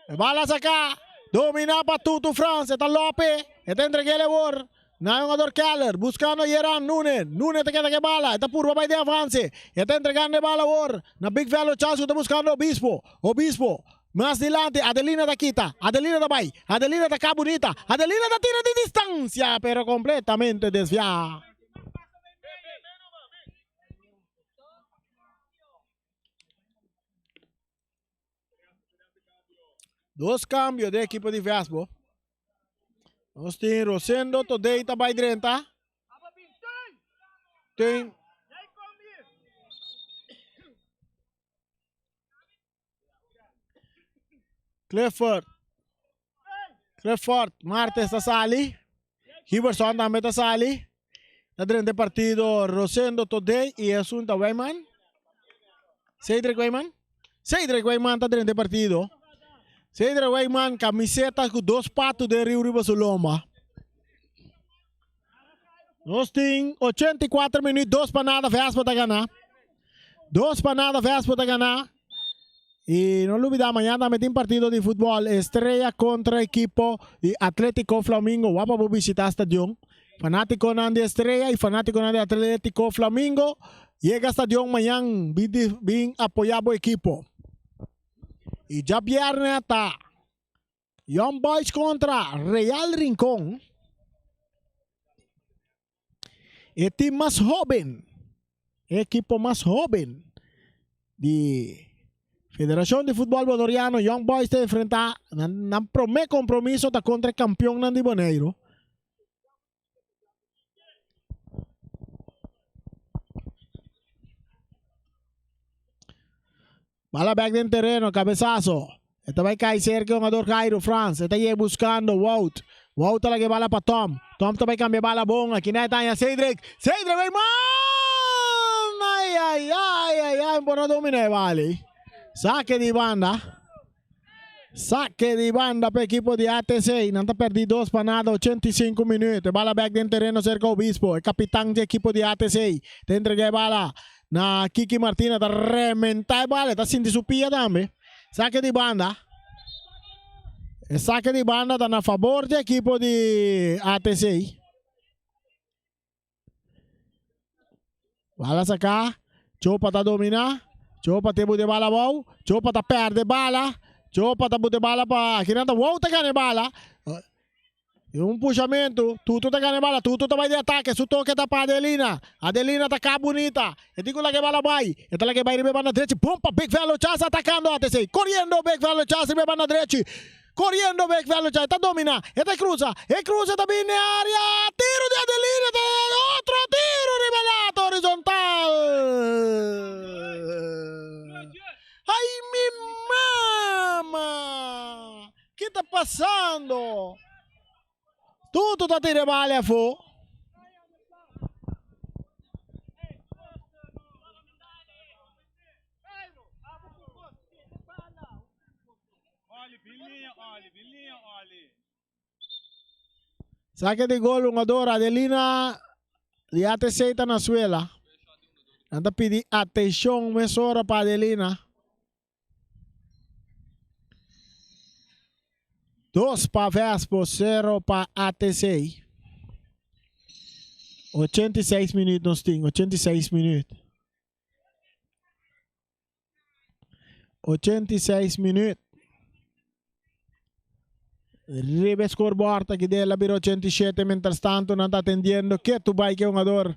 [SPEAKER 1] E bala saká. Dominá pa Tutu Frans. E ta Lope. E ta entreg'é awor. Na e hungador Keller. Buskando Yeran Nune. Nune ta keda ku e bala. E ta purba bai den avanse. E ta entregando e bala awor. Na Big Velo Charles ku ta buskando Obispo. Obispo. Mas dilanti Adelina ta kita, Adelina ta bai, Adelina ta ka bunita, Adelina ta tira di distancia pero completamente desvia. Dos cambio de equipo di Vesbo. Nos tin Rosendo Todey ta bai drenta. Tin Clifford. Clifford Martes ta sali. Giberson tambe ta sali. Ta drenta e partido Rosendo Todey y esun ta Weyman. Cedric Weyman. Cedric Weyman ta drenta e partido. Cedric Weyman camiseta cu dos pato den riu riba su lomba. Nos tin 84 minuut, dos pa nada, Vespa ta gana. Dos pa nada, Vespa ta gana. Y no olvida, mañana también tin partido de fútbol. Estrella contra equipo de Atlético Flamingo. Guapa por visitar stadion. Fanático nan de Estrella y fanático nan de Atlético Flamingo. Llega stadion mañana, bin apoyar bo equipo. Y ya viernes ta Young Boys kontra Real Rincon. E team mas hoben, e ekipo mas hoben di Federacion di Futbol Bonoriano, Young Boys ta enfrenta nan, nan prome compromiso ta kontra e kampionnan di Boneiru. Bala bek den tereno, cabezazo. E ta bai kai serka e hungador Jairo Frans. E ta yega buskando Wout. Wout ta laga e bala pa Tom. Tom ta bai kambia e bala bon. Aki na e ta haña Cedric. Cedric bai man! Ai ai ai ai ai por no domina e bala ei. Sake di banda. Sake di banda pa ekipo di ATC. Nan ta perdi dos pa nada 85 minuut. E bala bek den tereno serka Obispo. E kapitan di ekipo di ATC ta entrega e bala na Kiki Martina. Ta rementa e bala. E ta sinti su pia tambe. Sake di banda. E sake di banda ta na fabor di ekipo di ATC. Bala saká. Chopa ta dominá. Chopa te bute bala abou. Chopa ta pèrdè bala. Chopa ta bute bala pa akinan ta Wou ta gana e bala. E un pushamentu. Tutu ta gana e bala. Tutu ta bai di atake. Su toke ta pa Adelina. Adelina ta ka bunita. E tin ku laga e bala bai. E ta laga e bai riba e banda drechi. Bon pa Big Velo Chas atakando ATC. Koriendo Big Velo Chas riba e banda drechi. Koriendo bek Velocha e ta domina, e ta krusa, e krusa ta bini area, tiro di Adelina ta otro tiro riba e lato horizontal. Ay mi mama! Ki ta pasando? Tutu ta tira e bala afo. Sake di gol hungador Adelina di ATC ta na suela. Nan ta pidi atenshon mesora pa Adelina. Dos pa Vespo, sero pa ATC. 86 minuut nos tin, 86 minuut. 86 minuut. Riba scoreboard aki de la bira 87 mientras tanto nan ta atendiendo ketu bai ke hungador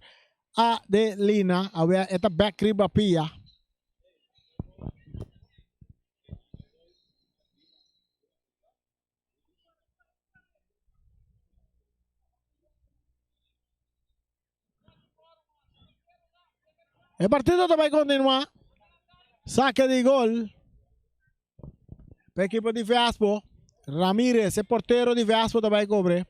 [SPEAKER 1] Adelina. Awe e ta back riba pia. E partido ta bai kontinuá. Sake di gol pa ekipo di Vespo. Ramirez, e portero di Vespo ta bai kobre.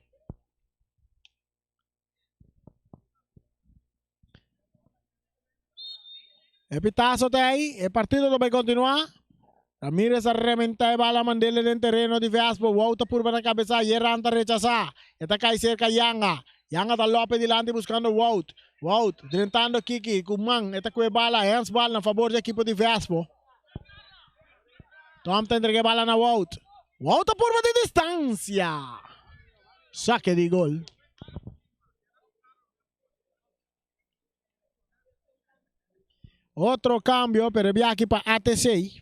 [SPEAKER 1] E pitazo ta ahí, e partido ta bai kontinuá. Ramirez a rementa e bala mandele den tereno di Vespo. Wou ta purba na kabesa, Yeran ta rechasá. E ta kai serka Yanga. Yanga ta lope dilanti buskando Wout. Wout drentando Kiki ku man. E ta kue bala, handsbal na fabor di ekipo di Vespo. Tom ta entrega e bala na Wout. Wout ta purba di distansia. Sake di gol. Otro cambio, pero e biaha aki pa ATC.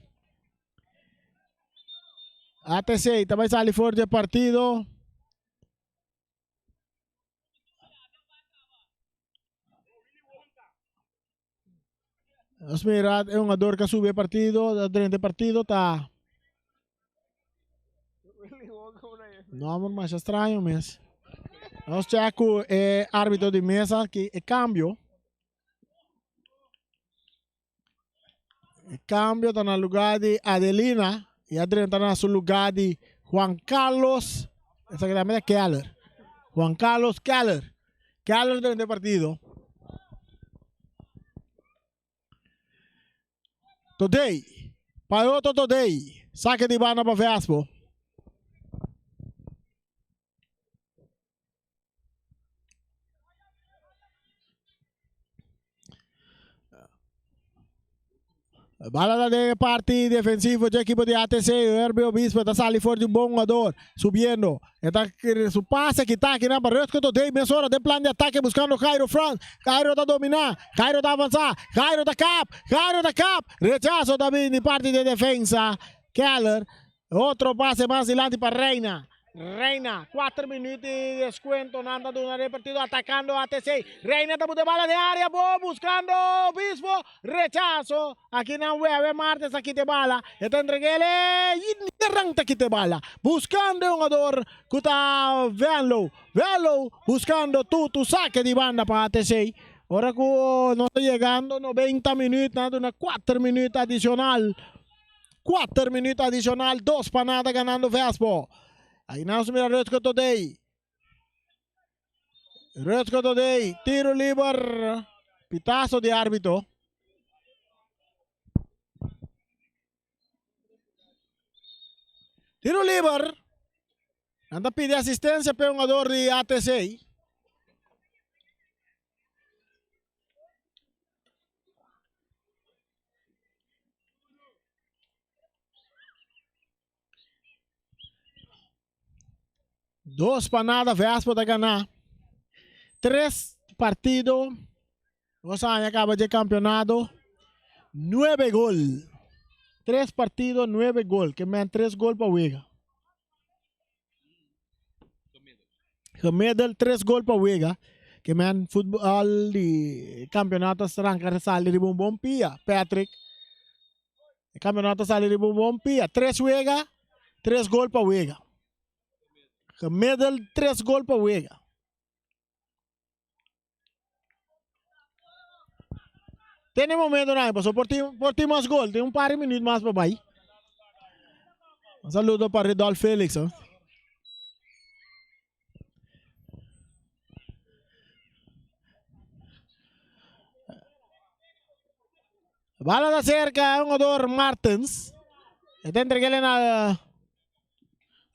[SPEAKER 1] ATC ta bai sali for di e partido. Nos mira e hungador que subi e partido, durante e partido ta Nomber mas extraño mes. Nos check ku e árbitro di mesa ki e cambio. E cambio ta na lugar di Adelina y a drenta na su lugar di Juan Carlos, esa que también es Keller. Juan Carlos Keller. Keller drenta e partido. Today, pa e otro today, sake di banda pa Vespo. Bala ta den e parti defensivo dje ekipo di ATC. Herbie Obispo ta sali for di un bon hugador. Subiendo. E ta su pase kita akinan pa Rutger Todey. Mesora den plan di atake buscando Jairo Frans. Jairo ta domina. Jairo ta avansa. Jairo ta kap. Jairo ta kap. Rechazo ta bin di parti di defensa. Keller. Otro pase mas dilanti pa Reina. Reina, 4 minuut di descuento. Nan ta duna den partido atacando ATC. Reina ta buta bala den area. Bo buscando Obispo. Rechazo. Aki nan Wewe Martes a kita e bala. E ta entregele. Y ta kita e bala. Buscando e hungador cu ta Venlo. Venlo buscando Tutu. Saque di banda pa ATC. Ora cu nos ta yegando 90 minuut. Nan ta duna 4 minuut adicional. Kuater minuut adishonal, dos pa nada ganando Vespo. Ahí nos mira Rutger Todey. Rutger Todey, tiro liber, pitazo di arbitro. Tiro liber. Nan ta pidi asistencia pe hungador di ATC. Dos pa nada Vespa ta gana. Tres partido. Nos aña caba dje campeonato. Nuebe gol. Tres partido, nuebe gol. Ke men tres gol pa wega. Gemiddeld tres gol pa wega. Ke men futbol di campeonato ranka sali riba un bon pia. Patrick. E campeonato sali riba un bon pia. Tres wega, tres gol pa wega. Gemiddeld tres gol pa wega. Tene momento nan, paso por tin, por tin mas gol, tin un par di minuut mas pa bai. Un saludo pa Ridolf Felix. Hoor. Bala ta cerca jugador Martens. E ta entreg'el na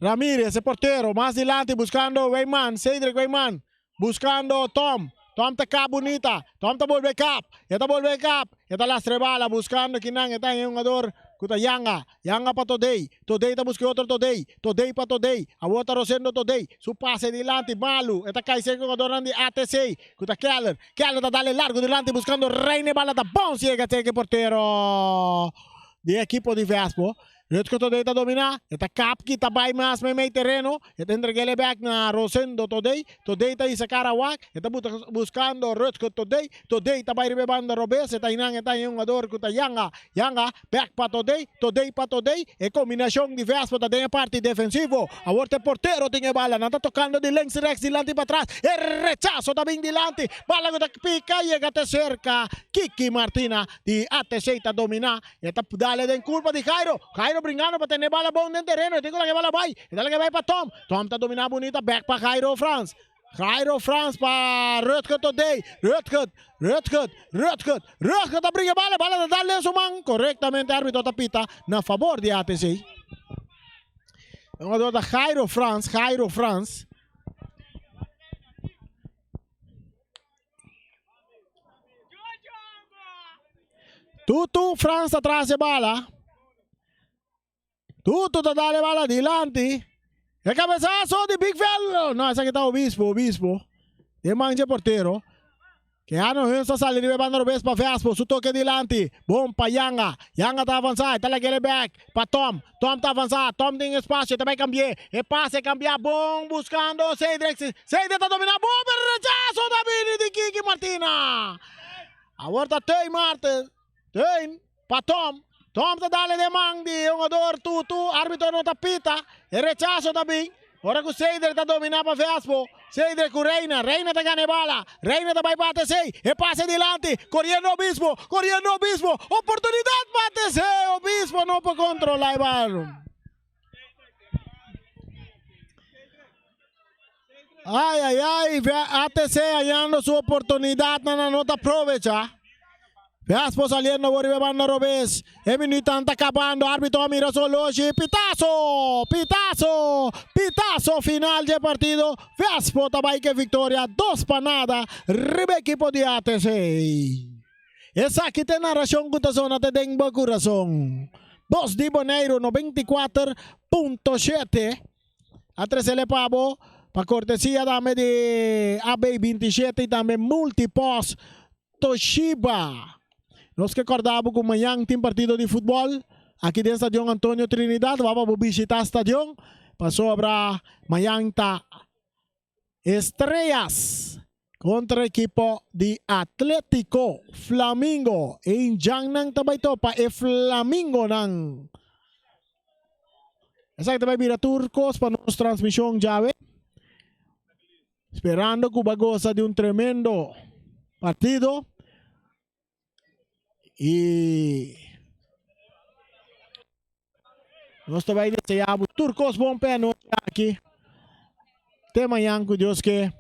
[SPEAKER 1] Ramirez, e portero, mas dilanti buscando Weyman, Cedric Weyman, buscando Tom. Tom ta kap bunita, Tom ta bolbe kap, e ta bolbe kap, e ta lastra e bala buscando kinan e ta e hungador cu ta Yanga. Yanga pa Todey, Todey ta busca e otro Todey, Todey pa Todey, awor ta Rosendo Todey, su pase dilanti malu, e ta cay cerca hungadornan di ATC cu ta Keller, Keller ta dale largo dilanti buscando Reine, bala ta bounce yega cerca e portero di ekipo di Vespo. Rutger Todey ta dominá, e ta kap kita bai mas meimei tereno, e ta entreg'é bèk na Rosendo Todey, Todey ta hisa kara wak, e ta buskando Rutger Todey, Todey ta bai riba e banda robes, e ta hinan e ta haña un hungador ku ta Yanga, Yanga bèk pa Todey, Todey pa Todey, e kombinashon di Vespa ta den e parti defensivo, awor ta e portero tin e bala, nan ta tokando di links rèks dilanti patras, e rechaso ta bin dilanti, bala ku ta pika yega te serka Kiki Martina di ATC ta dominá. E ta dale den curpa di Jairo. Jairo bringando pa tene bala bon den tereno. E tin cu laga e bala bay. E ta laga e bay pa Tom. Tom ta domina bunita back pa Jairo Frans. Jairo Frans pa Rutger Todey. Rutger, Rutger, Rutger, Rutger ta bringa e bala. E bala ta dal den su man. Corectamente arbitro ta pita na favor di ATC. E hungador ta Jairo Frans, Jairo Frans. Tutu Frans ta tras e bala. Tutu ta dal e bala dilanti. E cabezazo di Big Vel. No, esaki ta Obispo, Obispo. Den man dje portero. Keanu Huns ta sali riba e banda robes pa Vespo. Su toke dilanti. Bon pa Yanga. Yanga ta avansa. E ta lag'el e bek pa Tom. Tom ta avansa. Tom tin espacio. E ta bai cambi'e. E pase cambia bon buscando Cedric. Cedric ta domina bon pero rechazo ta bini di Kiki Martina. Awor ta Teun Martens. Teun pa Tom. Tom ta dale den man di hungador Tutu. Arbitro no ta pita. E rechazo ta bin. Ora ku Cedric ta domina pa Vespo. Cedric ku Reina. Reina ta gana e bala. Reina ta bai pa ATC. E pase dilanti. Coriendo Obispo. Coriendo Obispo. Oportunidad pa ATC. Obispo no por controla e bala. Ay, ay, ay, ATC hallando su oportunidad, nan no ta aprovecha. Vespo saliendo por riba banda robes. E minutan ta acabando. Arbitro mira su horloge. Pitazo! Pitazo! Pitazo final dje partido. Vespo ta bai ke victoria. 2 pa nada riba ekipo di ATC. Esaki ta e narashon ku ta sona te den bo kurason. Bos di Boneiru 94.7 a tresele pa bo pa kortesia tambe di AB 27 i tambe Multipost Toshiba. Nos ke kòrda bo ku mañan tin partido di futbòl aki den Stadion Antonio Trinidad. Wak pa bo bishitá stadion pasobra mañan ta Estrellas kontra ekipo di Atletico Flamingo. E indjannan ta bai topa e Flamingonan. Esaki ta bai bira tur kos pa nos transmishon djawe. Sperando ku bo a gosa di un tremendo partido. I. Nos ta bai deseá bo tur kos bon p'e anochi aki. Te mañan ku Dios ke.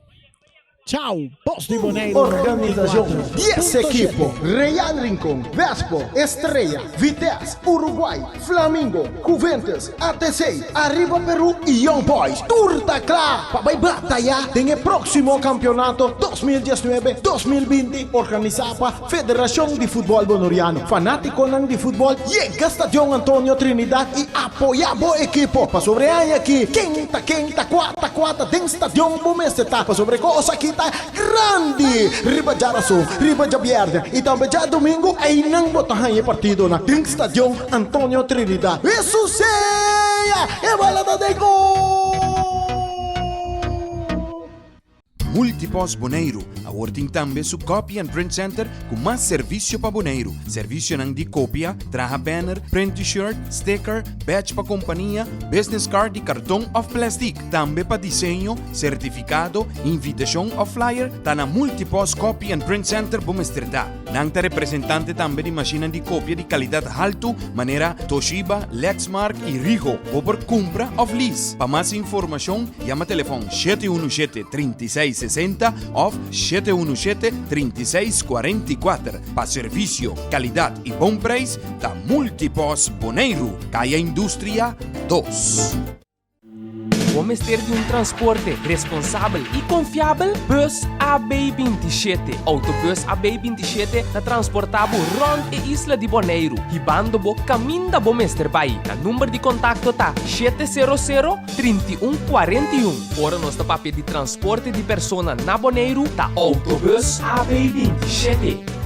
[SPEAKER 1] Chao, Bos di Boneiru
[SPEAKER 6] Organisashon
[SPEAKER 1] 94
[SPEAKER 6] dies
[SPEAKER 1] punto
[SPEAKER 6] ekipo,
[SPEAKER 1] shete.
[SPEAKER 6] Real Rincon, Vespo, Estrella, Vitesse, Uruguay, Flamingo, Juventus, ATC, Arriba Peru i Young Boys tur ta kla pa bai bataya den e próksimo kampionato 2019, 2020 organisá pa Federashon di Futbòl Bonoriano. Fanátikonan di futbòl yega Stadion Antonio Trinidad i apoyá bo ekipo pasobra e aña aki ken ta ken ta kua ta kua ta den stadion bo mester ta pasobra e kos aki ta grandi riba djarason, riba djabièrnè i tambe djadumingu einan bo ta haña e partidonan den Stadion Antonio Trinidad. Hesus sea e bala ta den gol!
[SPEAKER 7] Multipost Boneiru awor tin tambe su Copy and Print Center ku mas servisio pa Boneiru. Servisionan di kopia, traha banner, print t-shirt, sticker, badge pa kompania, business card di karton òf plèstik. Tambe pa diseño, sertifikado, invitashon òf flyer ta na Multipost Copy and Print Center bo mester ta. Nan ta representante tambe di mashinnan di kopia di kalidat haltu manera Toshiba, Lexmark i Ricoh. Bo por kumpra òf lease. Pa mas informashon yama telefòn 717 36 60 òf 717 36 44. Pa servisio, kalidat i bon preis ta Multipost Boneiru, Kaya Industria 2.
[SPEAKER 2] Bo mester di un transporte responsabel i konfiabel? Bus AB 27. Autobus AB 27 ta transportá bo rònt e isla di Boneiru, hibando bo kaminda bo mester bai. Nan number di kontakto ta 700 31 41. Ora nos ta papia di transporte di persona na Boneiru, ta Autobus AB 27.